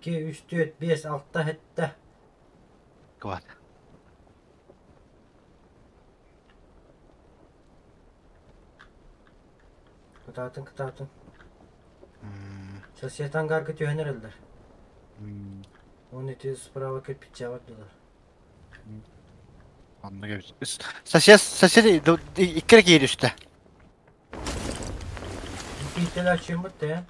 2, 3, 4, 5, 6, 7. Кват. Кытаатын, кытаатын. Сосед ангарга түһэн эрэллэр. Он ити справа кирпиччэ бардылар. Онно Сосед, сосед иккere киир үстэ. Иккителер чымыт да.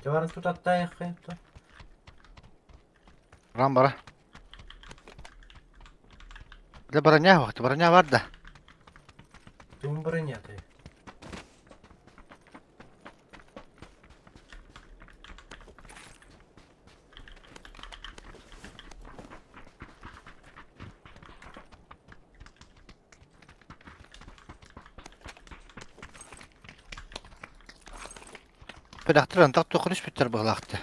Дьэ тутаттаайаххын то. Ран бара. Для броня вахт, броня бар да. Туун бронятай. Эппэтэхтэр антах туохха түспүттэр быһыылаахтар.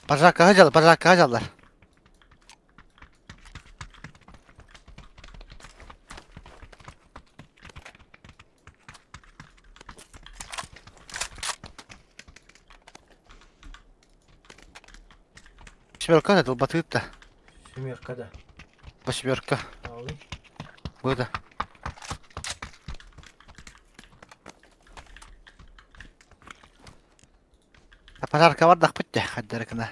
Пожаркаҕа дьал, пожаркаҕа дьаллар. Семерка да тылбатыыт да. Семерка да. Восьмерка. Бу да. Пожарка бардахпыт дэ хаддарыкына.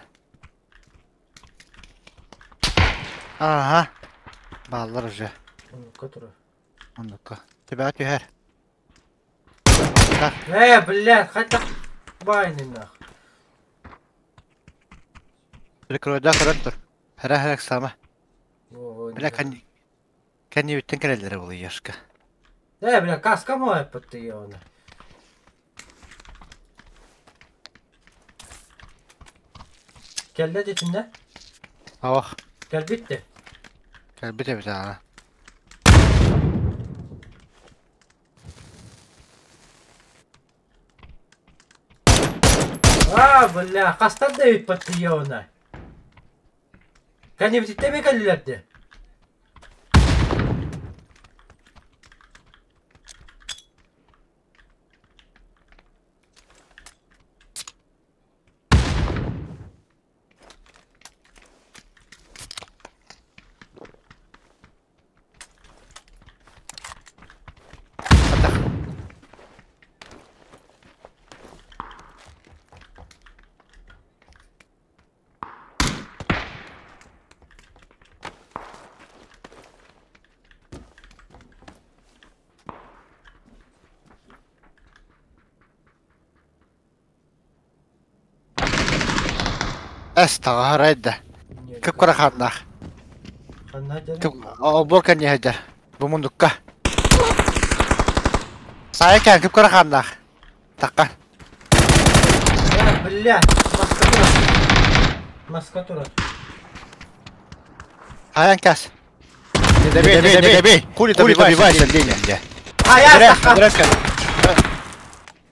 Ага. Бааллар уже. Оннукка турар. Оннукка. Төбөҕө түһэр. Э, блядь, хотя байный нах. Прикройда көрөн тур. Хара-хара сама. Бля, кэннибиттэн кэлэллэрэ буолуо Яшка. Э, бля, каска моя подтыёна. Кэллэ дитиннэ? Ох. Кэлбит Кэлбит эбит аана. А, бля, хастан да эбит подтыёна. Кэннибититтэн эмиэ кэллилэр дии. Эс таҕаһарай да. Кып-кыра хааннаах. Олбуор кэнниэ сылдьар. Бу мундукка. Саайа кээн кып-кыра хааннаах. Таххан. Бля, маска турар. Маска турар. Хайан кэс. Не добей, не добей. Хули добивайся, линия. А я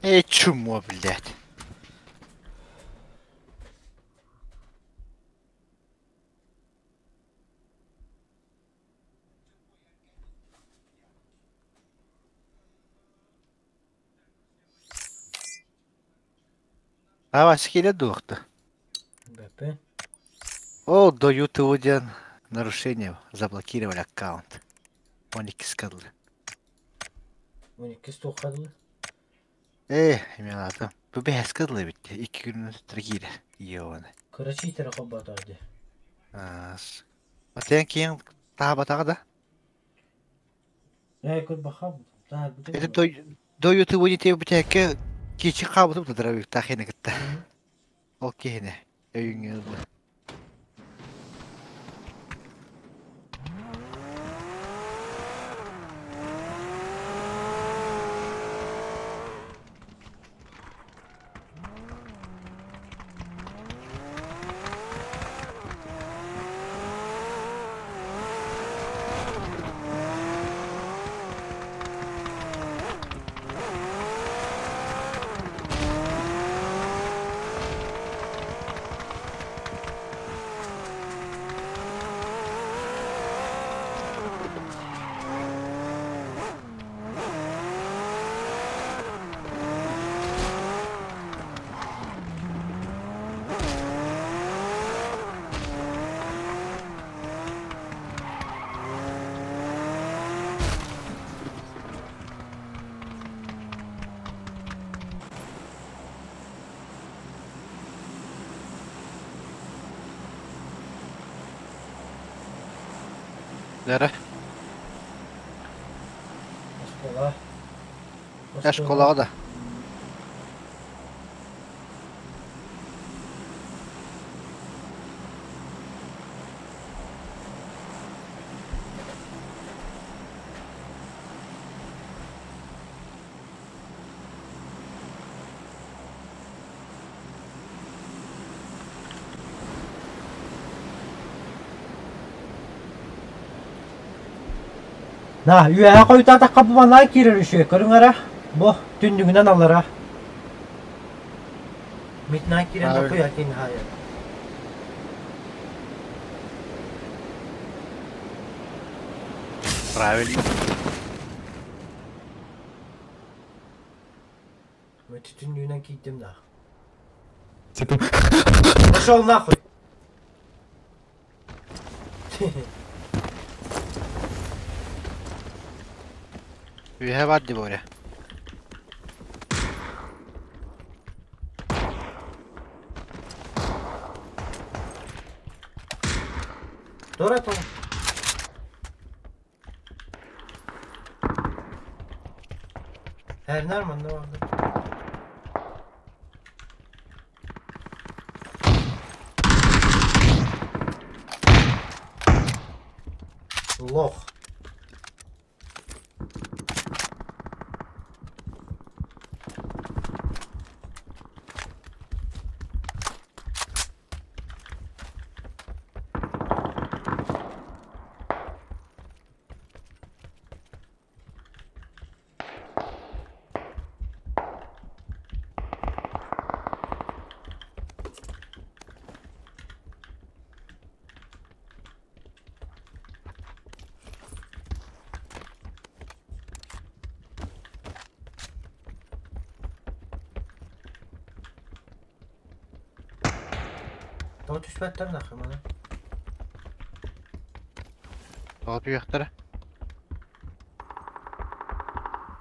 Эй, чмо, блядь. Авас киирэ дуохта. БП. О, до YouTube диэн нарушение заблокировали аккаунт. 12 скадылы. 12 туоххадылы? Ээ, эмиэ аатым. Бу бэһэскэ дылы эбит. Икки күнүнэн төттөрү киирэр. Иоанна. Кыра чиитэрэ холбоотоҕо дии. Отен киэҥ таабатаҕа да? Ээ, көрбөххө таһаарбыта. Это до YouTube диэти бүтэккэ кичи хаабытым да дровиктаах хene кытта. Ол киһини өйүҥҥэ ылбыт. Дара. Оскуола. Оскуолаҕа да. На, үөһэ хойутаатахха бу манаа киирэр үчүгэй көрүҥ эрэ. Бу түннүгүнэн аллара. Митнаа киирэн дохуя кинхайа. Правильно. Түннүгүнэн киирдим да. Пошел нахуй! Үөһэ баар дии Боря. Тура тура. Эрнар манна бааллар. Лох. Тоҕо түспэттэр нахуй маны? Тоҕо түһүөхтэрэ?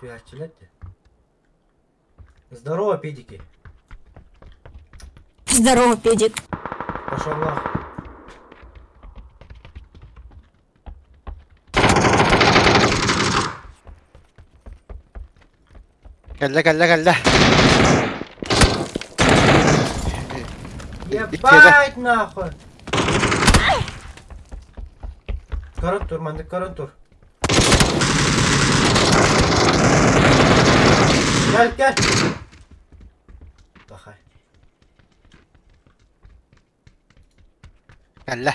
Түһээччилэр дии. Здорово, педики. Здорово, педик. Пошел нахуй. Кэллэ кэллэ кэллэ. Ебать нахуй! Көрөн тур, маннык көрөн тур. Gel gel. Бахай. Кэллэ.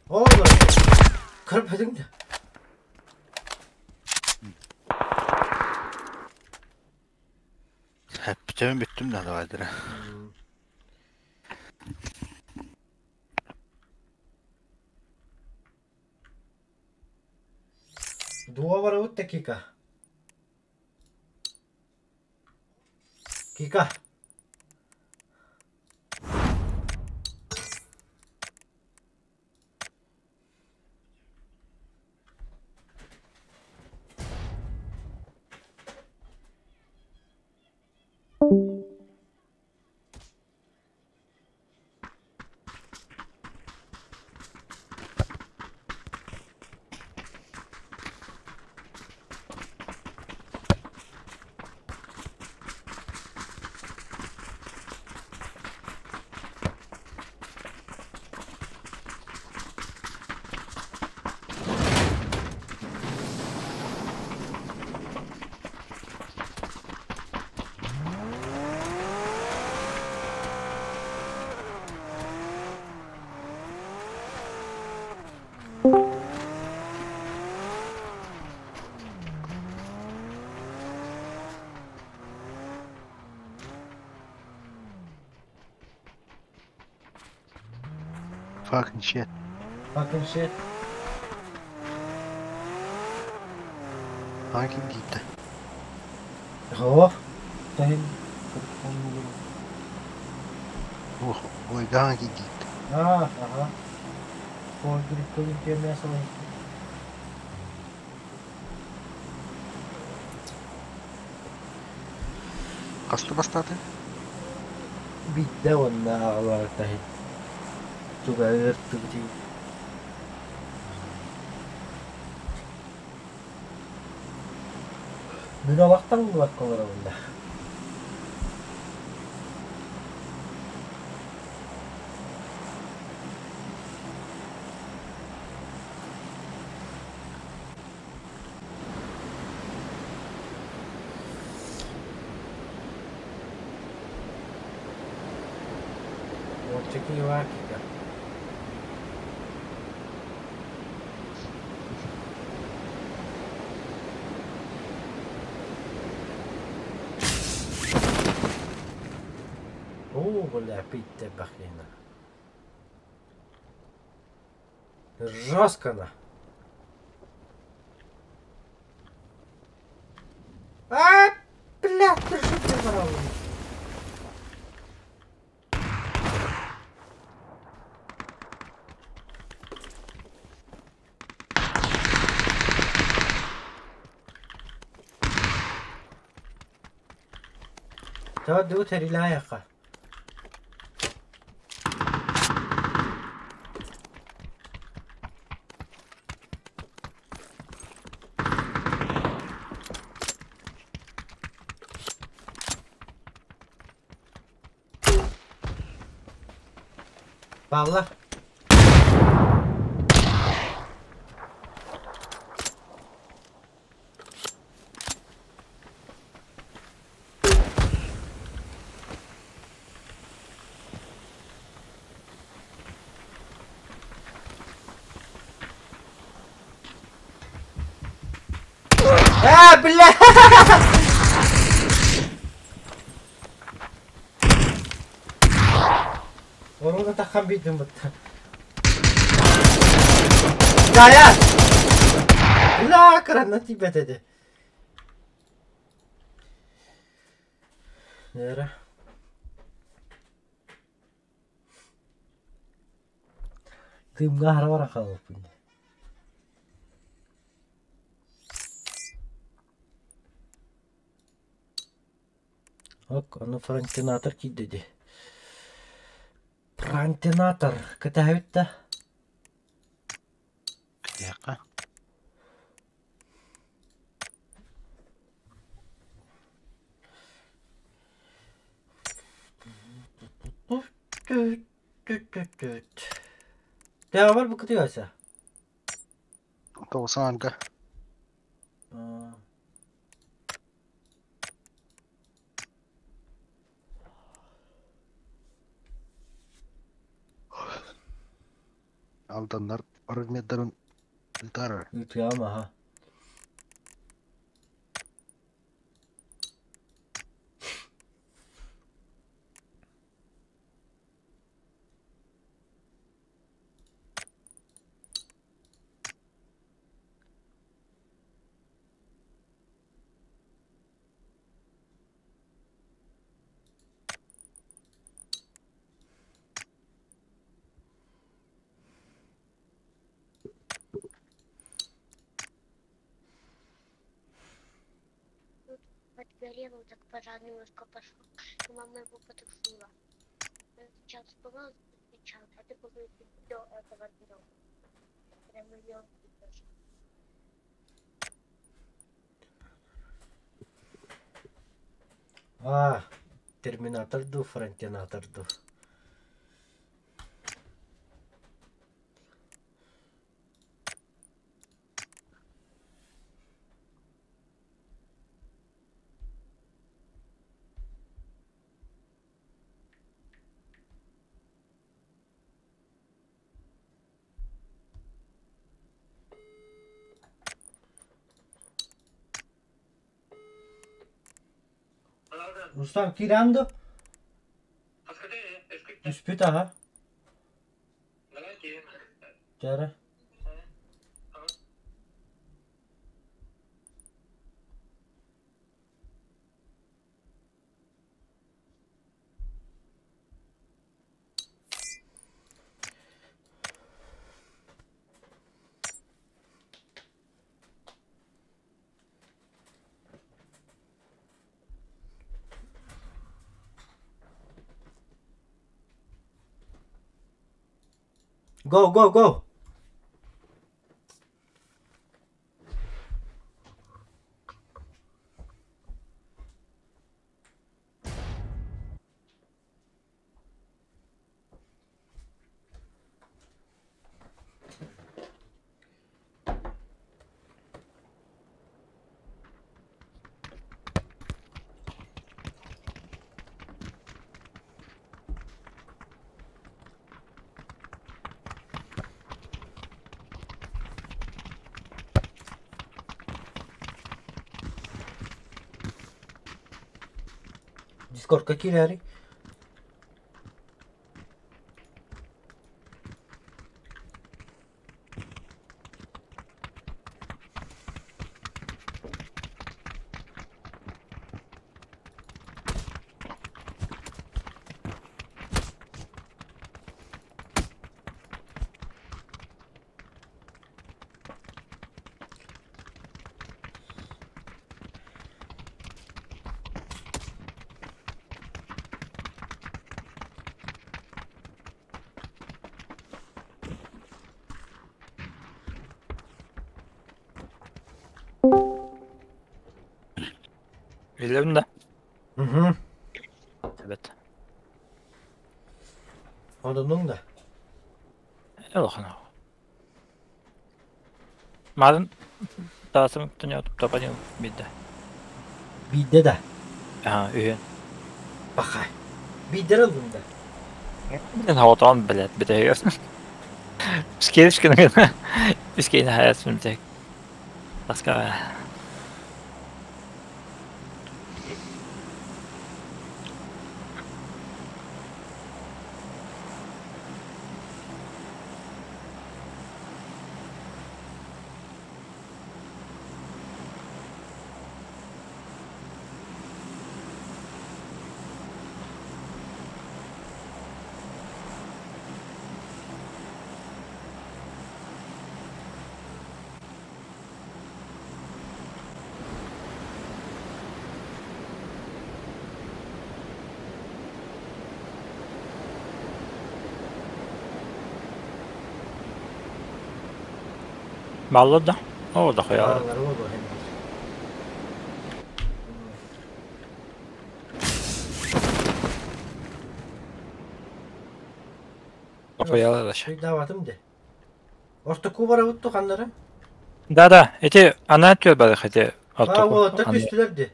Oğlum. Көрбөтүҥ да. Бүтэбин бүттүм да давайдыра. Дуо барабыт да Кика. Кика. Fucking shit. Fucking shit. Fucking киирдэ. Оо. Таһын. Ох, ой, гаан киирдэ. А, ага. Ой, гриб мясо. Хаста бастаата? Биирдэ уонна аҕалара таһын. Туга ыртыбытый. Мин олохтон булбакка олоробун да. Уонча киһи баар Кика. Оо, бля, питте бахина. Жестко на. А, бля, ты что ты Тоо тэрилээйэхха. Павла. А, бля! Оруна таххан биирдим бытта. Дая! Бля, кыранна тиийбэт этэ. Нера. Тыымҥа аһара баран хаалбыппын дии. Ок, ону фронтинатор киирдэ дии. Фронтинатор кэтэһэбит да? Кэтиэххэ. Тэҕэбэр бу кытыгаса. Тоҕусаанга. Алданнар предметтарын ыытар. Ыытыам аха. Подгорел, так пожар немножко пошел, и мама его потушила. Он сначала испугалась, кричал, а ты до этого дня. Прямо ее увидишь. А, терминатор ду, фронтинатор ду. Рустам киирэн дуо? Түспүт аһа. Дьэ Go, go, go! Дискордка киирээри. Билэбин да? Угу. Эбэт. Одунуҥ да? Улахан. Марын таасым топанил биирдэ. Биирдэ да? Аа, үһүн. Бахай. Биирдэ ыллым да? Мен хотон билет битегер. Скелишкин Искейн хаятым тек. Баска. Баллар да? О, да хуя. Баллар болу hem. Хуялар да. Даватым де. Ортоку барабыт туханнары? Да, да, эти ана түр бар эти. А, вот, так түстүлөр де.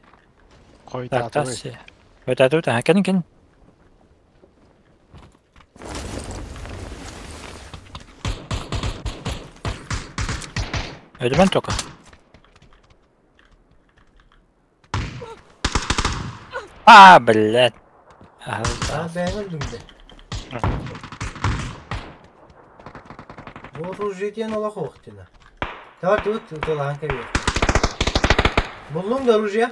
Койтату. Койтату, та, кен кен. Öldüm только. А, блядь. А, ben öldüm de. Bu ружье олох оқтина. Давай тут тулаан кебе. Буллуң да ружье?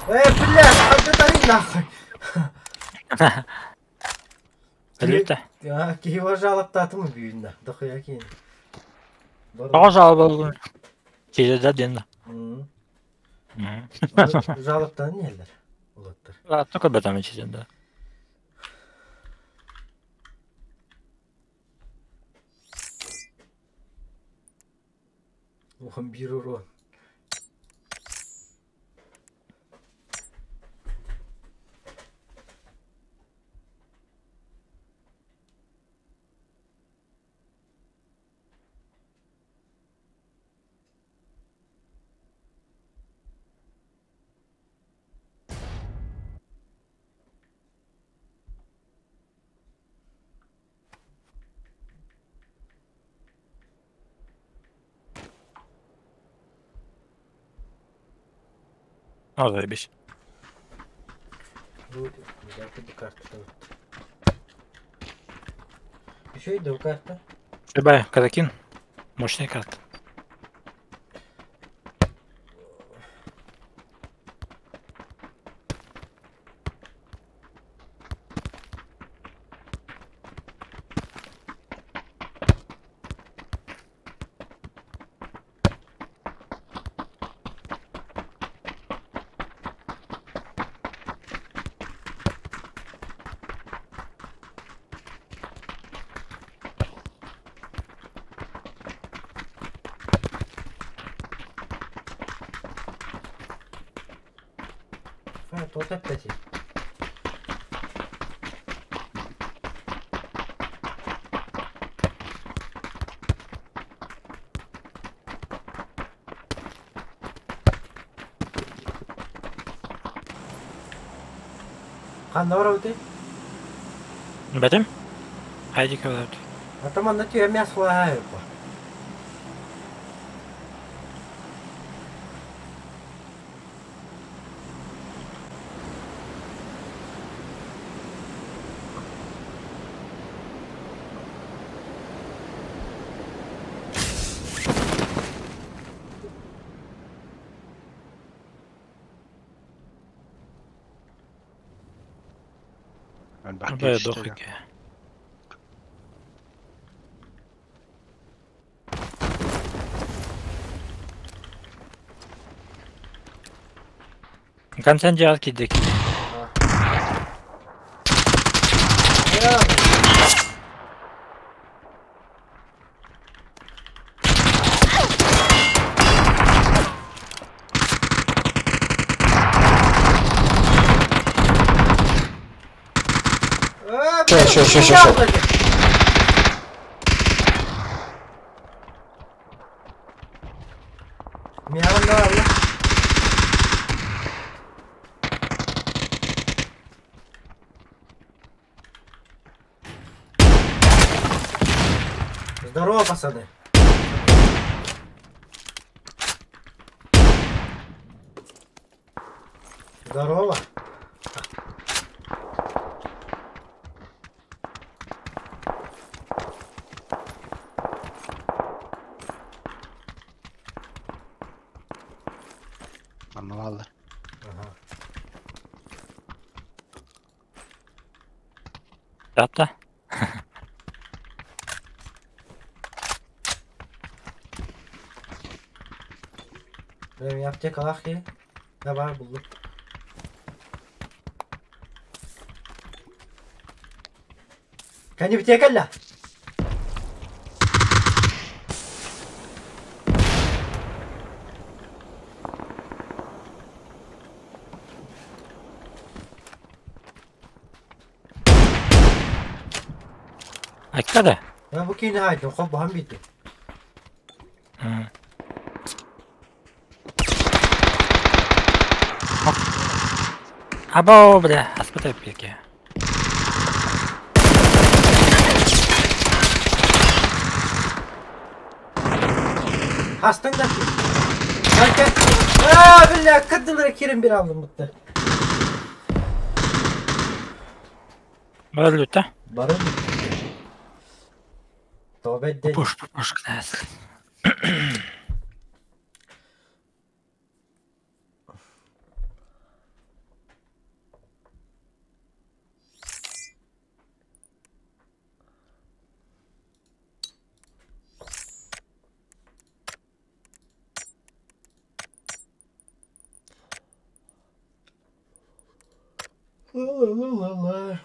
Бля, ханна нахуй. Билбит. Киһи жалаптаатым бүйүнна. Дохуя киин. Тоҕо жалобалгын. Киһи ден. Жалаптан нелер. Улаттар. Только бетам ичиден да. Ухам бир урон. О, заебись. Еще и карта. Любая, Казакин. Мощная карта. Вот опять. Ханна барабыты? Бэтим? Хайди кабарабыт. Атаман на түйе мяс хуайпа. Элбэх Бля, киһи дохуй. Концент дьиэҕэ киирдэ киирдэ. Ща, ща, ща, ща, ща. Здорово, пацаны. Здорово. Манна бааллар. Ага. Дата. Benim аптекалаах киһи. Да баар буллум. Кэннибитиэ кэллэ. Айка да? Я бу киини хаайдым, холбоһон биэрдим. Або, бля, аспыта эппиэкэ. Хастың да Айка. Аа, бля, кырдылары кирин бир алдым бутта. Бары өлүтэ. Бары өлүттэ. Тобет дед. Пуш, пуш, князь. Ла-ла-ла-ла-ла.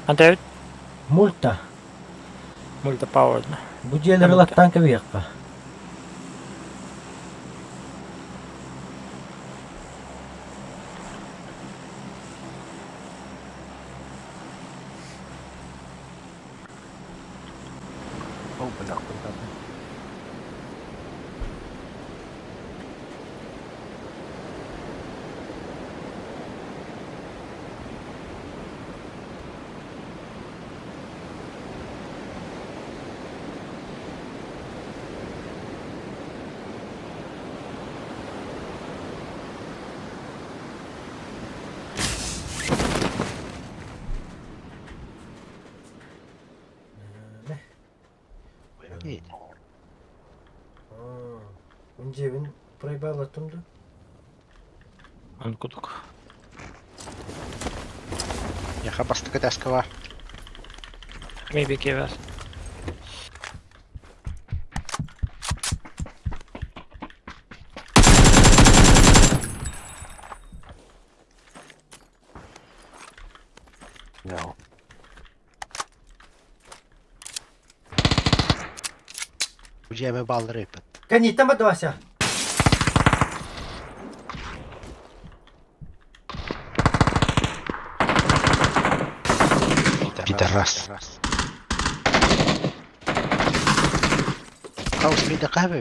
Антайбыт Мульта. мульта power. Бу дьиэлэр ылаттаан кэбиһиэххэ. О, бля, куда ты? Дьиэбин проебалаттым да. Аны кудук. Яха бастакы таска бар. Maybe кевер. No. Дьиэбэ баллары ыппыт. Кэнниттэн барды Вася. Пидорас. Хаус мида кабы.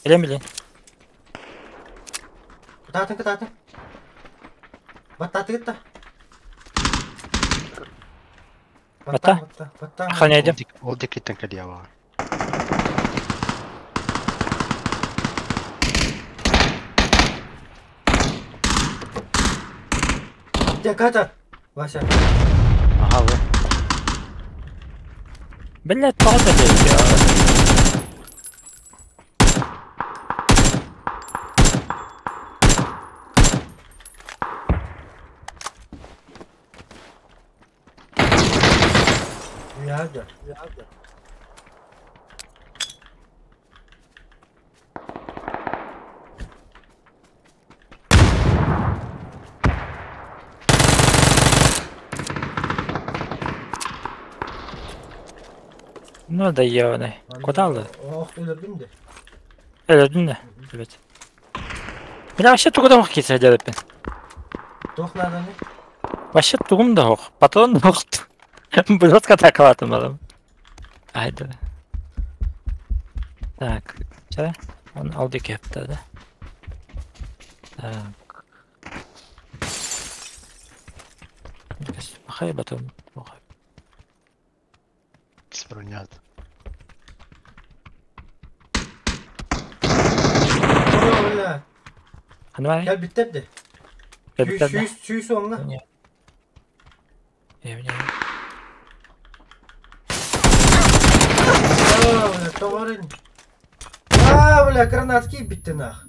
Билен билен. Кытаатын кытаатын. Баттааты кытта. Батта? Батта, батта. Охраняйдым. Ол дикиттен кэлиэ Аптеката. Вася. Ага, вы. Блять, тоҕо да Яда. Ну да ебаный. Куда алды? Ох, өлөрдүм де. Өлөрдүн да. Evet. Бля, вообще тугу да кисе дедеппин. Туох нааданы? Вообще тугум да ох. Патрон да ох. Блядка атакалатым адам. Айда. Так, ча? Он алды кепти да. Так. Махай батон. Махай. Бронят. О, бля. Ханвай? Кел биттеп де. Кел Сүүс сүүс оңна. Не, не. А, бля, товарин. А, бля, гранатки битти нах.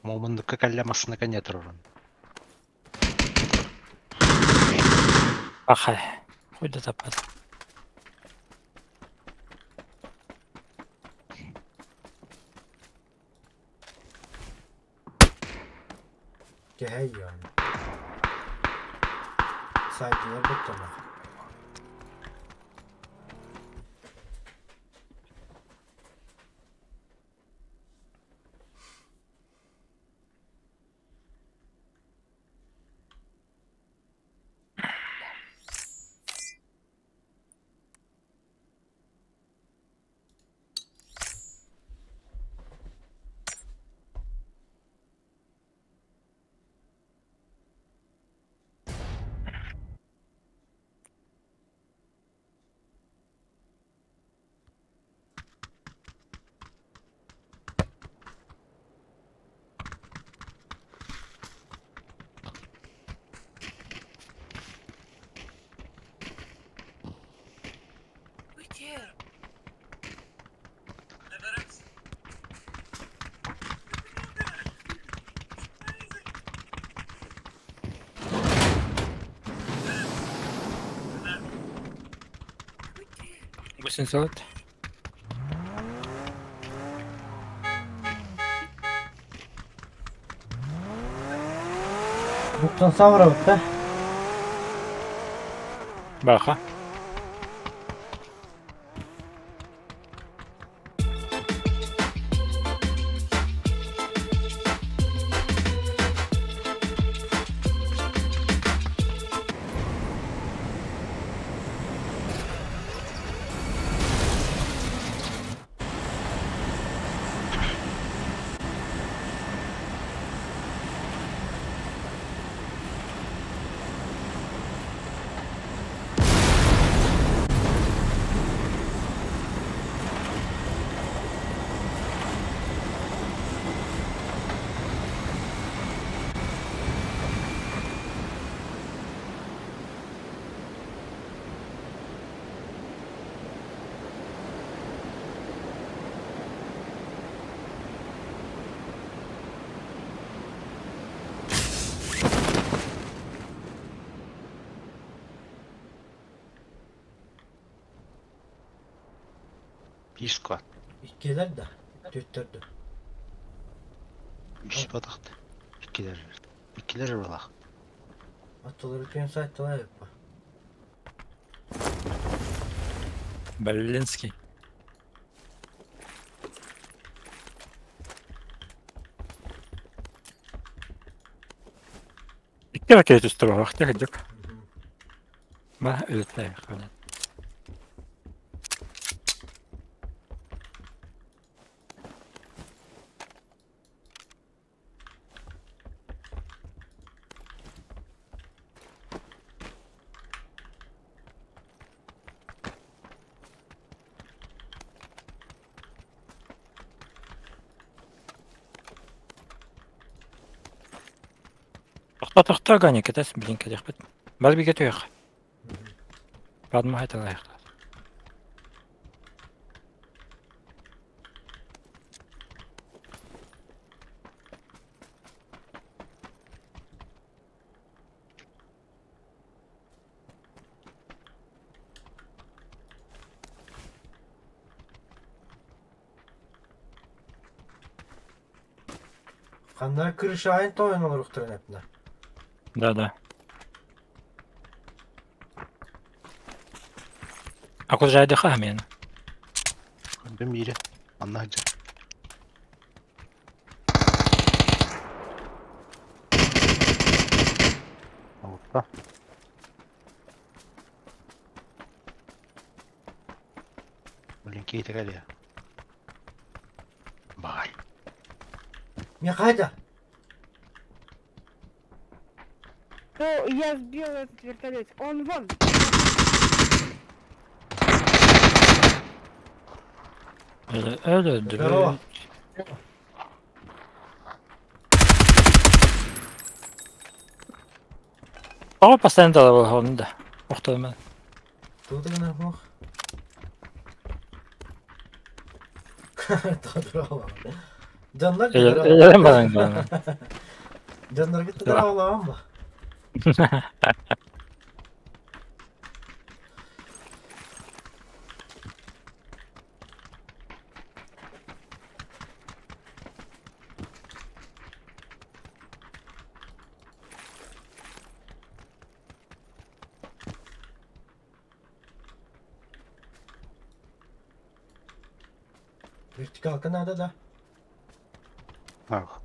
Момындыкка кэллэ массынака не турурун. Бахай. Хуй да тапат. Кэһэй яны. Сайдылар битти нах. Гусенцоват. Буктан савра да? Баха. Биир склад. Иккилэр да? Түөттэр да? Үс батахты. Иккилэр. Иккилэр ырылах. Аттылары түөн сайттылар эппа. Берлинский. Икки ракета түстэ баҕах кырдьык. Ба өлөттө Тохто, тохто, Ганя, кэтэс, блин, кэлиэхпит. Бары бигэ түһүөх. Бадма хайталайах. Ханна крышайын тойон олоруктуран эпна. Да, да. Акул жайды хамен. Көрдüm бири. Анна жа. Опа. Блин, кейті кәле. Бай. Мен қайда? Ну, я сбил этот вертолет. Он вон. Öyle Здорово. Ого, постоянно дала он да. Охталма. Тут гына мох. Тодор Жаннар Элем баран. Жаннар бит тодор аламын ба? Вертикалка надо, да? Ах.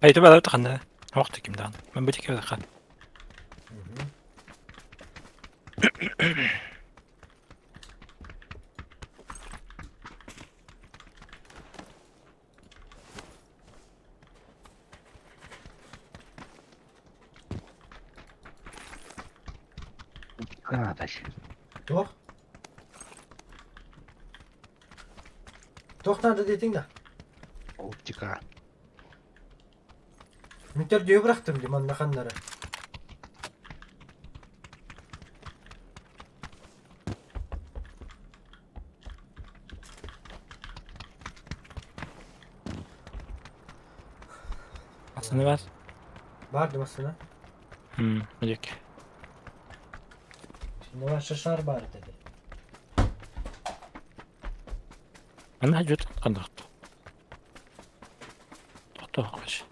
Ай түбә таханда. Вакыт кимдән. Мен бу тикә хан. Надо. Тох? Тох надо дейтиң да. Оптика. Митер дөйө бырактым ди манна ханнары. Асыны бар. Бар димасына. Хм, билек. Şimdi var шашар бар dedi. Ана жөт кандык. Тохто каш.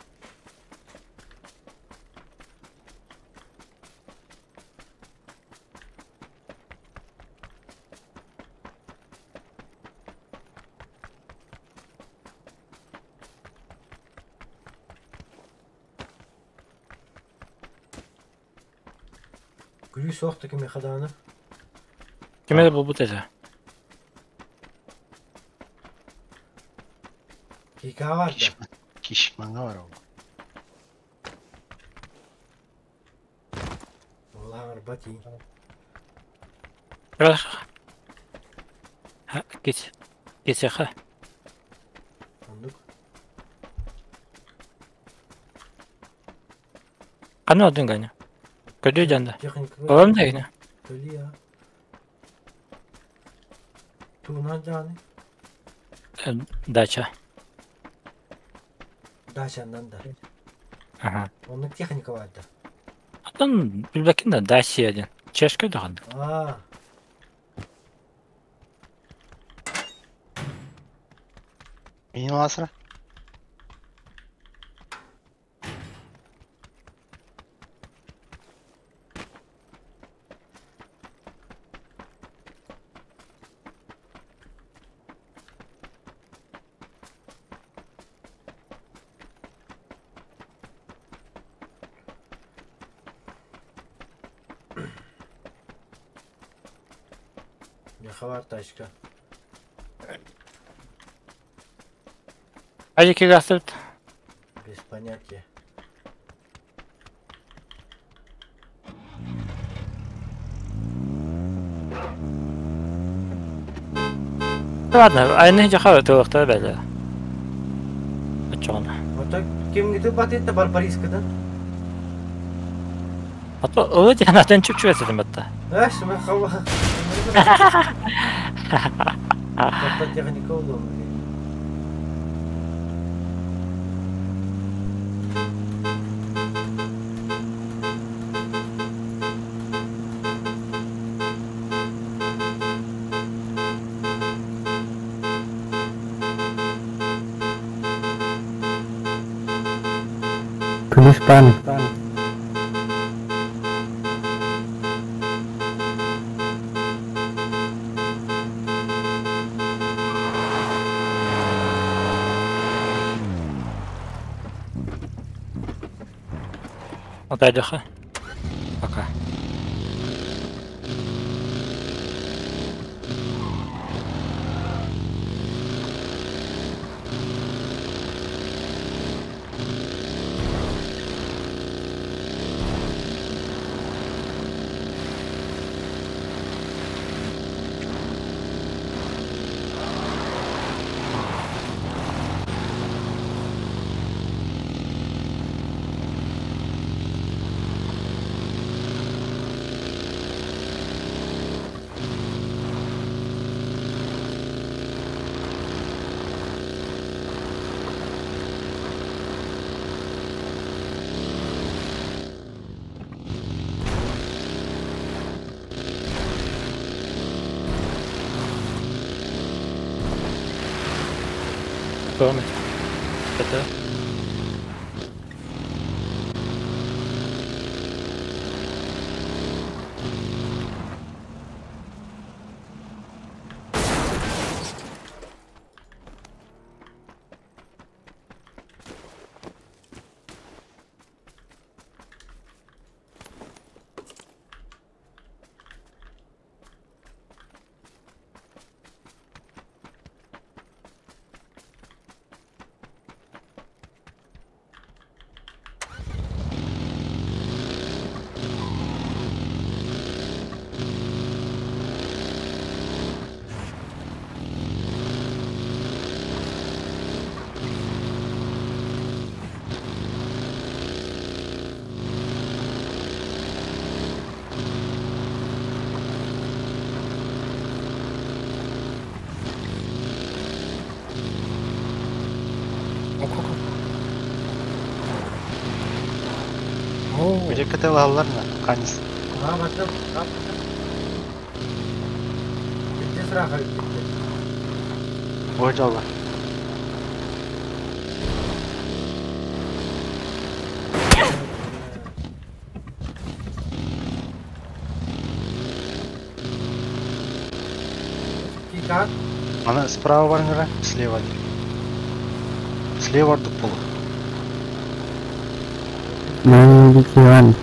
Күлүү суох да кимиэхэ даҕаны. Ким эрэ булбут этэ. Киикаҕа бар да. Кишмаҥа бар ол. Ол аҥарбат иин. Кис. Кисэхэ. Оннук. Ханна бардыҥ Ганя? Көрдүү дьанда. Олом да кини. Төлүө. Тугунан даҕаны? Дача. Дачаннан да. Аха. Оннук техника бар да. Атын билбэккин да Дача диэн. Чешка даҕаны. Аа. Мин ласра. Миэхэ баар тачка. Ажики гасырт. Без понятия. Ладно, айны жаха тылыктар бәле. Очоҕуна. Ото кимгити батытта барбарискадан? Ато ылы диэн атын чүпчү этим батта. Эш, мы хава. Тобто техника удобна. Плюс пан. Отайдыха. Пока. Көрмөт. Это. Бile кытылаллар на канис. Аа, баттым. Битте сыраха битте. Ой жолла. Кикат. Ана справа барыңара, слева. Слева ордук болу. Мен Киван.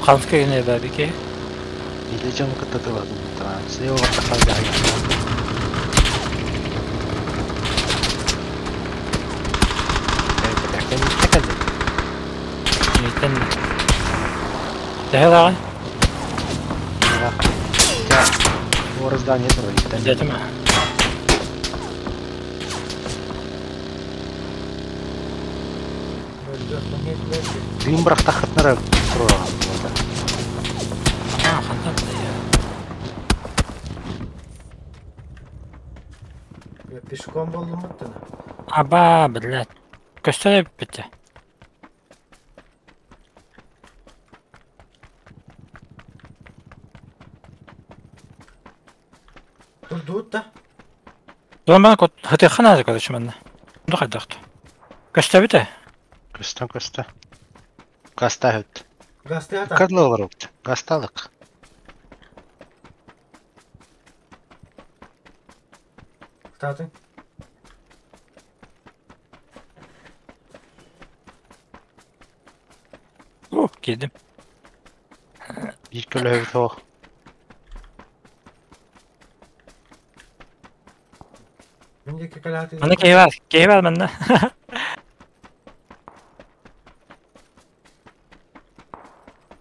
Хамска гене бабики. Или дьону кытта тыллатыммыттара. Слева баттахтар дьаһайбыттар. Кэлбитэ кэллим. Мийтен. Төһө даҕан? Уора здание турар. Дэтим. Дыым бырахтаххытына туруораҕын. А, хантан Я пешком боллумуттана. Аба, блядь. Көстөр эбиппит. Турдуут да. Дон бана кот хатыхха наада короче манна. Ду хайдахт. Көстөбүтэ. Көстөн көстө. Гаста хөт. Гасты ата. Кадлы олар Гасталык. Кытаатын. О, киирдим. Биир көлөһөбүт оох. Мен диэки кэлээтин. Манна киһи бар, киһи бар манна.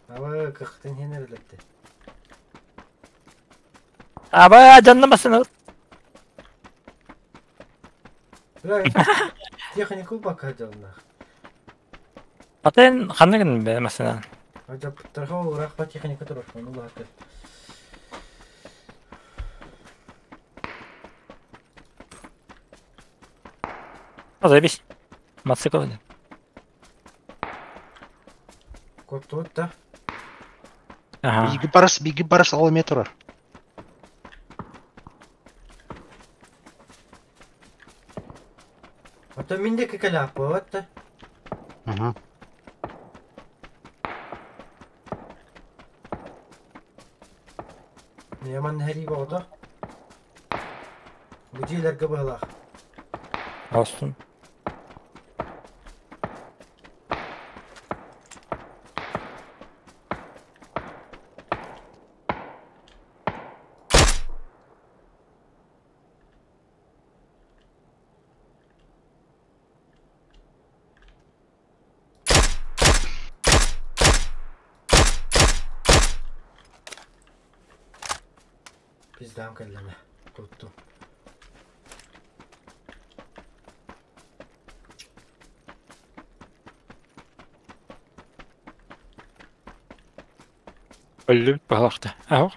Аба кыхтын хенер элепти. Аба, жаннамасын. Бля, технику пока дьоннах. Атын ханна гын бе масынан. Ажаптарха урахпа техника турар, ону баһакы. Заебись. Мотоцикл. Коттуут да. Ага. Биги барыс, биги барыс ол эме турар. Ото мин диэки кэлээппит да. Угу. Яман хэрий боҕото. Бу дьиэлэргэ быһалаах. Olsun. Пиздам кэллэме. Кутту. Өллүбүт баһалахта. Аho.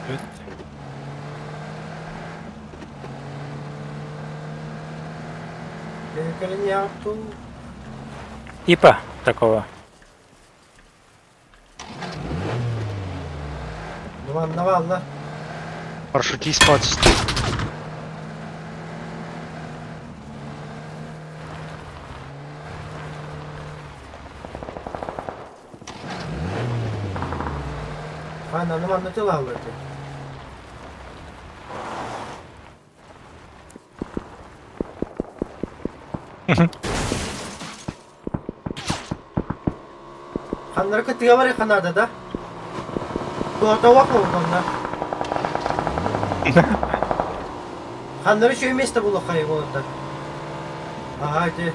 Evet. Кэлин яапту. Типа такого. Манна баалла. Парашютист спать. Ханна манна тылааллар. Ханнары кытыга бар ханада да. Туата вак болдонна. Ханнары еще место было хай болоттар. Ага, эти.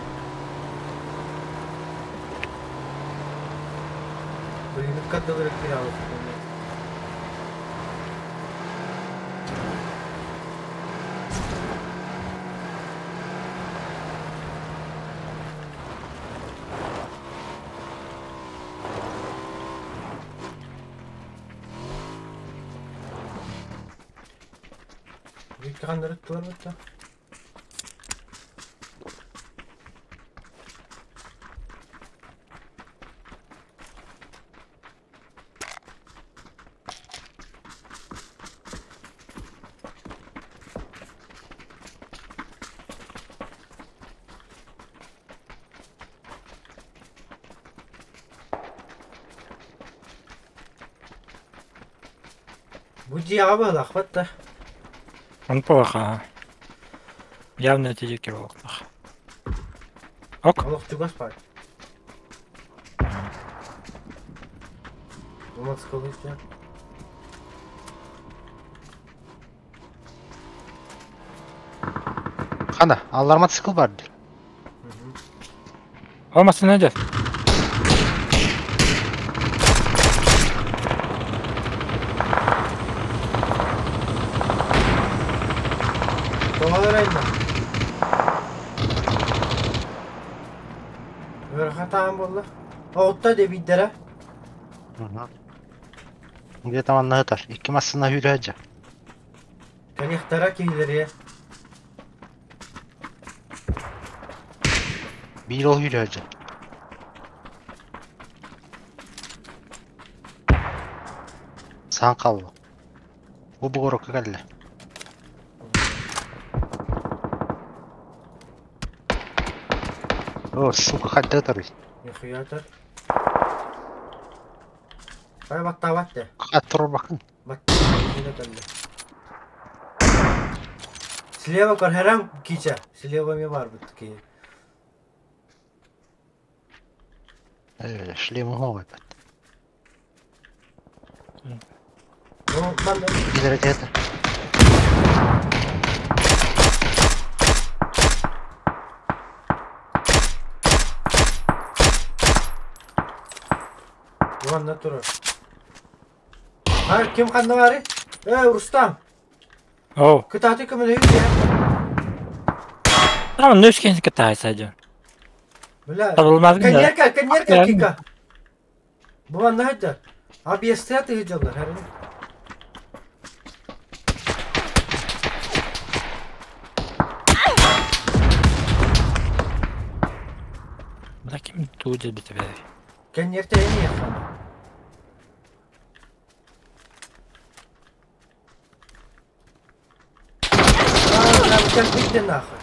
Блин, как говорят, Ханнары туар бутта. Бу дьиэҕэ быһылаахпат да. Он плохо. Явно это дикий волк. Ок. Олох чугас баар. Бу мотоциклы Хана, аллар мотоцикл бар дии. О, массыына дьэ. Тоҕо эрэ Ыарахан таһым буолла. Оҕутта дэбииддэрэ. Где-то манна сытар. Икки массыына сүүрэ сылдьар. Кэлиэхтэрэ киһилэри. Биир ол сүүрэ сылдьар. Саҥ хаалла. Бу бугорокка кэллэ. О, сука, хайда ытарый? Нихуя ытар. Ай баттаабат де. Хат турбакын. Слева көрһөрөм кича. Слева ми бар бит ки. Э, шлем оҕойбат. Ну, манна Билэр этэ. Манна турар. А, ким ханна бары? Э, Рустам. О. Кытааты көмөлөһүү диэ. Там нүс кин кытайса дьон. Бля. Табылмаз гына. Коньерка, коньерка кика. Бу манна сылдьар. Объездка тыһыдьаллар, хәрин. Бля ким туу дебит бе. Коньерта эми яхана. А, там кэлбит нахуй.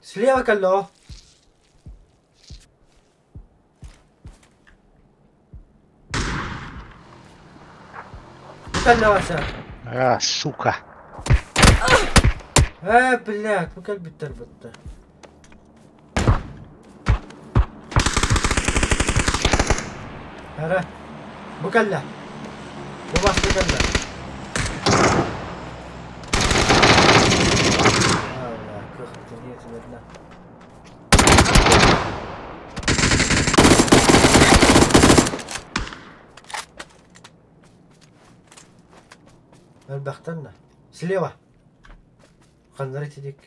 Слева коло. Кэллэ Вася. А, сука. Э, блядь, бу кэлбиттэр бытта. Ара. Бу кэллэ. Бу басты кэллэ. А, бля, кыхтын иэтилэринэ. Элбэхтэн да. Слева. Ханнары итидик.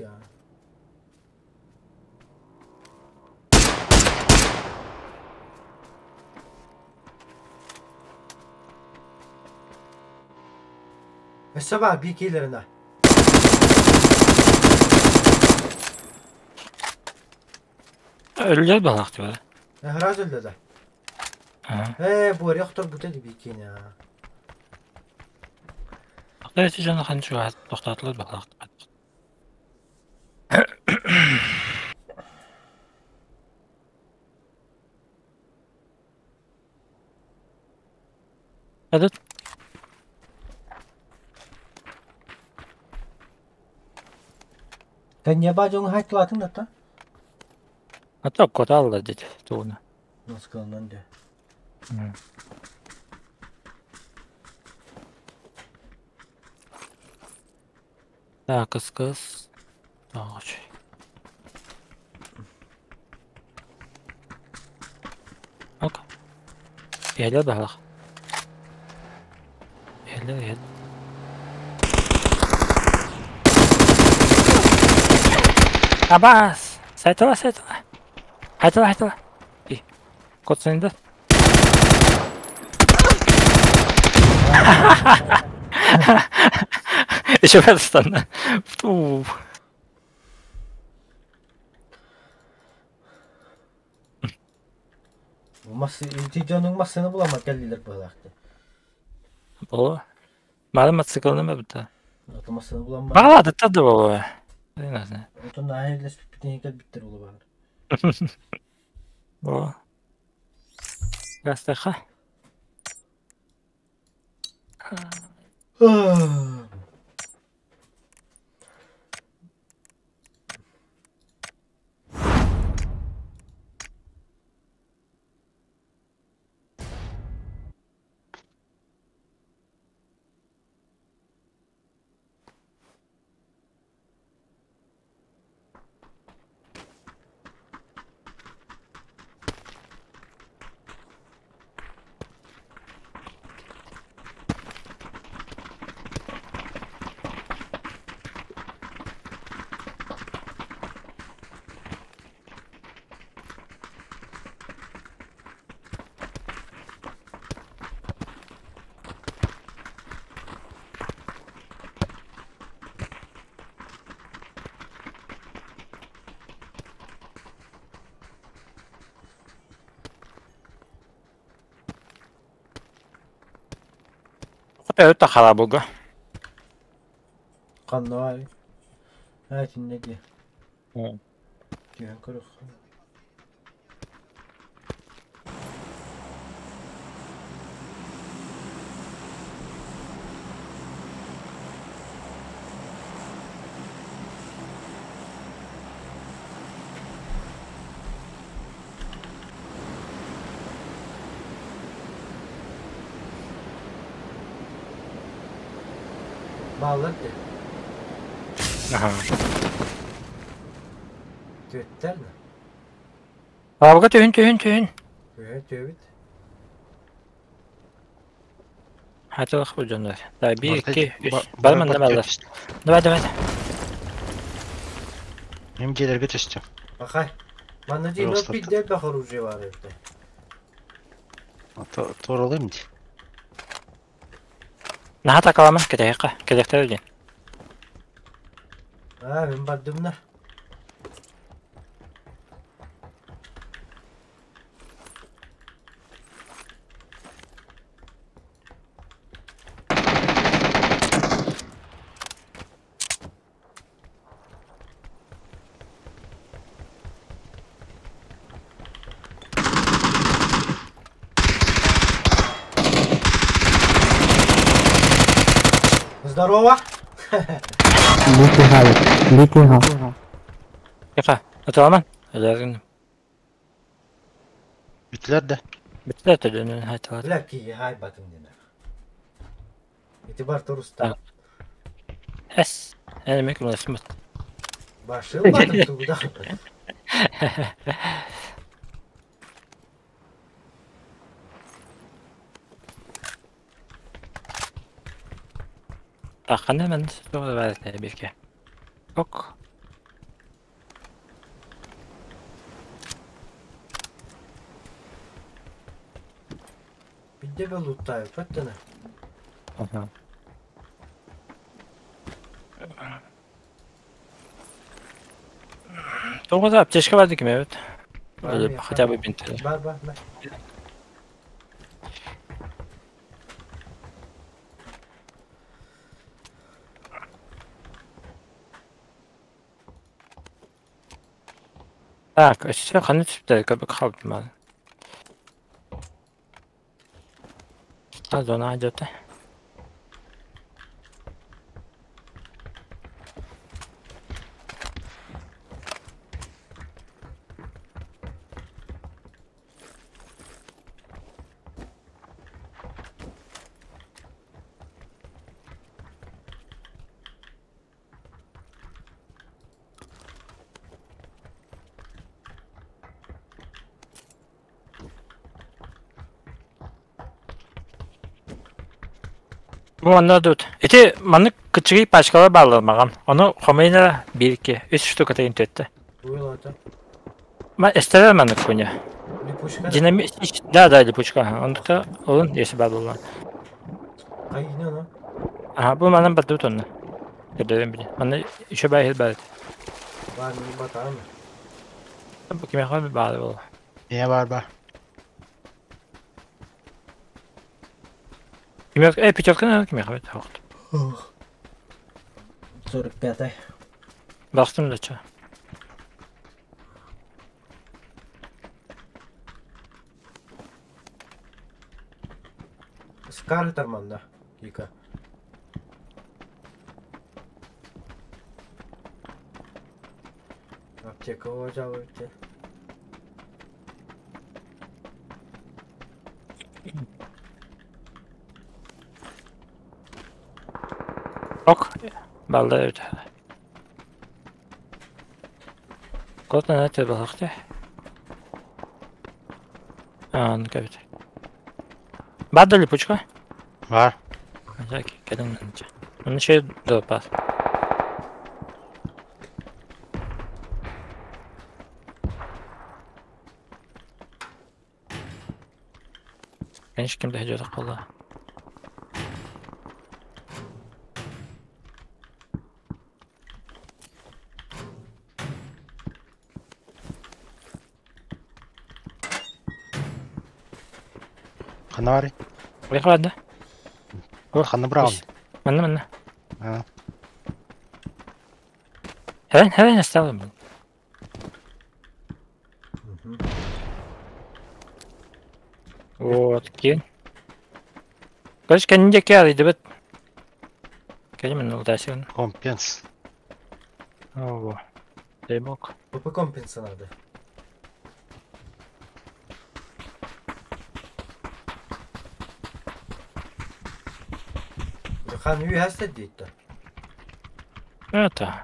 Өссө баар бии киилэринэ. Өлүлэр балаахты бара. Ыраас өллө да. Аа. Ээ, буорья охторбута дии бии киинэ. Ахта эти дьоно хан чугаһат тохтоотулар балаахты. Этот Тэнньэба дьоҥ хайтылаатыҥ да та? А то коталла дит тугуна. Москванан дэ. Так, кыс-кыс. Так, Ок. Иһэлэр баһылах. Иһэлэр, иһэл. Абаас! Сайтала, сайтала. Хайтала, хайтала. И. Кот сенде. Еще раз станна. Фу. Мас ити дьонуҥ массыына буламмат кэллилэр быһыылаахтар. Боло. Мары мотоциклны ма бita. Ото массыына буламмат. Бағаладыттар да боло. Не знаю. Онтон наһаа иллэспиппитин кэлбиттэр буолуо баар. О. Гастаха. Хотя халабуга. Ханна баарый? Итиннэ дии. Түһэн көрүөххэ. Бааллар дии. Аха. Түөттэр да. Халабуга түһүн түһүн түһүн. Түһэ түөбүт. Хатылах бу дьоннор. Да, 1 Барыта 2 3. бары Барман бар давай. түстүм. Давай давай. Мин дьиэлэргэ түстүм. Бакай. Манна дии Просто 0,5 элбэх оружие баар эбит. Туоралыым дии. Наһаа такаламан кэтэһиэххэ. Кэлиэхтэрэ диэн. Аа, мин бардым да. Здорово! Литиха, литиха. Тихо. Аталаман. Өлөрүн. Бүттүлэр да. Бүттүлэр төдөнүн хатылар. Бля, киһи хаайбатым диэн. Ити бар туруста. Эс. Эми күлэсмит. Башыл батым тугуда. Таххана мен суға бар бирге. Ок. Бидде бе луттайып өттүнэ. Ага. Тоғыза аптечка бар диким, evet. Бар Öyle mı? хотя бы бинт. Бар бар бар. Так, өссө ханы түптер көбүк қалды мал. А зона ажата. Бу онно тут. Ити маннык кычыгый пачкалар баалармаган. Ону хомойна 1 2 3 штука тайын төттө. Уйлата. Ма эстелер маннык хуйня. Липучка. Динамит. Да, да, липучка. Онда олун если бар болан. Кайны ну. Ага, бу манан бар тут онно. Көрдөрүм биле. Манна еще бай бар. Бар мин батам. Бу киме хой бар бол. Ийэ бар бар. Киме пятерка на киме хой тохт. 45. Бастым да чё. Скар тарманна. Кика. Аптека жалуйте. Ок. Балда өтө. Кот на те балакты. А, ну кабит. Бада липучка? Бар. Так, кэлин нанча. Ну еще до пас. Конечно, кем-то идет пола. Ханна бары. Выхода. Ханна браун. Манна, манна. А. Хелен, Хелен оставил, блин. Вот, кинь. Короче, кэннин диэки арыйдыбыт. Кэлин мин ултаасыгын. Компенс. Ого. Дай бог. ПП компенса надо. Хан үһәстэ дийтті. Это.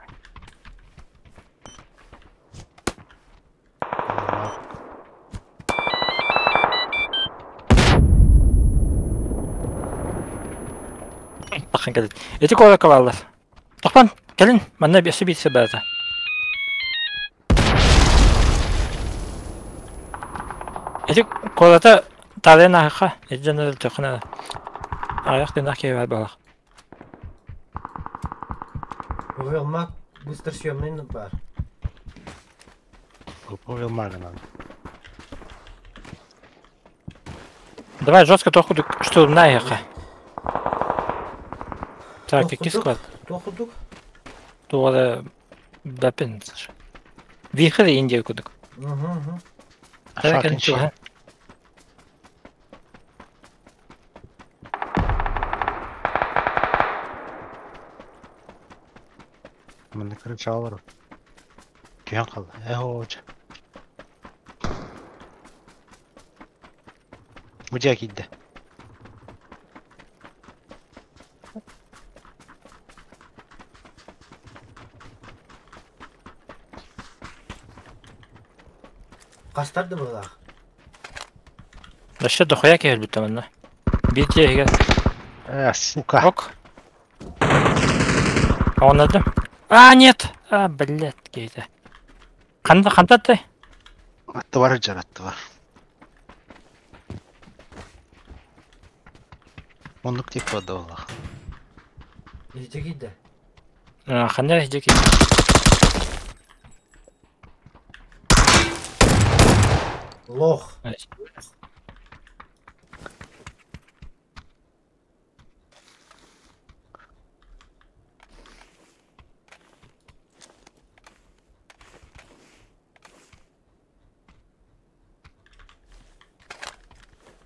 Бакын кэлин. Эти куоракка бааллар. Тохпан, кэлин, манна өссө биир сир баата. Эти куората таарыйан ааһыахха, эти дьоннор өлтөххүнэ аҕыйах тыыннаах киһи баар буоллах. Павел Мак быстросъемный бар. Павел Мага надо. Давай жестко тохудук штурмнаайха. Так, икки склад. Тохудук? Туора бапин. Вихрь Индия кудук. Угу, Так, ничего. Манна кричалар. Киһэн қалды. Эхо. Бу кидде. Кастарды булах. Вообще дохуя киһи өлбүт манна. Биир дьиэһигэр. Э, сука. Ок. Оҕоннордум. А, нет! А, блядь, киһитэ. Ханна хантаттай? Атты бар жар, атты бар. Оннук тип бады олах. Иһдэ киирдэ. Ханна иһдэ киирдэ? Лох.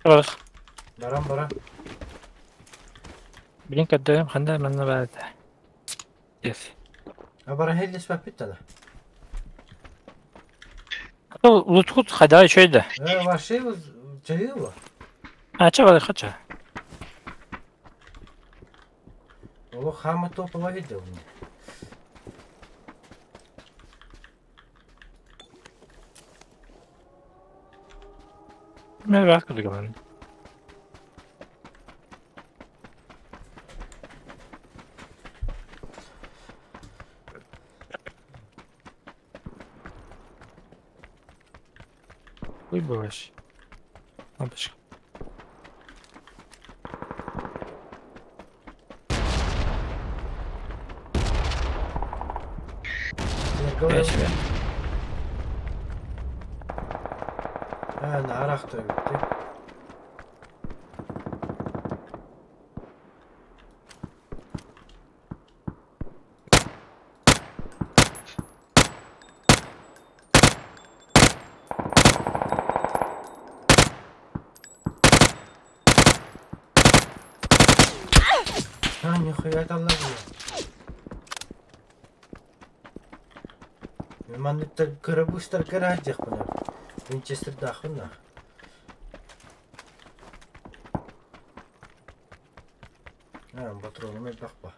Бар. Баран баран. Блин, көрдөйүм ханна манна баар этэ. Yes. А баран хеллеспэппит да. Луткут хайдаа үчүгэй да. Э, вообще чайыла. А, чэ бар хача. Олох хама топово видел. Мен бар кудук манна. Хуй бываешь. Лампочка. Я себе. А, на арах ты. А, нихуя таллар. Манныктар кыра быыстар кыраадьахпына. Винчестердаахпын. А, патроным элбэх ба.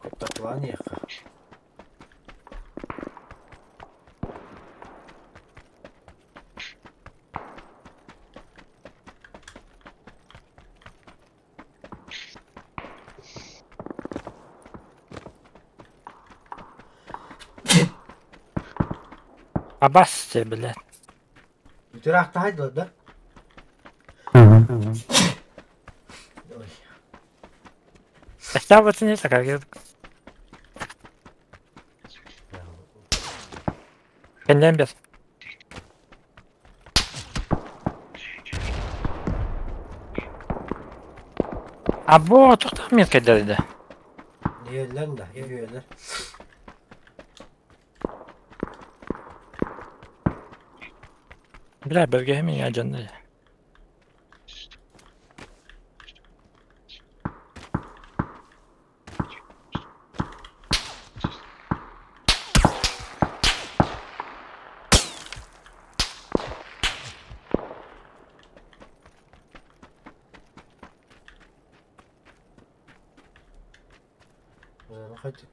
Куттаклаан иэххэ. Абасте, блядь. Бүтүрахтаһай да? Ага. Ой. Хотя вот не такая. Кэннен бер. Або, тоқтақ мен кәдерді. Диэллэр да, иһүөлэр. Бля, бөлгөһө мен я жанды.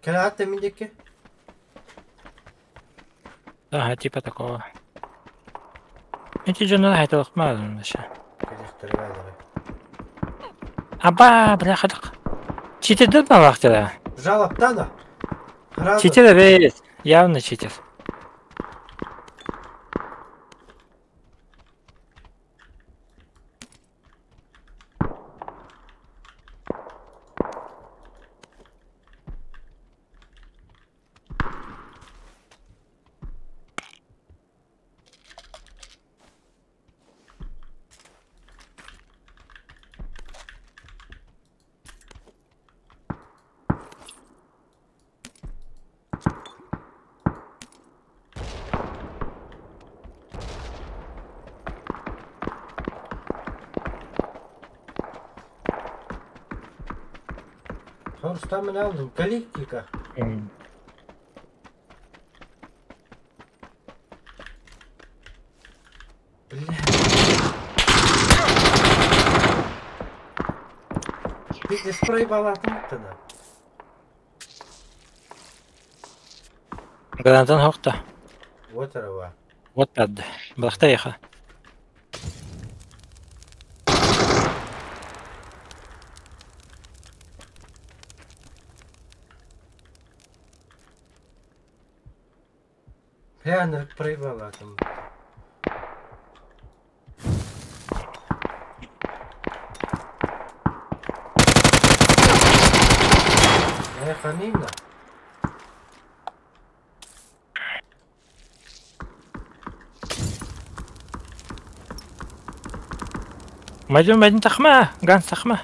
Кэлээтэ мин диэки. Ага, типа такого. Эти жоннор хайталыкмадым вообще. Кэлиэхтэрэ баалара. Аба, бля, хадык. Читердер балактыра. Жалаптана. Сразу. Читер бейт. Явно читер. Рустам алдым. Коллектика. Бля. Пиздец проебала тогда. Гранатан хокта. Вот рава. Вот бәдді. Былақта еха. Бля, она проебала там. Эх, Амина. Майдun майдun тахма, ганс тахма.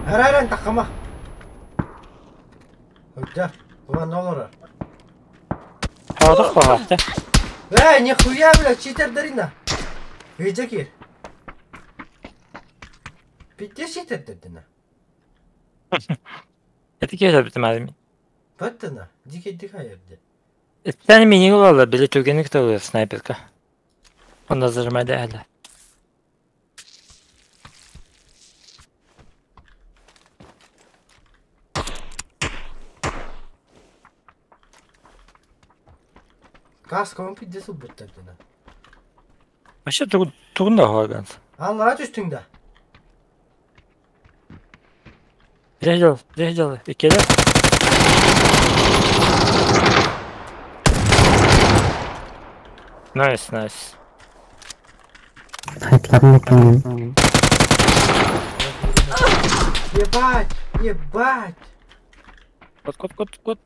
Хараран тахма. Худя, кума нолора. Хавадық бағақты. Эй, нихуя, бля, читер дарина. Видя кир. Пиздец читер дарина. Это келе бітім әлім. Баттана, дике дихаерде. Сен мини олалы, білі түгенік тауы снайперка. Онда зажимайды әлі. Каска он пиздец убыт дарина. Вообще тугун да хоганс. Аллара түстүң да. Режал, режал, икеле. Найс, найс. Хайтларны кем? Ебать, ебать. Кот, кот, кот, кот.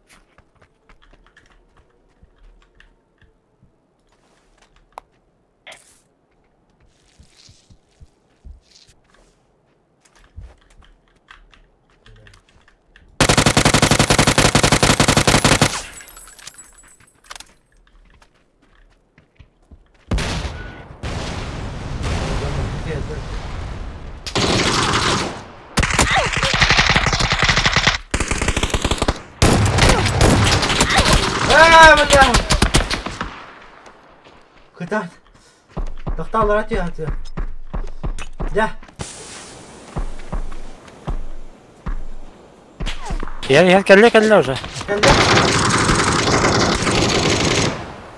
А, бля! Кытаат. Тохтооллоро түһэ Дьэ. Иһэр иһэр кэллэ кэллэ уже. Кэллэ.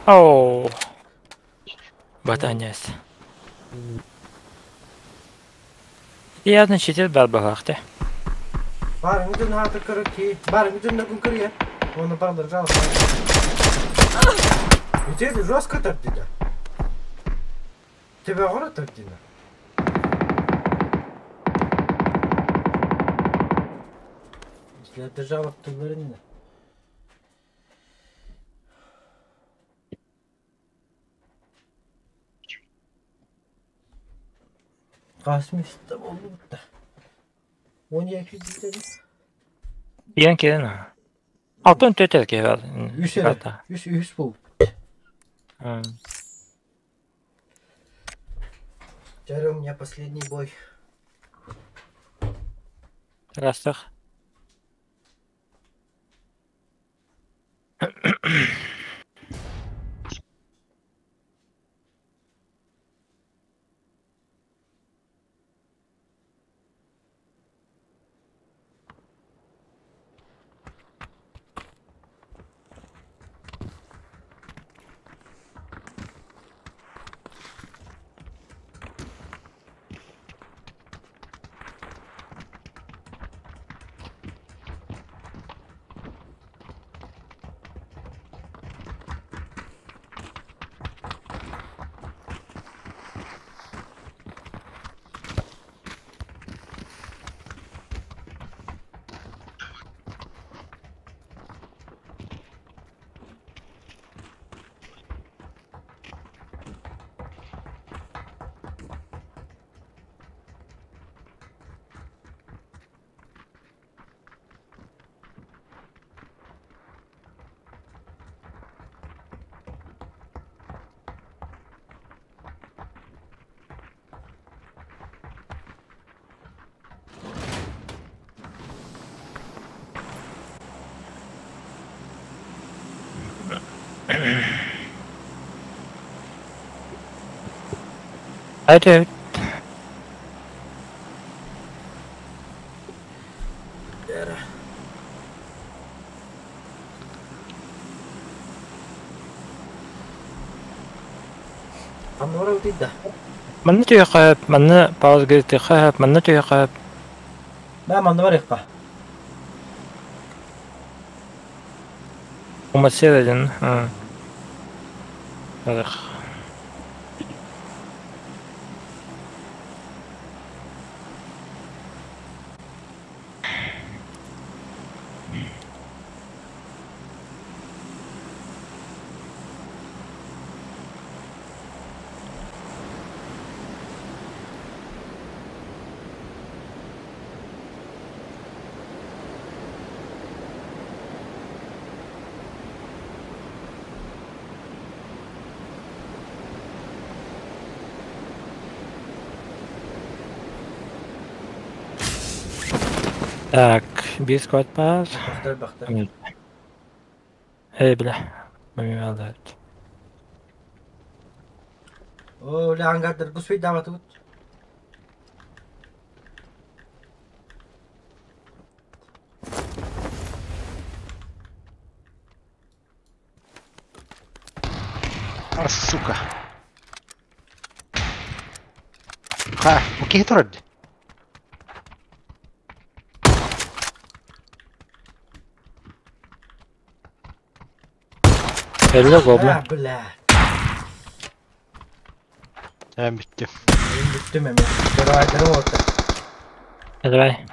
Оу. Батанец. Явно читер бар баһаахты. Барыҥы дьон хаата көрө ки. Барыҥы дьонноргун көрүө. Оны барлар жалко. Ити жестко тардина. Тебя гора тардина. Силерде жалоб тылларын Касмиста болбут да. 12 dedi. Иэн кэлэн. Алтын төтөр киһи бар. Үс эрэ. Үс үс болбут. Теперь у меня последний бой. Растах. Айты. Аннора утыйда. Манна түйэхэ, манна пауз гыртыха, манна түйэхэ. Мә манна бар якка. Умасырадын. Барых. Так, bir squad бар. Бахтар бахтар. Эй, бля. Мамилады. О, бля, ангардыр гуспей даваты бут. А, сука. Ха, окей, турад. Элле гоблин. А, бля. Эм, битти. Бүттүм эми. Давай, давай. Давай.